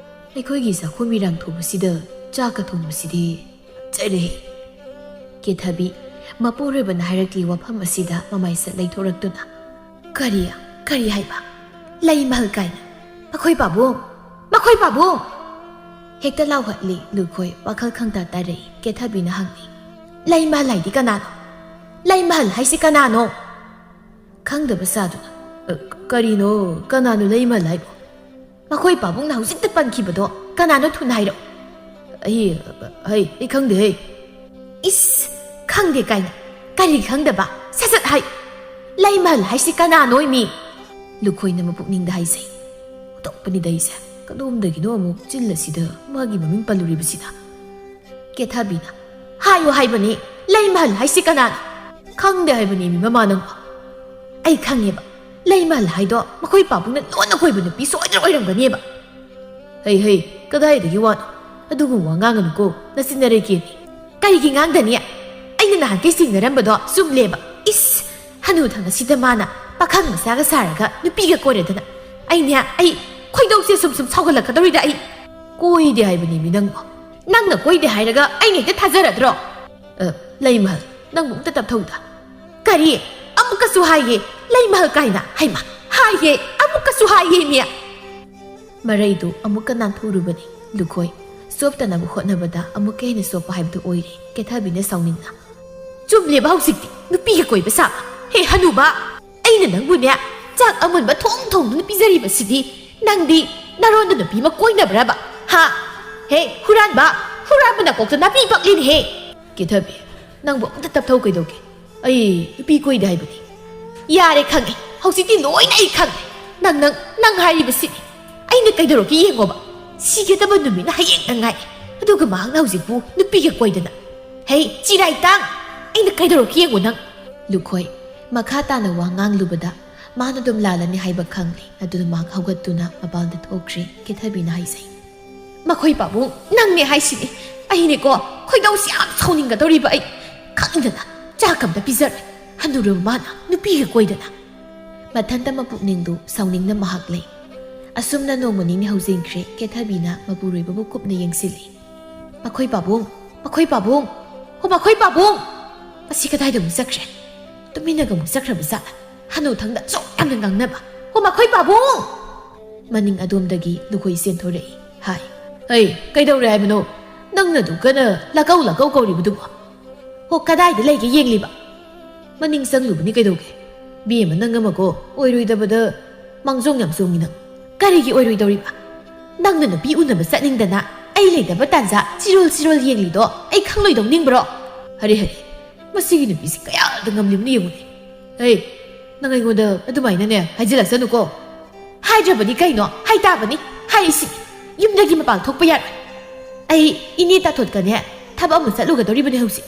ꯑꯩꯈꯣꯏꯒꯤ ꯆꯥꯛꯈꯨꯝ ꯃꯤꯔꯥꯡ ꯊꯣꯡꯕꯁꯤꯗ ꯆꯥꯛꯀ ꯊꯣꯡꯕꯁꯤꯗꯤ ꯐꯖꯔꯦ!" ꯀꯦꯊꯕꯤ ꯃꯄꯨꯔꯣꯏꯕꯅ ꯍꯥꯏꯔꯛꯂꯤ ꯋꯥꯐꯝ ꯑꯁꯤꯗ ꯃꯃꯥꯏꯁꯠ ꯂꯩꯊꯣꯔꯛꯇꯨꯅ, "ꯀꯔꯤ? ꯀꯔꯤ ꯍꯥꯏꯕ? ꯂꯩꯃꯍꯜ ꯀꯥꯏꯅ? ꯃꯈꯣꯏ ꯄꯥꯕꯨꯡ! ꯃꯈꯣꯏ ꯄꯥꯕꯨꯡ!" ꯍꯦꯛꯇ ꯂꯥꯎꯍꯠꯂꯤ ꯂꯨꯈꯣꯏ꯫ ꯋꯥꯈꯜ ꯈꯪꯇꯥ ꯇꯥꯔꯛꯏ꯫ ꯀꯦꯊꯕꯤꯅ ꯍꯪꯂꯤ, "ꯂꯩꯃꯍꯜ ꯍꯥꯏꯗꯤ ꯀꯅꯥꯅꯣ? ꯂꯩꯃꯍꯜ ꯍꯥꯏꯁꯤ ꯀꯅꯥꯅꯣ?" ꯈꯪꯗꯕ ꯁꯥꯗꯨꯅ, "ꯑ, ꯀꯔꯤꯅꯣ? ꯀꯅꯥꯅꯣ ꯂꯩꯃꯍꯜ ꯍꯥꯏꯕꯣ? ꯃꯈꯣꯏ ꯄꯥꯕꯨꯡꯅ ꯍꯧꯖꯤꯛꯇ ꯄꯟꯈꯤꯕꯗꯣ ꯀꯅꯥꯅꯣ? ꯊꯨꯅ ꯍꯥꯏꯔꯛꯑꯣ!" "ꯑꯩ, ꯑꯩ, ꯑꯩ ꯈꯪꯗꯦꯍꯦ!" "ꯏꯁ, ꯈꯪꯗꯦ ꯀꯥꯏꯅ! ꯀꯔꯤ ꯈꯪꯗꯕ? ꯁꯠ ꯁꯠ ꯍꯥꯏ! ꯂꯩꯃꯍꯜ ꯍꯥꯏꯁꯤ ꯀꯅꯥꯅꯣ ꯃꯤ?" ꯂꯨꯈꯣꯏꯅ ꯃꯄꯨꯛꯅꯤꯡꯗ ꯍꯥꯏꯖꯩ꯫ "ꯑꯣꯟꯊꯣꯛꯄꯅꯤꯗ ꯑꯩꯁꯦ꯫ ꯀꯗꯣꯝꯗꯒꯤꯅꯣ ꯑꯃꯨꯛ ꯆꯤꯜ ꯑꯁꯤꯗ ꯃꯥꯒꯤ ꯃꯃꯤꯡ ꯄꯜꯂꯨꯔꯤꯕꯁꯤꯅ?" ꯀꯦꯊꯕꯤꯅ, "ꯍꯥꯏꯌꯨ ꯍꯥꯏꯕꯅꯤ, ꯂꯩꯃꯍꯜ ꯍꯥꯏꯁꯤ ꯀꯅꯥꯅꯣ?" "ꯈꯪꯗꯦ ꯍꯥꯏꯕꯅꯤ ꯃꯤ ꯃꯃꯥ ꯅꯪꯕꯣ!" "ꯑꯩ ꯈꯪꯉꯦꯕ, ꯂꯩꯃꯍꯜ ꯍꯥꯏꯗꯣ ꯃꯈꯣꯏ ꯄꯥꯕꯨꯡꯅ ꯂꯣꯟꯅ ꯀꯣꯏꯕ ꯅꯨꯄꯤ ꯁꯣꯏꯗꯅ ꯑꯣꯏꯔꯝꯒꯅꯦꯕ!" "ꯍꯩ ꯍꯩ, ꯀꯗꯥꯏꯗꯒꯤ ꯋꯥꯅꯣ? ꯑꯗꯨꯒꯨꯝꯕ ꯋꯥ ꯉꯥꯡꯒꯅꯨꯀꯣ, ꯅꯆꯤꯟ ꯅꯔꯩ ꯀꯦꯅꯤ!" "ꯀꯔꯤꯒꯤ ꯉꯥꯡꯗꯅꯤ? ꯑꯩꯅ ꯅꯍꯥꯟꯈꯩ ꯆꯤꯡꯅꯔꯝꯕꯗꯣ ꯆꯨꯝꯂꯦꯕ꯫ ꯏꯁ, ꯍꯅꯨꯊꯪ ꯑꯁꯤꯗ ꯃꯥꯅ ꯄꯥꯈꯪ ꯃꯆꯥꯒ ꯁꯥꯔꯒ ꯅꯨꯄꯤꯒ ꯀꯣꯏꯔꯗꯅ꯫ ꯑꯩꯅꯦ, ꯑꯩ ꯈꯣꯏꯗꯧꯁꯦ ꯁꯨꯝ ꯁꯨꯝ ꯁꯥꯎꯒꯠꯂꯛꯀꯗꯧꯔꯤꯗ ꯑꯩ!" "ꯀꯣꯏꯗꯦ ꯍꯥꯏꯕꯅꯤ ꯃꯤ ꯅꯪꯕꯣ!" "ꯅꯪꯅ ꯀꯣꯏꯗꯦ ꯍꯥꯏꯔꯒ ꯑꯩꯅ ꯍꯦꯛꯇ ꯊꯥꯖꯔꯗ꯭ꯔꯣ?" "ꯑ, ꯂꯩꯃꯍꯜ, ꯅꯪꯕꯨ ꯑꯝꯇ ꯇꯞꯊꯧꯗ!" "ꯀꯔꯤ? ꯑꯃꯨꯛꯀꯁꯨ ꯍꯥꯏꯌꯦ, ꯂꯩꯃꯍꯜ ꯀꯥꯏꯅ! ꯍꯩꯃꯥ, ꯍꯥꯏꯌꯦ, ꯑꯃꯨꯛꯀꯁꯨ ꯍꯥꯏꯌꯦ ꯃꯤ!" ꯃꯔꯩꯗꯨ ꯑꯃꯨꯛꯀ ꯅꯥꯟꯊꯣꯛꯎꯔꯨꯕꯅꯤ ꯂꯨꯈꯣꯏ꯫ ꯆꯣꯞꯇꯅꯕ ꯍꯣꯠꯅꯕꯗ ꯑꯃꯨꯛꯀ ꯍꯦꯟꯅ ꯆꯣꯞꯄ ꯍꯥꯏꯕꯗꯨ ꯑꯣꯏꯔꯦ ꯀꯦꯊꯕꯤꯅ ꯁꯥꯎꯅꯤꯡꯅ꯫ "ꯆꯨꯝꯂꯦꯕ ꯍꯧꯖꯤꯛꯇꯤ ꯅꯨꯄꯤꯒ ꯀꯣꯏꯕ ꯁꯥꯕ꯫ ꯍꯦ ꯍꯅꯨꯕ, ꯑꯩꯅ ꯅꯪꯕꯨꯅꯦ ꯆꯥꯛ ꯑꯃꯨꯟꯕ ꯊꯣꯡ ꯊꯣꯡꯗꯨꯅ ꯄꯤꯖꯔꯤꯕꯁꯤꯗꯤ ꯅꯪꯗꯤ ꯅꯔꯣꯟꯗ ꯅꯨꯄꯤ ꯑꯃ ꯀꯣꯏꯅꯕ꯭ꯔꯕ? ꯍꯥ? ꯍꯦ ꯍꯨꯔꯥꯟꯕ, ꯍꯨꯔꯥꯟꯕ ꯅꯀꯣꯛꯇ ꯅꯥꯄꯤ ꯄꯛꯂꯤꯅꯦꯍꯦ!" "ꯀꯦꯊꯕꯤ, ꯅꯪꯕꯨ ꯑꯃꯨꯛꯇ ꯇꯞꯊꯧ ꯀꯩꯗꯧꯒꯦ? ꯑꯩ ꯅꯨꯄꯤ ꯀꯣꯏꯗꯦ ꯍꯥꯏꯕꯅꯤ!" "ꯌꯥꯔꯦ ꯈꯪꯉꯦ, ꯍꯧꯖꯤꯛꯇꯤ ꯂꯣꯏꯅ ꯑꯩ ꯈꯪꯉꯦ꯫ ꯅꯪ, ꯅꯪ, ꯅꯪ ꯍꯥꯏꯔꯤꯕꯁꯤꯗꯤ ꯑꯩꯅ ꯀꯩꯗꯧꯔꯛꯀꯦ ꯌꯦꯡꯉꯣꯕ꯫ ꯁꯤꯒꯗꯕ ꯅꯨꯃꯤꯠꯅ ꯍꯌꯦꯡꯇ ꯉꯥꯏ꯫ ꯑꯗꯨꯒ ꯃꯍꯥꯛꯅ ꯍꯧꯖꯤꯛꯄꯨ ꯅꯨꯄꯤꯒ ꯀꯣꯏꯗꯅ꯫ ꯍꯩ, ꯆꯤꯔꯥꯏ ꯇꯥꯡ! ꯑꯩꯅ ꯀꯩꯗꯧꯔꯛꯀꯦ ꯌꯦꯡꯉꯣ ꯅꯪ!" ꯂꯨꯈꯣꯏ ꯃꯈꯥ ꯇꯥꯅ ꯋꯥ ꯉꯥꯡꯂꯨꯕꯗ ꯃꯥꯅ ꯑꯗꯨꯝ ꯂꯥꯜꯂꯅꯤ ꯍꯥꯏꯕ ꯈꯪꯂꯦ꯫ ꯑꯗꯨꯅ ꯃꯍꯥꯛ ꯍꯧꯒꯠꯇꯨꯅ ꯃꯄꯥꯟꯗ ꯊꯣꯛꯈ꯭ꯔꯦ꯫ ꯀꯦꯊꯕꯤꯅ ꯍꯥꯏꯖꯩ, "ꯃꯈꯣꯏ ꯄꯥꯕꯨꯡ, ꯅꯪꯅꯦ ꯍꯥꯏꯁꯤꯅꯤ꯫ ꯑꯩꯅꯦꯀꯣ, ꯈꯣꯏꯗꯧꯁꯤ ꯌꯥꯝ ꯁꯥꯎꯅꯤꯡꯒꯗꯧꯔꯤꯕ ꯑꯩ꯫ ꯈꯪꯗꯅ ꯆꯥꯛ ꯑꯝꯇ ꯄꯤꯖꯔꯣꯏ꯫ ꯍꯅꯨꯔꯕ ꯃꯥꯅ ꯅꯨꯄꯤꯒ ꯀꯣꯏꯗꯅ꯫" ꯃꯊꯟꯇ ꯃꯄꯨꯛꯅꯤꯡꯗꯨ ꯁꯥꯎꯅꯤꯡꯅ ꯃꯍꯥꯛ ꯂꯩ꯫ ꯑꯁꯨꯝꯅ ꯅꯣꯡꯃ ꯅꯤꯅꯤ ꯍꯧꯖꯤꯟꯈ꯭ꯔꯦ꯫ ꯀꯦꯊꯕꯤꯅ ꯃꯄꯨꯔꯣꯏꯕꯕꯨ ꯀꯨꯞꯅ ꯌꯦꯡꯁꯤꯜꯂꯤ꯫ "ꯃꯈꯣꯏ ꯄꯥꯕꯨꯡ, ꯃꯈꯣꯏ ꯄꯥꯕꯨꯡ, ꯍꯣ ꯃꯈꯣꯏ ꯄꯥꯕꯨꯡ! ꯃꯁꯤ ꯀꯗꯥꯏꯗ ꯑꯃꯨꯛ ꯆꯠꯈ꯭ꯔꯦ? ꯇꯨꯃꯤꯟꯅꯒ ꯑꯃꯨꯛ ꯆꯠꯈ꯭ꯔꯕ ꯖꯥꯠꯂ? ꯍꯅꯨꯊꯪꯗ ꯑꯁꯨꯛ ꯌꯥꯝꯅ ꯉꯥꯡꯅꯕ꯫ ꯍꯣ ꯃꯈꯣꯏ ꯄꯥꯕꯨꯡ!" ꯃꯅꯤꯡ ꯑꯗꯣꯝꯗꯒꯤ ꯂꯨꯈꯣꯏ ꯆꯦꯟꯊꯣꯔꯛꯏ꯫ ꯍꯥꯏ, "ꯍꯩ, ꯀꯩꯗꯧꯔꯦ ꯍꯥꯏꯕꯅꯣ? ꯅꯪꯅ ꯑꯗꯨꯛ ꯀꯟꯅ ꯂꯥꯀꯧ ꯂꯥꯀꯧ ꯀꯧꯔꯤꯕꯗꯨꯕꯣ? ꯍꯣ, ꯀꯗꯥꯏꯗ ꯂꯩꯒꯦ ꯌꯦꯡꯂꯤꯕ? ꯃꯅꯤꯡ ꯆꯪꯂꯨꯕꯅꯤ ꯀꯩꯗꯧꯒꯦ? ꯕꯦꯝꯃ, ꯅꯪ ꯑꯃꯀꯣ ꯑꯣꯏꯔꯣꯏꯗꯕꯗ ꯃꯥꯡꯖꯧ ꯌꯥꯝ ꯆꯣꯡꯉꯤ ꯅꯪ꯫ ꯀꯔꯤꯒꯤ ꯑꯣꯏꯔꯣꯏꯗꯧꯔꯤꯕ? ꯅꯪꯅ ꯅꯨꯄꯤ ꯎꯅꯕ ꯆꯠꯅꯤꯡꯗꯅ ꯑꯩ ꯂꯩꯇꯕ ꯇꯥꯟꯖꯥ ꯆꯤꯔꯣꯜ ꯆꯤꯔꯣꯜ ꯌꯦꯡꯂꯤꯗꯣ ꯑꯩ ꯈꯪꯂꯣꯏꯗꯧ ꯅꯤꯡꯕ꯭ꯔꯣ? ꯍꯔꯦ ꯍꯔꯦ, ꯃꯁꯤꯒꯤ ꯅꯨꯄꯤꯁꯤ ꯀꯌꯥꯗ ꯉꯝꯂꯤꯕꯅꯣ ꯌꯦꯡꯉꯨꯅꯦ꯫ ꯍꯩ, ꯅꯪ ꯑꯩꯉꯣꯟꯗ ꯑꯗꯨꯃꯥꯏꯅꯅꯦ ꯍꯥꯏꯖꯤꯜꯂꯛꯁꯅꯨꯀꯣ꯫" "ꯍꯥꯏꯗ꯭ꯔꯕꯗꯤ ꯀꯩꯅꯣ? ꯍꯥꯏꯇꯥꯕꯅꯤ꯫ ꯍꯥꯏꯔꯤꯁꯤ, ꯌꯨꯝꯗꯒꯤ ꯃꯄꯥꯟ ꯊꯣꯛꯄ ꯌꯥꯔꯣꯏ꯫ ꯑꯩ ꯏꯅꯦ ꯇꯥꯊꯣꯠꯀꯅꯦ ꯊꯕꯛ ꯑꯃ ꯆꯠꯂꯨꯒꯗꯧꯔꯤꯕꯅꯦ ꯍꯧꯖꯤꯛ꯫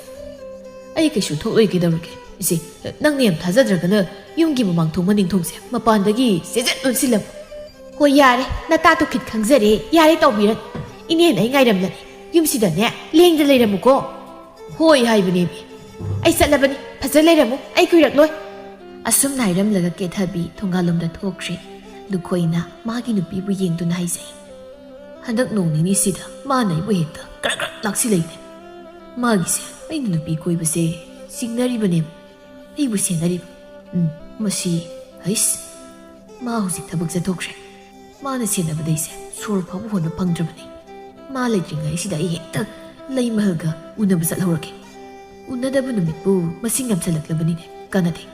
ꯑꯩ ꯀꯩꯁꯨ ꯊꯣꯛꯂꯣꯏ ꯀꯩꯗꯧꯔꯒꯦ? ꯏꯆꯦ, ꯅꯪꯅ ꯌꯥꯝ ꯊꯥꯖꯗ꯭ꯔꯒꯅ ꯌꯨꯝꯒꯤ ꯃꯃꯥꯡ ꯊꯣꯡ ꯃꯅꯤꯡ ꯊꯣꯡꯁꯦ ꯃꯄꯥꯟꯗꯒꯤ ꯆꯦꯖꯠ ꯂꯣꯟꯁꯤꯜꯂꯝꯃꯨ꯫" "ꯍꯣꯏ, ꯌꯥꯔꯦ, ꯅꯇꯥꯗꯨ ꯈꯤꯠ ꯈꯪꯖꯔꯦ꯫ ꯌꯥꯔꯦ, ꯇꯧꯕꯤꯔꯅꯨ꯫ ꯏꯅꯦꯅ ꯑꯩ ꯉꯥꯏꯔꯝꯂꯅꯤ꯫ ꯌꯨꯝꯁꯤꯗꯅꯦ ꯂꯦꯡꯗ ꯂꯩꯔꯝꯃꯨꯀꯣ꯫" "ꯍꯣꯏ ꯍꯥꯏꯕꯅꯦꯃꯤ꯫ ꯑꯩ ꯆꯠꯂꯕꯅꯤ꯫ ꯐꯖ ꯂꯩꯔꯝꯃꯨ꯫ ꯑꯩ ꯀꯨꯏꯔꯛꯂꯣꯏ꯫" ꯑꯁꯨꯝꯅ ꯍꯥꯏꯔꯝꯂꯒ ꯀꯦꯊꯕꯤ ꯊꯣꯡꯒꯥꯜꯂꯣꯝꯗ ꯊꯣꯛꯈ꯭ꯔꯦ꯫ ꯂꯨꯈꯣꯏꯅ ꯃꯥꯒꯤ ꯅꯨꯄꯤꯕꯨ ꯌꯦꯡꯗꯨꯅ ꯍꯥꯏꯖꯩ, "ꯍꯟꯗꯛ ꯅꯣꯡ ꯅꯤꯅꯤꯁꯤꯗ ꯃꯥꯅ ꯑꯩꯕꯨ ꯍꯦꯛꯇ ꯀ꯭ꯔꯛ ꯀ꯭ꯔꯛ ꯂꯥꯛꯁꯤꯜꯂꯛꯏꯅꯦ꯫ ꯃꯥꯒꯤꯁꯦ ꯑꯩꯅ ꯅꯨꯄꯤ ꯀꯣꯏꯕꯁꯦ ꯆꯤꯡꯅꯔꯤꯕꯅꯦꯕ, ꯑꯩꯕꯨ ꯁꯦꯟꯅꯔꯤꯕ꯫ ꯎꯝ, ꯃꯁꯤ, ꯍꯩꯁ, ꯃꯥ ꯍꯧꯖꯤꯛ ꯊꯕꯛ ꯆꯠꯊꯣꯛꯈ꯭ꯔꯦ꯫ ꯃꯥꯅ ꯁꯦꯟꯅꯕꯗ ꯑꯩꯁꯦ ꯁꯣꯔ ꯐꯥꯎꯕ ꯍꯣꯟꯕ ꯐꯪꯗ꯭ꯔꯕꯅꯤ꯫ ꯃꯥ ꯂꯩꯇ꯭ꯔꯤꯉꯩꯁꯤꯗ ꯑꯩ ꯍꯦꯛꯇ ꯂꯩꯃꯍꯜꯒ ꯎꯅꯕ ꯆꯠꯍꯧꯔꯒꯦ꯫ ꯎꯅꯗꯕ ꯅꯨꯃꯤꯠꯄꯨ ꯃꯁꯤꯡ ꯌꯥꯝꯁꯜꯂꯛꯂꯕꯅꯤꯅꯦ, ꯀꯥꯟꯅꯗꯦ꯫"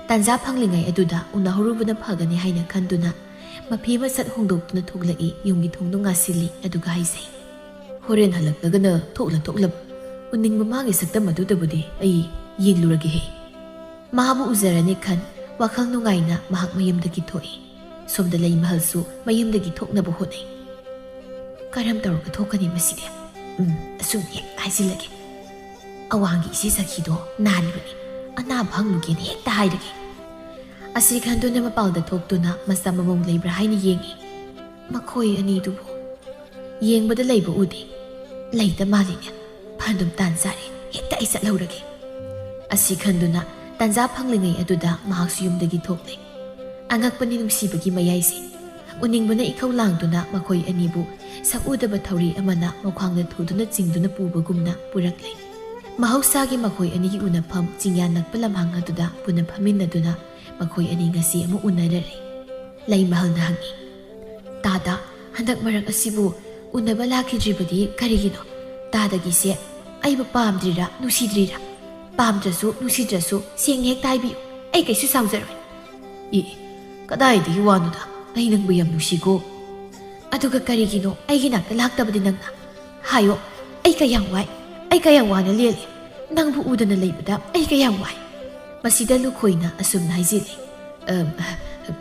ꯇꯥꯟꯖꯥ ꯐꯪꯂꯤꯉꯩ ꯑꯗꯨꯗ ꯎꯅꯍꯧꯔꯨꯕꯅ ꯐꯒꯅꯤ ꯍꯥꯏꯅ ꯈꯟꯗꯨꯅ ꯃꯐꯤ ꯑꯃ ꯁꯠ ꯍꯣꯡꯗꯣꯛꯇꯨꯅ ꯊꯣꯛꯂꯛꯏ꯫ ꯌꯨꯝꯒꯤ ꯊꯣꯡꯗꯣ ꯉꯥꯁꯤꯜꯂꯤ꯫ ꯑꯗꯨꯒ ꯍꯥꯏꯖꯩ, "ꯍꯣꯔꯦꯟ ꯍꯜꯂꯛꯂꯒꯅ ꯊꯣꯛꯂ ꯊꯣꯛꯂꯕ ꯎꯅꯤꯡꯕ ꯃꯥꯒꯤ ꯁꯛꯇꯝ ꯑꯗꯨꯗꯕꯨꯗꯤ ꯑꯩ ꯌꯦꯡꯂꯨꯔꯒꯦꯍꯦ꯫" ꯃꯥꯕꯨ ꯎꯖꯔꯅꯤ ꯈꯟ ꯋꯥꯈꯜ ꯅꯨꯡꯉꯥꯏꯅ ꯃꯍꯥꯛ ꯃꯌꯨꯝꯗꯒꯤ ꯊꯣꯛꯏ꯫ ꯁꯣꯝꯗ ꯂꯩꯃꯍꯜꯁꯨ ꯃꯌꯨꯝꯗꯒꯤ ꯊꯣꯛꯅꯕ ꯍꯣꯠꯅꯩ꯫ "ꯀꯔꯝ ꯇꯧꯔꯒ ꯊꯣꯛꯀꯅꯤ ꯃꯁꯤꯗꯤ? ꯎꯝ, ꯑꯁꯨꯝ ꯍꯦꯛ ꯍꯥꯏꯖꯤꯜꯂꯒꯦ꯫ ꯑꯋꯥꯡꯒꯤ ꯏꯆꯦ ꯁꯈꯤꯗꯣ ꯅꯥꯔꯤꯕꯅꯤ꯫ ꯑꯅꯥꯕ ꯍꯪꯂꯨꯒꯦꯅ ꯍꯦꯛꯇ ꯍꯥꯏꯔꯒꯦ꯫ ꯑꯁꯤ ꯈꯟꯗꯨꯅ ꯃꯄꯥꯜꯗ ꯊꯣꯛꯇꯨꯅ ꯃꯆꯥ ꯃꯃꯧ ꯂꯩꯕ꯭ꯔꯥ ꯍꯥꯏꯅ ꯌꯦꯡꯏ꯫ ꯃꯈꯣꯏ ꯑꯅꯤꯗꯨꯕꯨ ꯌꯦꯡꯕꯗ ꯂꯩꯕ ꯎꯗꯦ꯫ ꯂꯩꯇ ꯃꯥꯜꯂꯤꯅꯦ꯫ ꯐꯟꯗꯨꯝ ꯇꯥꯟ ꯆꯥꯔꯦ꯫ ꯍꯦꯛꯇ ꯑꯩ ꯆꯠꯍꯧꯔꯒꯦ꯫ ꯑꯁꯤ ꯈꯟꯗꯨꯅ ꯇꯥꯟꯖꯥ ꯐꯪꯂꯤꯉꯩ ꯑꯗꯨꯗ ꯃꯍꯥꯛꯁꯨ ꯌꯨꯝꯗꯒꯤ ꯊꯣꯛꯂꯦ꯫ ꯑꯉꯛꯄꯅꯤ ꯅꯨꯡꯁꯤꯕꯒꯤ ꯃꯌꯥꯏꯁꯦ꯫ ꯎꯅꯤꯡꯕꯅ ꯏꯈꯧ ꯂꯥꯡꯗꯨꯅ ꯃꯈꯣꯏ ꯑꯅꯤꯕꯨ ꯁꯛꯎꯗꯕ ꯊꯧꯔꯤ ꯑꯃꯅ ꯃꯈ꯭ꯋꯥꯡꯗ ꯊꯨꯗꯨꯅ ꯆꯤꯡꯗꯨꯅ ꯄꯨꯕꯒꯨꯝꯅ ꯄꯨꯔꯛꯂꯦ꯫ ꯃꯍꯧꯁꯥꯒꯤ ꯃꯈꯣꯏ ꯑꯅꯤꯒꯤ ꯎꯅꯐꯝ ꯆꯤꯡꯌꯥ ꯅꯛꯄ ꯂꯝꯍꯥꯡ ꯑꯗꯨꯗ ꯄꯨꯟꯅ ꯐꯝꯃꯤꯟꯅꯗꯨꯅ ꯃꯈꯣꯏ ꯑꯅꯤ ꯉꯁꯤ ꯑꯃꯨꯛ ꯎꯅꯔꯔꯦ꯫ ꯂꯩꯃꯍꯜꯅ ꯍꯪꯉꯤ, "ꯇꯥꯗ, ꯍꯟꯗꯛ ꯃꯔꯛ ꯑꯁꯤꯕꯨ ꯎꯅꯕ ꯂꯥꯛꯈꯤꯗ꯭ꯔꯤꯕꯗꯤ ꯀꯔꯤꯒꯤꯅꯣ? ꯇꯥꯗꯒꯤꯁꯦ ꯑꯩꯕꯨ ꯄꯥꯝꯗ꯭ꯔꯤꯔꯥ, ꯅꯨꯡꯁꯤꯗ꯭ꯔꯤꯔꯥ? ꯄꯥꯝꯗ꯭ꯔꯁꯨ, ꯅꯨꯡꯁꯤꯗ꯭ꯔꯁꯨ, ꯁꯦꯡꯅ ꯍꯦꯛꯇ ꯍꯥꯏꯕꯤꯌꯨ꯫ ꯑꯩ ꯀꯩꯁꯨ ꯁꯥꯎꯖꯔꯣꯏ꯫" "ꯏ, ꯀꯗꯥꯏꯗꯒꯤ ꯋꯥꯅꯣꯗ? ꯑꯩ ꯅꯪꯕꯨ ꯌꯥꯝ ꯅꯨꯡꯁꯤꯀꯣ꯫" "ꯑꯗꯨꯒ ꯀꯔꯤꯒꯤꯅꯣ ꯑꯩꯒꯤ ꯅꯥꯛꯇ ꯂꯥꯛꯇꯕꯗꯤ ꯅꯪꯅ? ꯍꯥꯏꯌꯣ, ꯑꯩ ꯀꯌꯥꯝ ꯋꯥꯏ, ꯑꯩ ꯀꯌꯥꯝ ꯋꯥꯅ ꯂꯦꯜꯂꯤ꯫ ꯅꯪꯕꯨ ꯎꯗꯅ ꯂꯩꯕꯗ ꯑꯩ ꯀꯌꯥꯝ ꯋꯥꯏ꯫" ꯃꯁꯤꯗ ꯂꯨꯈꯣꯏꯅ ꯑꯁꯨꯝꯅ ꯍꯥꯏꯖꯤꯜꯂꯤ, "ꯑꯝ,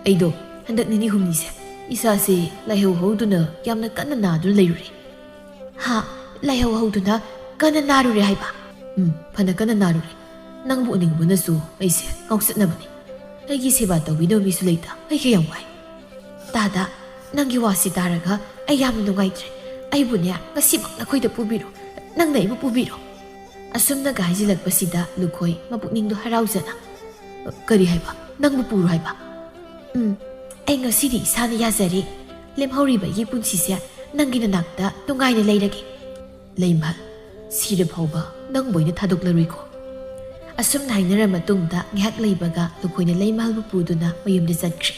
ꯑꯩꯗꯣ ꯍꯟꯗꯛ ꯅꯤꯅꯤ ꯍꯨꯝꯅꯤꯁꯦ ꯏꯁꯥꯁꯦ ꯂꯥꯏꯍꯧ ꯍꯧꯗꯨꯅ ꯌꯥꯝꯅ ꯀꯟꯅ ꯅꯥꯗꯨꯅ ꯂꯩꯔꯨꯔꯦ꯫" "ꯍꯥ? ꯂꯥꯏꯍꯧ ꯍꯧꯗꯨꯅ ꯀꯟꯅ ꯅꯥꯔꯨꯔꯦ ꯍꯥꯏꯕ?" "ꯎꯝ, ꯐꯅ ꯀꯟꯅ ꯅꯥꯔꯨꯔꯦ꯫ ꯅꯪꯕꯨ ꯎꯅꯤꯡꯕꯅꯁꯨ ꯑꯩꯁꯦ ꯉꯥꯎꯆꯠꯅꯕꯅꯤ꯫ ꯑꯩꯒꯤ ꯁꯦꯕꯥ ꯇꯧꯕꯤꯅꯕ ꯃꯤꯁꯨ ꯂꯩꯇ꯫ ꯑꯩ ꯀꯌꯥꯝ ꯋꯥꯏ꯫" "ꯇꯥꯗ, ꯅꯪꯒꯤ ꯋꯥꯁꯤ ꯇꯥꯔꯒ ꯑꯩ ꯌꯥꯝꯅ ꯅꯨꯡꯉꯥꯏꯇ꯭ꯔꯦ꯫ ꯑꯩꯕꯨꯅꯦ, ꯉꯁꯤꯃꯛ ꯅꯈꯣꯏꯗ ꯄꯨꯕꯤꯔꯣ꯫ ꯅꯪꯅ ꯑꯩꯕꯨ ꯄꯨꯕꯤꯔꯣ꯫" ꯑꯁꯨꯝꯅꯒ ꯍꯥꯏꯖꯤꯜꯂꯛꯄꯁꯤꯗ ꯂꯨꯈꯣꯏ ꯃꯄꯨꯛꯅꯤꯡꯗꯣ ꯍꯔꯥꯎꯖꯅ, "ꯀꯔꯤ ꯍꯥꯏꯕ? ꯅꯪꯕꯨ ꯄꯨꯔꯣ ꯍꯥꯏꯕ?" "ꯎꯝ, ꯑꯩ ꯉꯁꯤꯗꯤ ꯏꯁꯥꯅ ꯌꯥꯖꯔꯦ꯫ ꯂꯦꯝꯍꯧꯔꯤꯕ ꯑꯩꯒꯤ ꯄꯨꯟꯁꯤꯁꯦ ꯅꯪꯒꯤ ꯅꯅꯥꯛꯇ ꯅꯨꯡꯉꯥꯏꯅ ꯂꯩꯔꯒꯦ꯫" "ꯂꯩꯃꯍꯜ, ꯁꯤꯔ ꯐꯥꯎꯕ ꯅꯪꯕꯨ ꯑꯩꯅ ꯊꯥꯗꯣꯛꯂꯔꯣꯏꯀꯣ꯫" ꯑꯁꯨꯝꯅ ꯍꯥꯏꯅꯔ ꯃꯇꯨꯡꯗ ꯉꯥꯏꯍꯥꯛ ꯂꯩꯕꯒ ꯂꯨꯈꯣꯏꯅ ꯂꯩꯃꯍꯜꯕꯨ ꯄꯨꯗꯨꯅ ꯃꯌꯨꯝꯗ ꯆꯠꯈ꯭ꯔꯦ꯫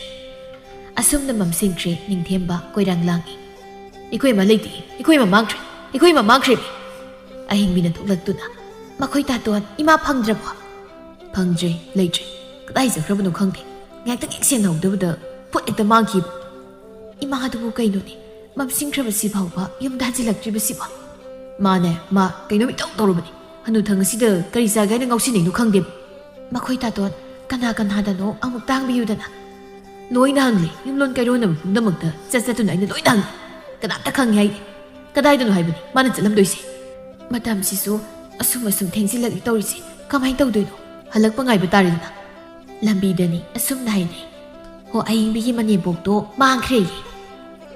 ꯑꯁꯨꯝꯅ ꯃꯝꯁꯤꯟꯈ꯭ꯔꯦ꯫ ꯅꯤꯡꯊꯦꯝꯕ ꯀꯣꯏꯔꯥꯡ ꯂꯥꯡꯏ꯫ "ꯑꯩꯈꯣꯏ ꯏꯃꯥ ꯂꯩꯇꯦ, ꯑꯩꯈꯣꯏ ꯏꯃꯥ ꯃꯥꯡꯈ꯭ꯔꯦ, ꯑꯩꯈꯣꯏ ꯏꯃꯥ ꯃꯥꯡꯈ꯭ꯔꯦ꯫" ꯑꯍꯤꯡꯕꯤꯅ ꯊꯣꯛꯂꯛꯇꯨꯅ, "ꯃꯈꯣꯏ ꯇꯥꯇꯣꯟ, ꯏꯃꯥ ꯐꯪꯗ꯭ꯔꯕꯣ?" "ꯐꯪꯗ꯭ꯔꯦ, ꯂꯩꯇ꯭ꯔꯦ꯫ ꯀꯗꯥꯏ ꯆꯠꯈ꯭ꯔꯕꯅꯣ ꯈꯪꯗꯦ꯫ ꯉꯥꯏꯍꯥꯛꯇꯪ ꯍꯦꯛ ꯁꯦꯟꯅꯍꯧꯗꯕꯗ ꯄꯣꯠ ꯍꯦꯛꯇ ꯃꯥꯡꯈꯤꯕ꯫" "ꯏꯃꯥꯗꯨꯕꯨ ꯀꯩꯅꯣꯅꯦ, ꯃꯝꯁꯤꯟꯈ꯭ꯔꯕꯁꯤ ꯐꯥꯎꯕ ꯌꯨꯝꯗ ꯍꯟꯖꯤꯜꯂꯛꯇ꯭ꯔꯤꯕꯁꯤꯕꯣ?" "ꯃꯥꯅꯦ, ꯃꯥ ꯀꯩꯅꯣꯝ ꯏꯇꯧ ꯇꯧꯔꯨꯕꯅꯤ꯫ ꯍꯅꯨꯊꯪ ꯑꯁꯤꯗ ꯀꯔꯤ ꯆꯥꯒꯦ ꯍꯥꯏꯅ ꯉꯥꯎꯁꯤꯟꯅꯩꯅꯣ ꯈꯪꯗꯦ꯫" "ꯃꯈꯣꯏ ꯇꯥꯇꯣꯟ, ꯀꯅꯥ ꯀꯅꯥꯗꯅꯣ ꯑꯃꯨꯛꯇ ꯍꯪꯕꯤꯌꯨꯗꯅ꯫" "ꯂꯣꯏꯅ ꯍꯪꯂꯦ, ꯌꯨꯝꯂꯣꯟ ꯀꯩꯔꯣꯟꯅꯕ ꯄꯨꯝꯅꯃꯛꯇ ꯆꯠ ꯆꯠꯇꯨꯅ ꯑꯩꯅ ꯂꯣꯏꯅ ꯍꯪꯂꯦ꯫ ꯀꯅꯥꯝꯇ ꯈꯪꯉꯦ ꯍꯥꯏꯗꯦ꯫ ꯀꯗꯥꯏꯗꯅꯣ ꯍꯥꯏꯕꯅꯤ ꯃꯥꯅ ꯆꯠꯂꯝꯗꯣꯏꯁꯦ?" "ꯃꯇꯝꯁꯤꯁꯨ ꯑꯁꯨꯝ ꯑꯁꯨꯝ ꯊꯦꯡꯖꯤꯜꯂꯛꯂꯤ ꯇꯧꯔꯤꯁꯦ꯫ ꯀꯃꯥꯏꯅ ꯇꯧꯗꯣꯏꯅꯣ?" "ꯍꯜꯂꯛꯄ ꯉꯥꯏꯕ ꯇꯥꯔꯦꯗꯅ꯫" ꯂꯝꯕꯤꯗꯅꯤ ꯑꯁꯨꯝꯅ ꯍꯥꯏꯅꯩ, "ꯍꯣ, ꯑꯏꯪꯕꯤꯒꯤ ꯃꯅꯦꯝꯕꯣꯛꯇꯣ ꯃꯥꯡꯈ꯭ꯔꯦꯌꯦ"꯫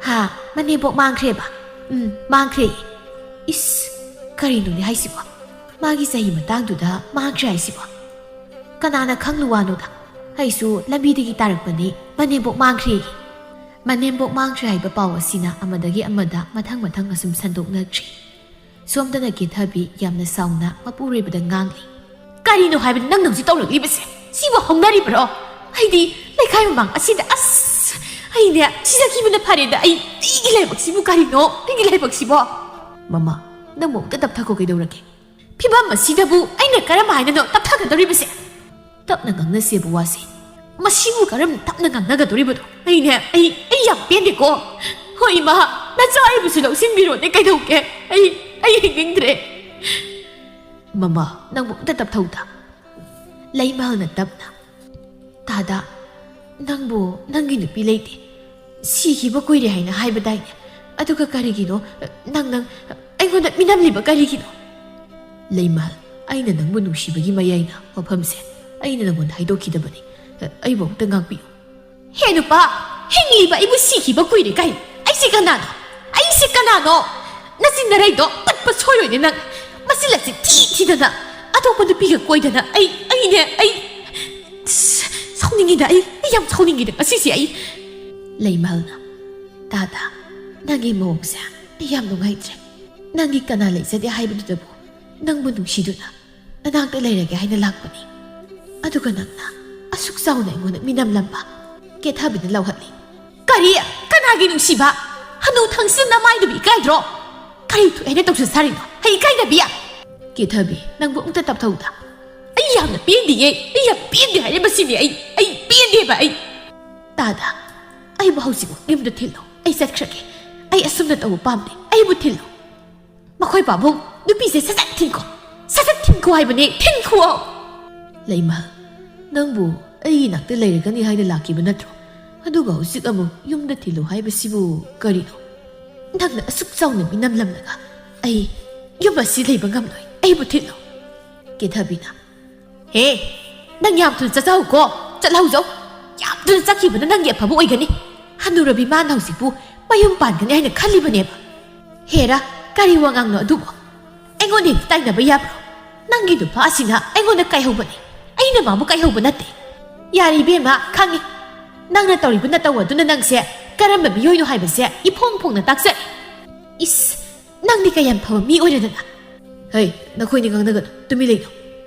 "ꯍꯥ? ꯃꯅꯦꯝꯕꯣꯛ ꯃꯥꯡꯈ꯭ꯔꯦꯕ?" "ꯎꯝ, ꯃꯥꯡꯈ꯭ꯔꯦꯌꯦ"꯫ "ꯏꯁ, ꯀꯔꯤꯅꯣꯅꯦ ꯍꯥꯏꯁꯤꯕꯣ? ꯃꯥꯒꯤ ꯆꯍꯤ ꯃꯇꯥꯡꯗꯨꯗ ꯃꯥꯡꯈ꯭ꯔꯦ ꯍꯥꯏꯁꯤꯕꯣ? ꯀꯅꯥꯅ ꯈꯪꯂꯨ ꯋꯥꯅꯣꯗ? ꯑꯩꯁꯨ ꯂꯝꯕꯤꯗꯒꯤ ꯇꯥꯔꯛꯄꯅꯤ, ꯃꯅꯦꯝꯕꯣꯛ ꯃꯥꯡꯈ꯭ꯔꯦꯌꯦ"꯫ ꯃꯅꯦꯝꯕꯣꯛ ꯃꯥꯡꯈ꯭ꯔꯦ ꯍꯥꯏꯕ ꯄꯥꯎ ꯑꯁꯤꯅ ꯑꯃꯗꯒꯤ ꯑꯃꯗ ꯃꯊꯪ ꯃꯊꯪ ꯑꯁꯨꯝ ꯁꯟꯗꯣꯛꯅꯈ꯭ꯔꯦ꯫ ꯁꯣꯝꯗꯅ ꯀꯦꯊꯕꯤ ꯌꯥꯝꯅ ꯁꯥꯎꯅ ꯃꯄꯨꯔꯣꯏꯕꯗ ꯉꯥꯡꯂꯤ꯫ "ꯀꯔꯤꯅꯣ ꯍꯥꯏꯕꯅꯤ ꯅꯪꯅ ꯍꯧꯖꯤꯛ ꯇꯧꯔꯛꯂꯤꯕꯁꯦ? ꯁꯤꯕꯨ ꯍꯧꯅꯔꯤꯕ꯭ꯔꯣ? ꯑꯩꯗꯤ ꯂꯩꯀꯥꯏ ꯃꯃꯥꯡ ꯑꯁꯤꯗ, ꯑꯁ, ꯑꯩꯅꯦ ꯁꯤꯖꯈꯤꯕꯅ ꯐꯔꯦꯗ꯫ ꯑꯩ, ꯑꯩꯒꯤ ꯂꯥꯏꯕꯛꯁꯤꯕꯨ ꯀꯔꯤꯅꯣ? ꯑꯩꯒꯤ ꯂꯥꯏꯕꯛꯁꯤꯕꯣ?" "ꯃꯃꯥ, ꯅꯪꯕꯨ ꯑꯝꯇ ꯇꯞꯊꯈꯣ ꯀꯩꯗꯧꯔꯒꯦ? ꯐꯤꯕꯝ ꯑꯁꯤꯗꯕꯨ ꯑꯩꯅ ꯀꯔꯝ ꯍꯥꯏꯅꯅꯣ ꯇꯞꯊꯒꯗꯧꯔꯤꯕꯁꯦ?" "ꯇꯞꯅ ꯉꯥꯡꯅꯁꯦꯕ ꯋꯥꯁꯦ꯫ ꯃꯁꯤꯕꯨ ꯀꯔꯝꯅ ꯇꯞꯅ ꯉꯥꯡꯅꯒꯗꯧꯔꯤꯕꯅꯣ? ꯑꯩꯅꯦ, ꯑꯩ, ꯑꯩ ꯌꯥꯝ ꯄꯦꯟꯗꯦꯀꯣ꯫ ꯍꯣꯏ, ꯏꯃꯥ, ꯅꯆꯥ ꯑꯩꯕꯨꯁꯨ ꯂꯧꯁꯤꯟꯕꯤꯔꯣꯅꯦ, ꯀꯩꯗꯧꯒꯦ? ꯑꯩ, ꯑꯩ ꯍꯤꯡꯅꯤꯡꯗ꯭ꯔꯦ"꯫ "ꯃꯃꯥ, ꯅꯪꯕꯨ ꯑꯝꯇ ꯇꯞꯊꯧꯗ"꯫ ꯂꯩꯃꯍꯜꯅ ꯇꯞꯅ, "ꯇꯥꯗ, ꯅꯪꯕꯨ ꯅꯪꯒꯤ ꯅꯨꯄꯤ ꯂꯩꯇꯦ, ꯁꯤꯈꯤꯕ ꯀꯨꯏꯔꯦ ꯍꯥꯏꯅ ꯍꯥꯏꯕꯗꯥꯏꯅꯦ? ꯑꯗꯨꯒ ꯀꯔꯤꯒꯤꯅꯣ ꯅꯪ, ꯅꯪ ꯑꯩꯉꯣꯟꯗ ꯃꯤꯅꯝꯂꯤꯕ ꯀꯔꯤꯒꯤꯅꯣ?" "ꯂꯩꯃꯍꯜ, ꯑꯩꯅ ꯅꯪꯕꯨ ꯅꯨꯡꯁꯤꯕꯒꯤ ꯃꯌꯥꯏꯅ ꯋꯥꯐꯝꯁꯦ ꯑꯩꯅ ꯅꯪꯉꯣꯟꯗ ꯍꯥꯏꯗꯣꯛꯈꯤꯗꯕꯅꯤ꯫ ꯑꯩꯕꯨ ꯑꯃꯨꯛꯇ ꯉꯥꯛꯄꯤꯌꯨ"꯫ "ꯍꯦ ꯅꯨꯄꯥ, ꯍꯤꯡꯂꯤꯕ ꯑꯩꯕꯨ ꯁꯤꯈꯤꯕ ꯀꯨꯏꯔꯦ ꯀꯥꯏ? ꯑꯩꯁꯦ ꯀꯅꯥꯅꯣ? ꯑꯩꯁꯦ ꯀꯅꯥꯅꯣ? ꯅꯆꯤꯟ ꯅꯔꯩꯗꯣ ꯄꯠꯄ ꯁꯣꯏꯔꯣꯏꯅꯦ ꯅꯪ꯫ ꯃꯆꯤꯜ ꯑꯁꯤ ꯊꯤ ꯊꯤꯗꯅ ꯑꯇꯣꯞꯄ ꯅꯨꯄꯤꯒ ꯀꯣꯏꯗꯅ ꯑꯩ, ꯑꯩꯅꯦ, ꯑꯩ, ꯑꯁ, ꯁꯥꯎꯅꯤꯡꯉꯤꯗ ꯑꯩ, ꯑꯩ ꯌꯥꯝ ꯁꯥꯎꯅꯤꯡꯉꯤꯗ ꯉꯁꯤꯁꯦ ꯑꯩ"꯫ ꯂꯩꯃꯍꯜꯅ, "ꯇꯥꯗ, ꯅꯪꯒꯤ ꯃꯑꯣꯡꯁꯦ ꯑꯩ ꯌꯥꯝ ꯅꯨꯡꯉꯥꯏꯇ꯭ꯔꯦ꯫ ꯅꯪꯒꯤ ꯀꯅꯥ ꯂꯩꯖꯗꯦ ꯍꯥꯏꯕꯗꯨꯗꯕꯨ ꯅꯪꯕꯨ ꯅꯨꯡꯁꯤꯗꯨꯅ ꯅꯅꯥꯛꯇ ꯂꯩꯔꯒꯦ ꯍꯥꯏꯅ ꯂꯥꯛꯄꯅꯤ꯫ ꯑꯗꯨꯒ ꯅꯪꯅ ꯑꯁꯨꯛ ꯆꯥꯎꯅ ꯑꯩꯉꯣꯟꯗ ꯃꯤꯅꯝꯂꯝꯕ"꯫ ꯀꯦꯊꯕꯤꯅ ꯂꯥꯎꯍꯠꯂꯤ꯫ "ꯀꯔꯤ? ꯀꯅꯥꯒꯤ ꯅꯨꯡꯁꯤꯕ? ꯍꯅꯨ ꯊꯪꯁꯤꯅ ꯅꯃꯥꯏꯗꯨꯕꯨ ꯏꯀꯥꯏꯗ꯭ꯔꯣ? ꯀꯔꯤ ꯊꯣꯛꯑꯦ ꯍꯥꯏꯅ ꯇꯧꯁꯤꯟ ꯁꯥꯔꯤꯅꯣ? ꯍꯩ ꯏꯀꯥꯏꯗꯕꯤ!" "ꯀꯦꯊꯕꯤ, ꯅꯪꯕꯨ ꯑꯝꯇ ꯇꯞꯊꯧꯗ"꯫ "ꯑꯩ ꯌꯥꯝꯅ ꯄꯦꯟꯗꯤꯌꯦ, ꯑꯩ ꯌꯥꯝ ꯄꯦꯟꯗꯦ ꯍꯥꯏꯔꯤꯕꯁꯤꯅꯤ ꯑꯩ, ꯑꯩ ꯄꯦꯟꯗꯦꯕ ꯑꯩ"꯫ "ꯇꯥꯗ, ꯑꯩꯕꯨ ꯍꯧꯖꯤꯛꯃꯛ ꯌꯨꯝꯗ ꯊꯤꯜꯂꯣ, ꯑꯩ ꯆꯠꯈ꯭ꯔꯒꯦ꯫ ꯑꯩ ꯑꯁꯨꯝꯅ ꯇꯧꯕ ꯄꯥꯝꯗꯦ, ꯑꯩꯕꯨ ꯊꯤꯜꯂꯣ"꯫ "ꯃꯈꯣꯏ ꯄꯥꯕꯨꯡ, ꯅꯨꯄꯤꯁꯦ ꯁꯠ ꯁꯠ ꯊꯤꯟꯈꯣ, ꯁꯠ ꯁꯠ ꯊꯤꯟꯈꯣ ꯍꯥꯏꯕꯅꯦ, ꯊꯤꯟꯈꯣ!" "ꯂꯩꯃ, ꯅꯪꯕꯨ ꯑꯩꯒꯤ ꯅꯥꯛꯇ ꯂꯩꯔꯒꯅꯤ ꯍꯥꯏꯅ ꯂꯥꯛꯈꯤꯕ ꯅꯠꯇ꯭ꯔꯣ? ꯑꯗꯨꯒ ꯍꯧꯖꯤꯛ ꯑꯃꯨꯛ ꯌꯨꯝꯗ ꯊꯤꯜꯂꯨ ꯍꯥꯏꯕꯁꯤꯕꯨ ꯀꯔꯤꯅꯣ? ꯅꯪꯅ ꯑꯁꯨꯛ ꯆꯥꯎꯅ ꯃꯤꯅꯝꯂꯝꯂꯒ ꯑꯩ ꯌꯨꯝ ꯑꯁꯤ ꯂꯩꯕ ꯉꯝꯂꯣꯏ, ꯑꯩꯕꯨ ꯊꯤꯜꯂꯨ"꯫ ꯀꯦꯊꯕꯤꯅ, "ꯍꯦ, ꯅꯪ ꯌꯥꯝ ꯊꯨꯅ ꯆꯠꯆꯍꯧꯀꯣ꯫ ꯆꯠꯍꯧꯖꯧ꯫ ꯌꯥꯝ ꯊꯨꯅ ꯆꯠꯈꯤꯕꯅ ꯅꯪꯒꯤ ꯑꯐꯕ ꯑꯣꯏꯒꯅꯤ꯫ ꯍꯅꯨꯔꯕꯤ ꯃꯥꯅ ꯍꯧꯖꯤꯛꯄꯨ ꯃꯌꯨꯝ ꯄꯥꯟꯒꯅꯤ ꯍꯥꯏꯅ ꯈꯜꯂꯤꯕꯅꯦꯕ꯫ ꯍꯦꯔꯥ, ꯀꯔꯤ ꯋꯥꯉꯥꯡꯅꯣ ꯑꯗꯨꯕꯨ? ꯑꯩꯉꯣꯟꯗ ꯍꯦꯛꯇ ꯇꯥꯏꯅꯕ ꯌꯥꯕ꯭ꯔꯣ? ꯅꯪꯒꯤ ꯅꯨꯄꯥ ꯑꯁꯤꯅ ꯑꯩꯉꯣꯟꯗ ꯀꯥꯏꯍꯧꯕꯅꯦ꯫ ꯑꯩꯅ ꯃꯥꯕꯨ ꯀꯥꯏꯍꯧꯕ ꯅꯠꯇꯦ꯫ ꯌꯥꯔꯦ ꯏꯕꯦꯝꯃ, ꯈꯪꯉꯤ꯫ ꯅꯪꯅ ꯇꯧꯔꯤꯕ ꯅꯇꯧ ꯑꯗꯨꯅ ꯅꯪꯁꯦ ꯀꯔꯝꯕ ꯃꯤꯑꯣꯏꯅꯣ ꯍꯥꯏꯕꯁꯦ ꯏꯐꯣꯡ ꯐꯣꯡꯅ ꯇꯥꯛꯆꯔꯦ꯫ ꯏꯁ, ꯅꯪꯗꯤ ꯀꯌꯥꯝ ꯐꯕ ꯃꯤ ꯑꯣꯏꯔꯗꯅ꯫ ꯍꯩ, ꯅꯈꯣꯏꯅꯤ ꯉꯥꯡꯅꯒꯅꯨ, ꯇꯨꯃꯤꯟ ꯂꯩꯅꯧ꯫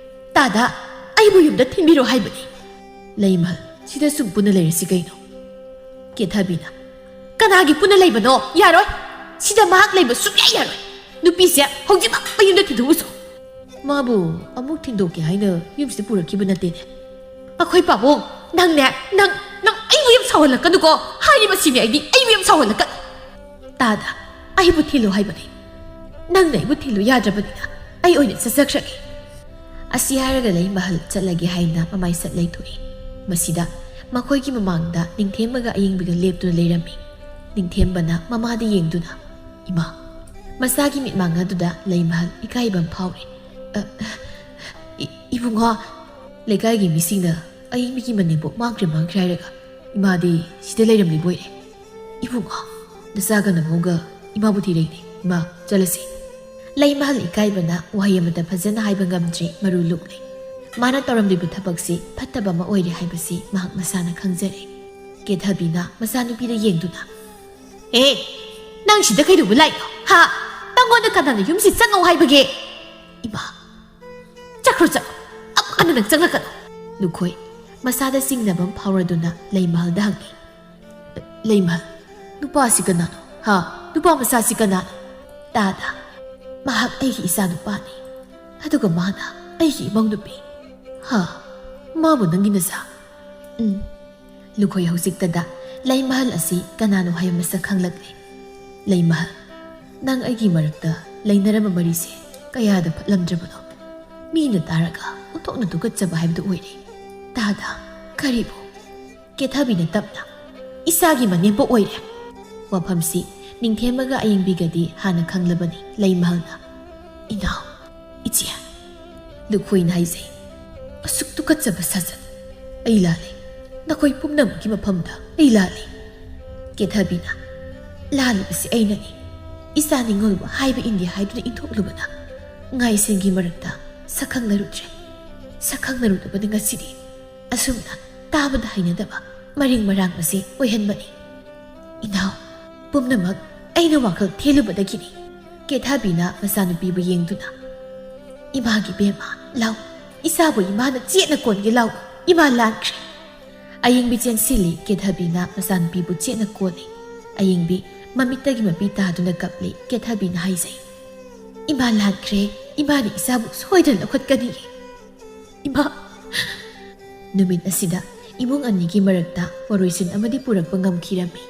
ꯇꯥꯗ, ꯑꯩꯕꯨ ꯌꯨꯝꯗ ꯊꯤꯟꯕꯤꯔꯣ ꯍꯥꯏꯕꯅꯤ꯫ ꯂꯩꯃꯍꯜ, ꯁꯤꯗ ꯁꯨꯝ ꯄꯨꯟꯅ ꯂꯩꯔꯁꯤ ꯀꯩꯅꯣ? ꯀꯦꯊꯕꯤꯅ, ꯀꯅꯥꯒꯤ ꯄꯨꯟꯅ ꯂꯩꯕꯅꯣ? ꯌꯥꯔꯣꯏ꯫ ꯁꯤꯗ ꯃꯍꯥꯛ ꯂꯩꯕ ꯁꯨꯡꯌꯥ ꯌꯥꯔꯣꯏ꯫ ꯅꯨꯄꯤꯁꯦ ꯍꯧꯖꯤꯛꯃꯛ ꯃꯌꯨꯝꯗ ꯊꯤꯟꯗꯣꯛꯎꯁꯣ꯫ ꯃꯥꯕꯨ ꯑꯃꯨꯛ ꯊꯤꯟꯗꯣꯛꯀꯦ ꯍꯥꯏꯅ ꯌꯨꯝꯁꯤꯗ ꯄꯨꯔꯛꯈꯤꯕ ꯅꯠꯇꯦꯅꯦ꯫ ꯑꯩꯈꯣꯏ ꯄꯥꯕꯨꯡ, ꯅꯪꯅꯦ, ꯅꯪ, ꯅꯪ ꯑꯩꯕꯨ ꯌꯥꯝ ꯁꯥꯎꯍꯜꯂꯛꯀꯅꯨꯀꯣ꯫ ꯍꯥꯏꯔꯤꯕꯁꯤꯅꯦ ꯑꯩꯗꯤ, ꯑꯩꯕꯨ ꯌꯥꯝ ꯁꯥꯎꯍꯜꯂꯛꯀꯅꯨ꯫ ꯇꯥꯗ, ꯑꯩꯕꯨ ꯊꯤꯜꯂꯨ ꯍꯥꯏꯕꯅꯤ꯫ ꯅꯪꯅ ꯑꯩꯕꯨ ꯊꯤꯜꯂꯨ ꯌꯥꯗ꯭ꯔꯕꯅꯤꯅ ꯑꯩ ꯑꯣꯏꯅ ꯆꯠꯆꯈ꯭ꯔꯒꯦ꯫ ꯑꯁꯤ ꯍꯥꯏꯔꯒ ꯂꯩꯃꯍꯜ ꯆꯠꯂꯒꯦ ꯍꯥꯏꯅ ꯃꯃꯥꯏ ꯁꯠ ꯂꯩꯊꯣꯛꯏ꯫ ꯃꯁꯤꯗ ꯃꯈꯣꯏꯒꯤ ꯃꯃꯥꯡꯗ ꯅꯤꯡꯊꯦꯝꯕꯒ ꯑꯌꯦꯡꯕꯤꯒ ꯂꯦꯞꯇꯨꯅ ꯂꯩꯔꯝꯃꯤ꯫ ꯅꯤꯡꯊꯦꯝꯕꯅ ꯃꯃꯥꯗ ꯌꯦꯡꯗꯨꯅ, "ꯏꯃꯥ!" ꯃꯆꯥꯒꯤ ꯃꯤꯠꯃꯥꯡ ꯑꯗꯨꯗ ꯂꯩꯃꯍꯜ ꯏꯀꯥꯏꯕ ꯑꯃ ꯐꯥꯎꯔꯦ꯫ "ꯑ, ꯏ-, ꯏꯕꯨꯡꯉꯣ!" ꯂꯩꯀꯥꯏꯒꯤ ꯃꯤꯁꯤꯡꯅ ꯑꯌꯦꯡꯕꯤꯒꯤ ꯃꯅꯦꯝꯕꯣꯛ ꯃꯥꯡꯈ꯭ꯔꯦ ꯃꯥꯡꯈ꯭ꯔꯦ ꯍꯥꯏꯔꯒ ꯏꯃꯥꯗꯤ ꯁꯤꯗ ꯂꯩꯔꯝꯂꯤꯕ ꯑꯣꯏꯔꯦ꯫ "ꯏꯕꯨꯡꯉꯣ, ꯅꯆꯥꯒ ꯅꯃꯧꯒ ꯏꯃꯥꯕꯨ ꯊꯤꯔꯛꯏꯅꯦ꯫ ꯏꯃꯥ, ꯆꯠꯂꯁꯤ꯫" ꯂꯩꯃꯍꯜ ꯏꯀꯥꯏꯕꯅ ꯋꯥꯍꯩ ꯑꯃꯠꯇ ꯐꯖꯅ ꯍꯥꯏꯕ ꯉꯝꯗ꯭ꯔꯤ, ꯃꯔꯨ ꯂꯨꯞꯂꯦ꯫ ꯃꯥꯅ ꯇꯧꯔꯝꯂꯤꯕ ꯊꯕꯛꯁꯤ ꯐꯠꯇꯕ ꯑꯃ ꯑꯣꯏꯔꯦ ꯍꯥꯏꯕꯁꯤ ꯃꯍꯥꯛ ꯃꯁꯥꯅ ꯈꯪꯖꯔꯦ꯫ ꯀꯦꯊꯕꯤꯅ ꯃꯆꯥꯅꯨꯄꯤꯗ ꯌꯦꯡꯗꯨꯅ, "ꯑꯦ, ꯅꯪ ꯁꯤꯗ ꯀꯩꯗꯧꯕ ꯂꯥꯛꯏꯅꯣ? ꯍꯥ? ꯅꯪꯉꯣꯟꯗ ꯀꯅꯥꯅ ꯌꯨꯝꯁꯤ ꯆꯪꯉꯧ ꯍꯥꯏꯕꯒꯦ?" "ꯏꯃꯥ, ꯆꯠꯈ꯭ꯔꯣ, ꯆꯠꯂꯣ꯫ ꯑꯃꯨꯛ ꯍꯟꯅ ꯅꯪ ꯆꯪꯂꯛꯀꯅꯨ꯫" ꯂꯨꯈꯣꯏ ꯃꯁꯥꯗ ꯆꯤꯡꯅꯕ ꯑꯃ ꯐꯥꯎꯔꯗꯨꯅ ꯂꯩꯃꯍꯜꯗ ꯍꯪꯉꯤ꯫ "ꯂꯩꯃꯍꯜ, ꯅꯨꯄꯥꯁꯤ ꯀꯅꯥꯅꯣ? ꯍꯥ? ꯅꯨꯄꯥ ꯃꯆꯥꯁꯤ ꯀꯅꯥꯅꯣ?" "ꯇꯥꯗ, ꯃꯍꯥꯛ ꯑꯩꯒꯤ ꯏꯆꯥ ꯅꯨꯄꯥꯅꯤ꯫ ꯑꯗꯨꯒ ꯃꯥꯅ ꯑꯩꯒꯤ ꯏꯃꯧ ꯅꯨꯄꯤ꯫" "ꯍꯥ? ꯃꯥꯕꯨ ꯅꯪꯒꯤ ꯅꯆꯥ?" "ꯎꯝ꯫" ꯂꯨꯈꯣꯏ ꯍꯧꯖꯤꯛꯇꯗ ꯂꯩꯃꯍꯜ ꯑꯁꯤ ꯀꯅꯥꯅꯣ ꯍꯥꯏꯕ ꯃꯁꯛ ꯈꯪꯂꯛꯂꯦ꯫ "ꯂꯩꯃꯍꯜ, ꯅꯪ ꯑꯩꯒꯤ ꯃꯔꯛꯇ ꯂꯩꯅꯔꯝꯕ ꯃꯔꯤꯁꯦ ꯀꯌꯥꯗ ꯐꯠꯂꯝꯗ꯭ꯔꯕꯅꯣ? ꯃꯤꯅ ꯇꯥꯔꯒ ꯑꯣꯟꯊꯣꯛꯅ ꯇꯨꯀꯠꯆꯕ ꯍꯥꯏꯕꯗꯨ ꯑꯣꯏꯔꯦ꯫" "ꯇꯥꯗ, ꯀꯔꯤꯕꯨ?" ꯀꯦꯊꯕꯤꯅ ꯇꯞꯅ, "ꯏꯆꯥꯒꯤ ꯃꯅꯦꯝꯄꯣꯛ ꯑꯣꯏꯔꯦ꯫" ꯋꯥꯐꯝꯁꯤ ꯅꯤꯡꯊꯦꯝꯕꯒ ꯑꯌꯦꯡꯕꯤꯒꯗꯤ ꯍꯥꯟꯅ ꯈꯪꯂꯕꯅꯤ ꯂꯩꯃꯍꯜꯅ꯫ "ꯏꯅꯥꯎ, ꯏꯆꯦ," ꯂꯨꯈꯣꯏꯅ ꯍꯥꯏꯖꯩ꯫ ꯑꯁꯨꯛ ꯇꯨꯀꯠꯆꯕ ꯁꯥꯖꯠ! ꯑꯩ ꯂꯥꯜꯂꯦ꯫ ꯅꯈꯣꯏ ꯄꯨꯝꯅꯃꯛꯀꯤ ꯃꯐꯝꯗ ꯑꯩ ꯂꯥꯜꯂꯦ꯫ ꯀꯦꯊꯕꯤꯅ, "ꯂꯥꯜꯂꯤꯕꯁꯤ ꯑꯩꯅꯅꯤ꯫ ꯏꯆꯥ ꯅꯤꯡꯉꯣꯜꯕꯨ ꯍꯥꯏꯕ ꯏꯟꯗꯦ ꯍꯥꯏꯗꯨꯅ ꯏꯟꯊꯣꯛꯂꯨꯕꯅ ꯉꯥꯏꯁꯦꯟꯒꯤ ꯃꯔꯛꯇ ꯁꯛꯈꯪꯅꯔꯨꯗ꯭ꯔꯦ꯫ ꯁꯛꯈꯪꯅꯔꯨꯗꯕꯅ ꯉꯁꯤꯗꯤ ꯑꯁꯨꯝꯅ ꯇꯥꯕꯗ ꯍꯩꯅꯗꯕ ꯃꯔꯤꯡ ꯃꯔꯥꯡꯕꯁꯦ ꯑꯣꯏꯍꯟꯕꯅꯤ꯫ ꯏꯅꯥꯎ, ꯄꯨꯝꯅꯃꯛ ꯑꯩꯅ ꯋꯥꯈꯜ ꯊꯦꯜꯂꯨꯕꯗꯒꯤꯅꯤ꯫" ꯀꯦꯊꯕꯤꯅ ꯃꯆꯥꯅꯨꯄꯤꯕꯨ ꯌꯦꯡꯗꯨꯅ, "ꯏꯃꯥꯒꯤ ꯕꯦꯝꯃ, ꯂꯥꯎ, ꯏꯆꯥꯕꯨ ꯏꯃꯥꯅ ꯆꯦꯠꯅ ꯀꯣꯟꯒꯦ, ꯂꯥꯎ, ꯏꯃꯥ ꯂꯥꯟꯈ꯭ꯔꯦ꯫" ꯑꯌꯤꯡꯕꯤ ꯆꯦꯟꯁꯤꯜꯂꯤ꯫ ꯀꯦꯊꯕꯤꯅ ꯃꯆꯥꯅꯨꯄꯤꯕꯨ ꯆꯦꯠꯅ ꯀꯣꯜꯂꯤ꯫ ꯑꯌꯤꯡꯕꯤ ꯃꯃꯤꯠꯇꯒꯤ ꯃꯄꯤ ꯇꯥꯗꯨꯅ ꯀꯞꯂꯤ꯫ ꯀꯦꯊꯕꯤꯅ ꯍꯥꯏꯖꯩ, "ꯏꯃꯥ ꯂꯥꯟꯈ꯭ꯔꯦ꯫ ꯏꯃꯥꯅ ꯏꯆꯥꯕꯨ ꯁꯣꯏꯗꯅ ꯂꯧꯈꯠꯀꯅꯤꯌꯦ꯫ ꯏꯃꯥ!" ꯅꯨꯃꯤꯠ ꯑꯁꯤꯗ ꯏꯃꯨꯡ ꯑꯅꯤꯒꯤ ꯃꯔꯛꯇ ꯋꯥꯔꯣꯏꯁꯤꯟ ꯑꯃꯗꯤ ꯄꯨꯔꯛꯄ ꯉꯝꯈꯤꯔꯝꯃꯤ꯫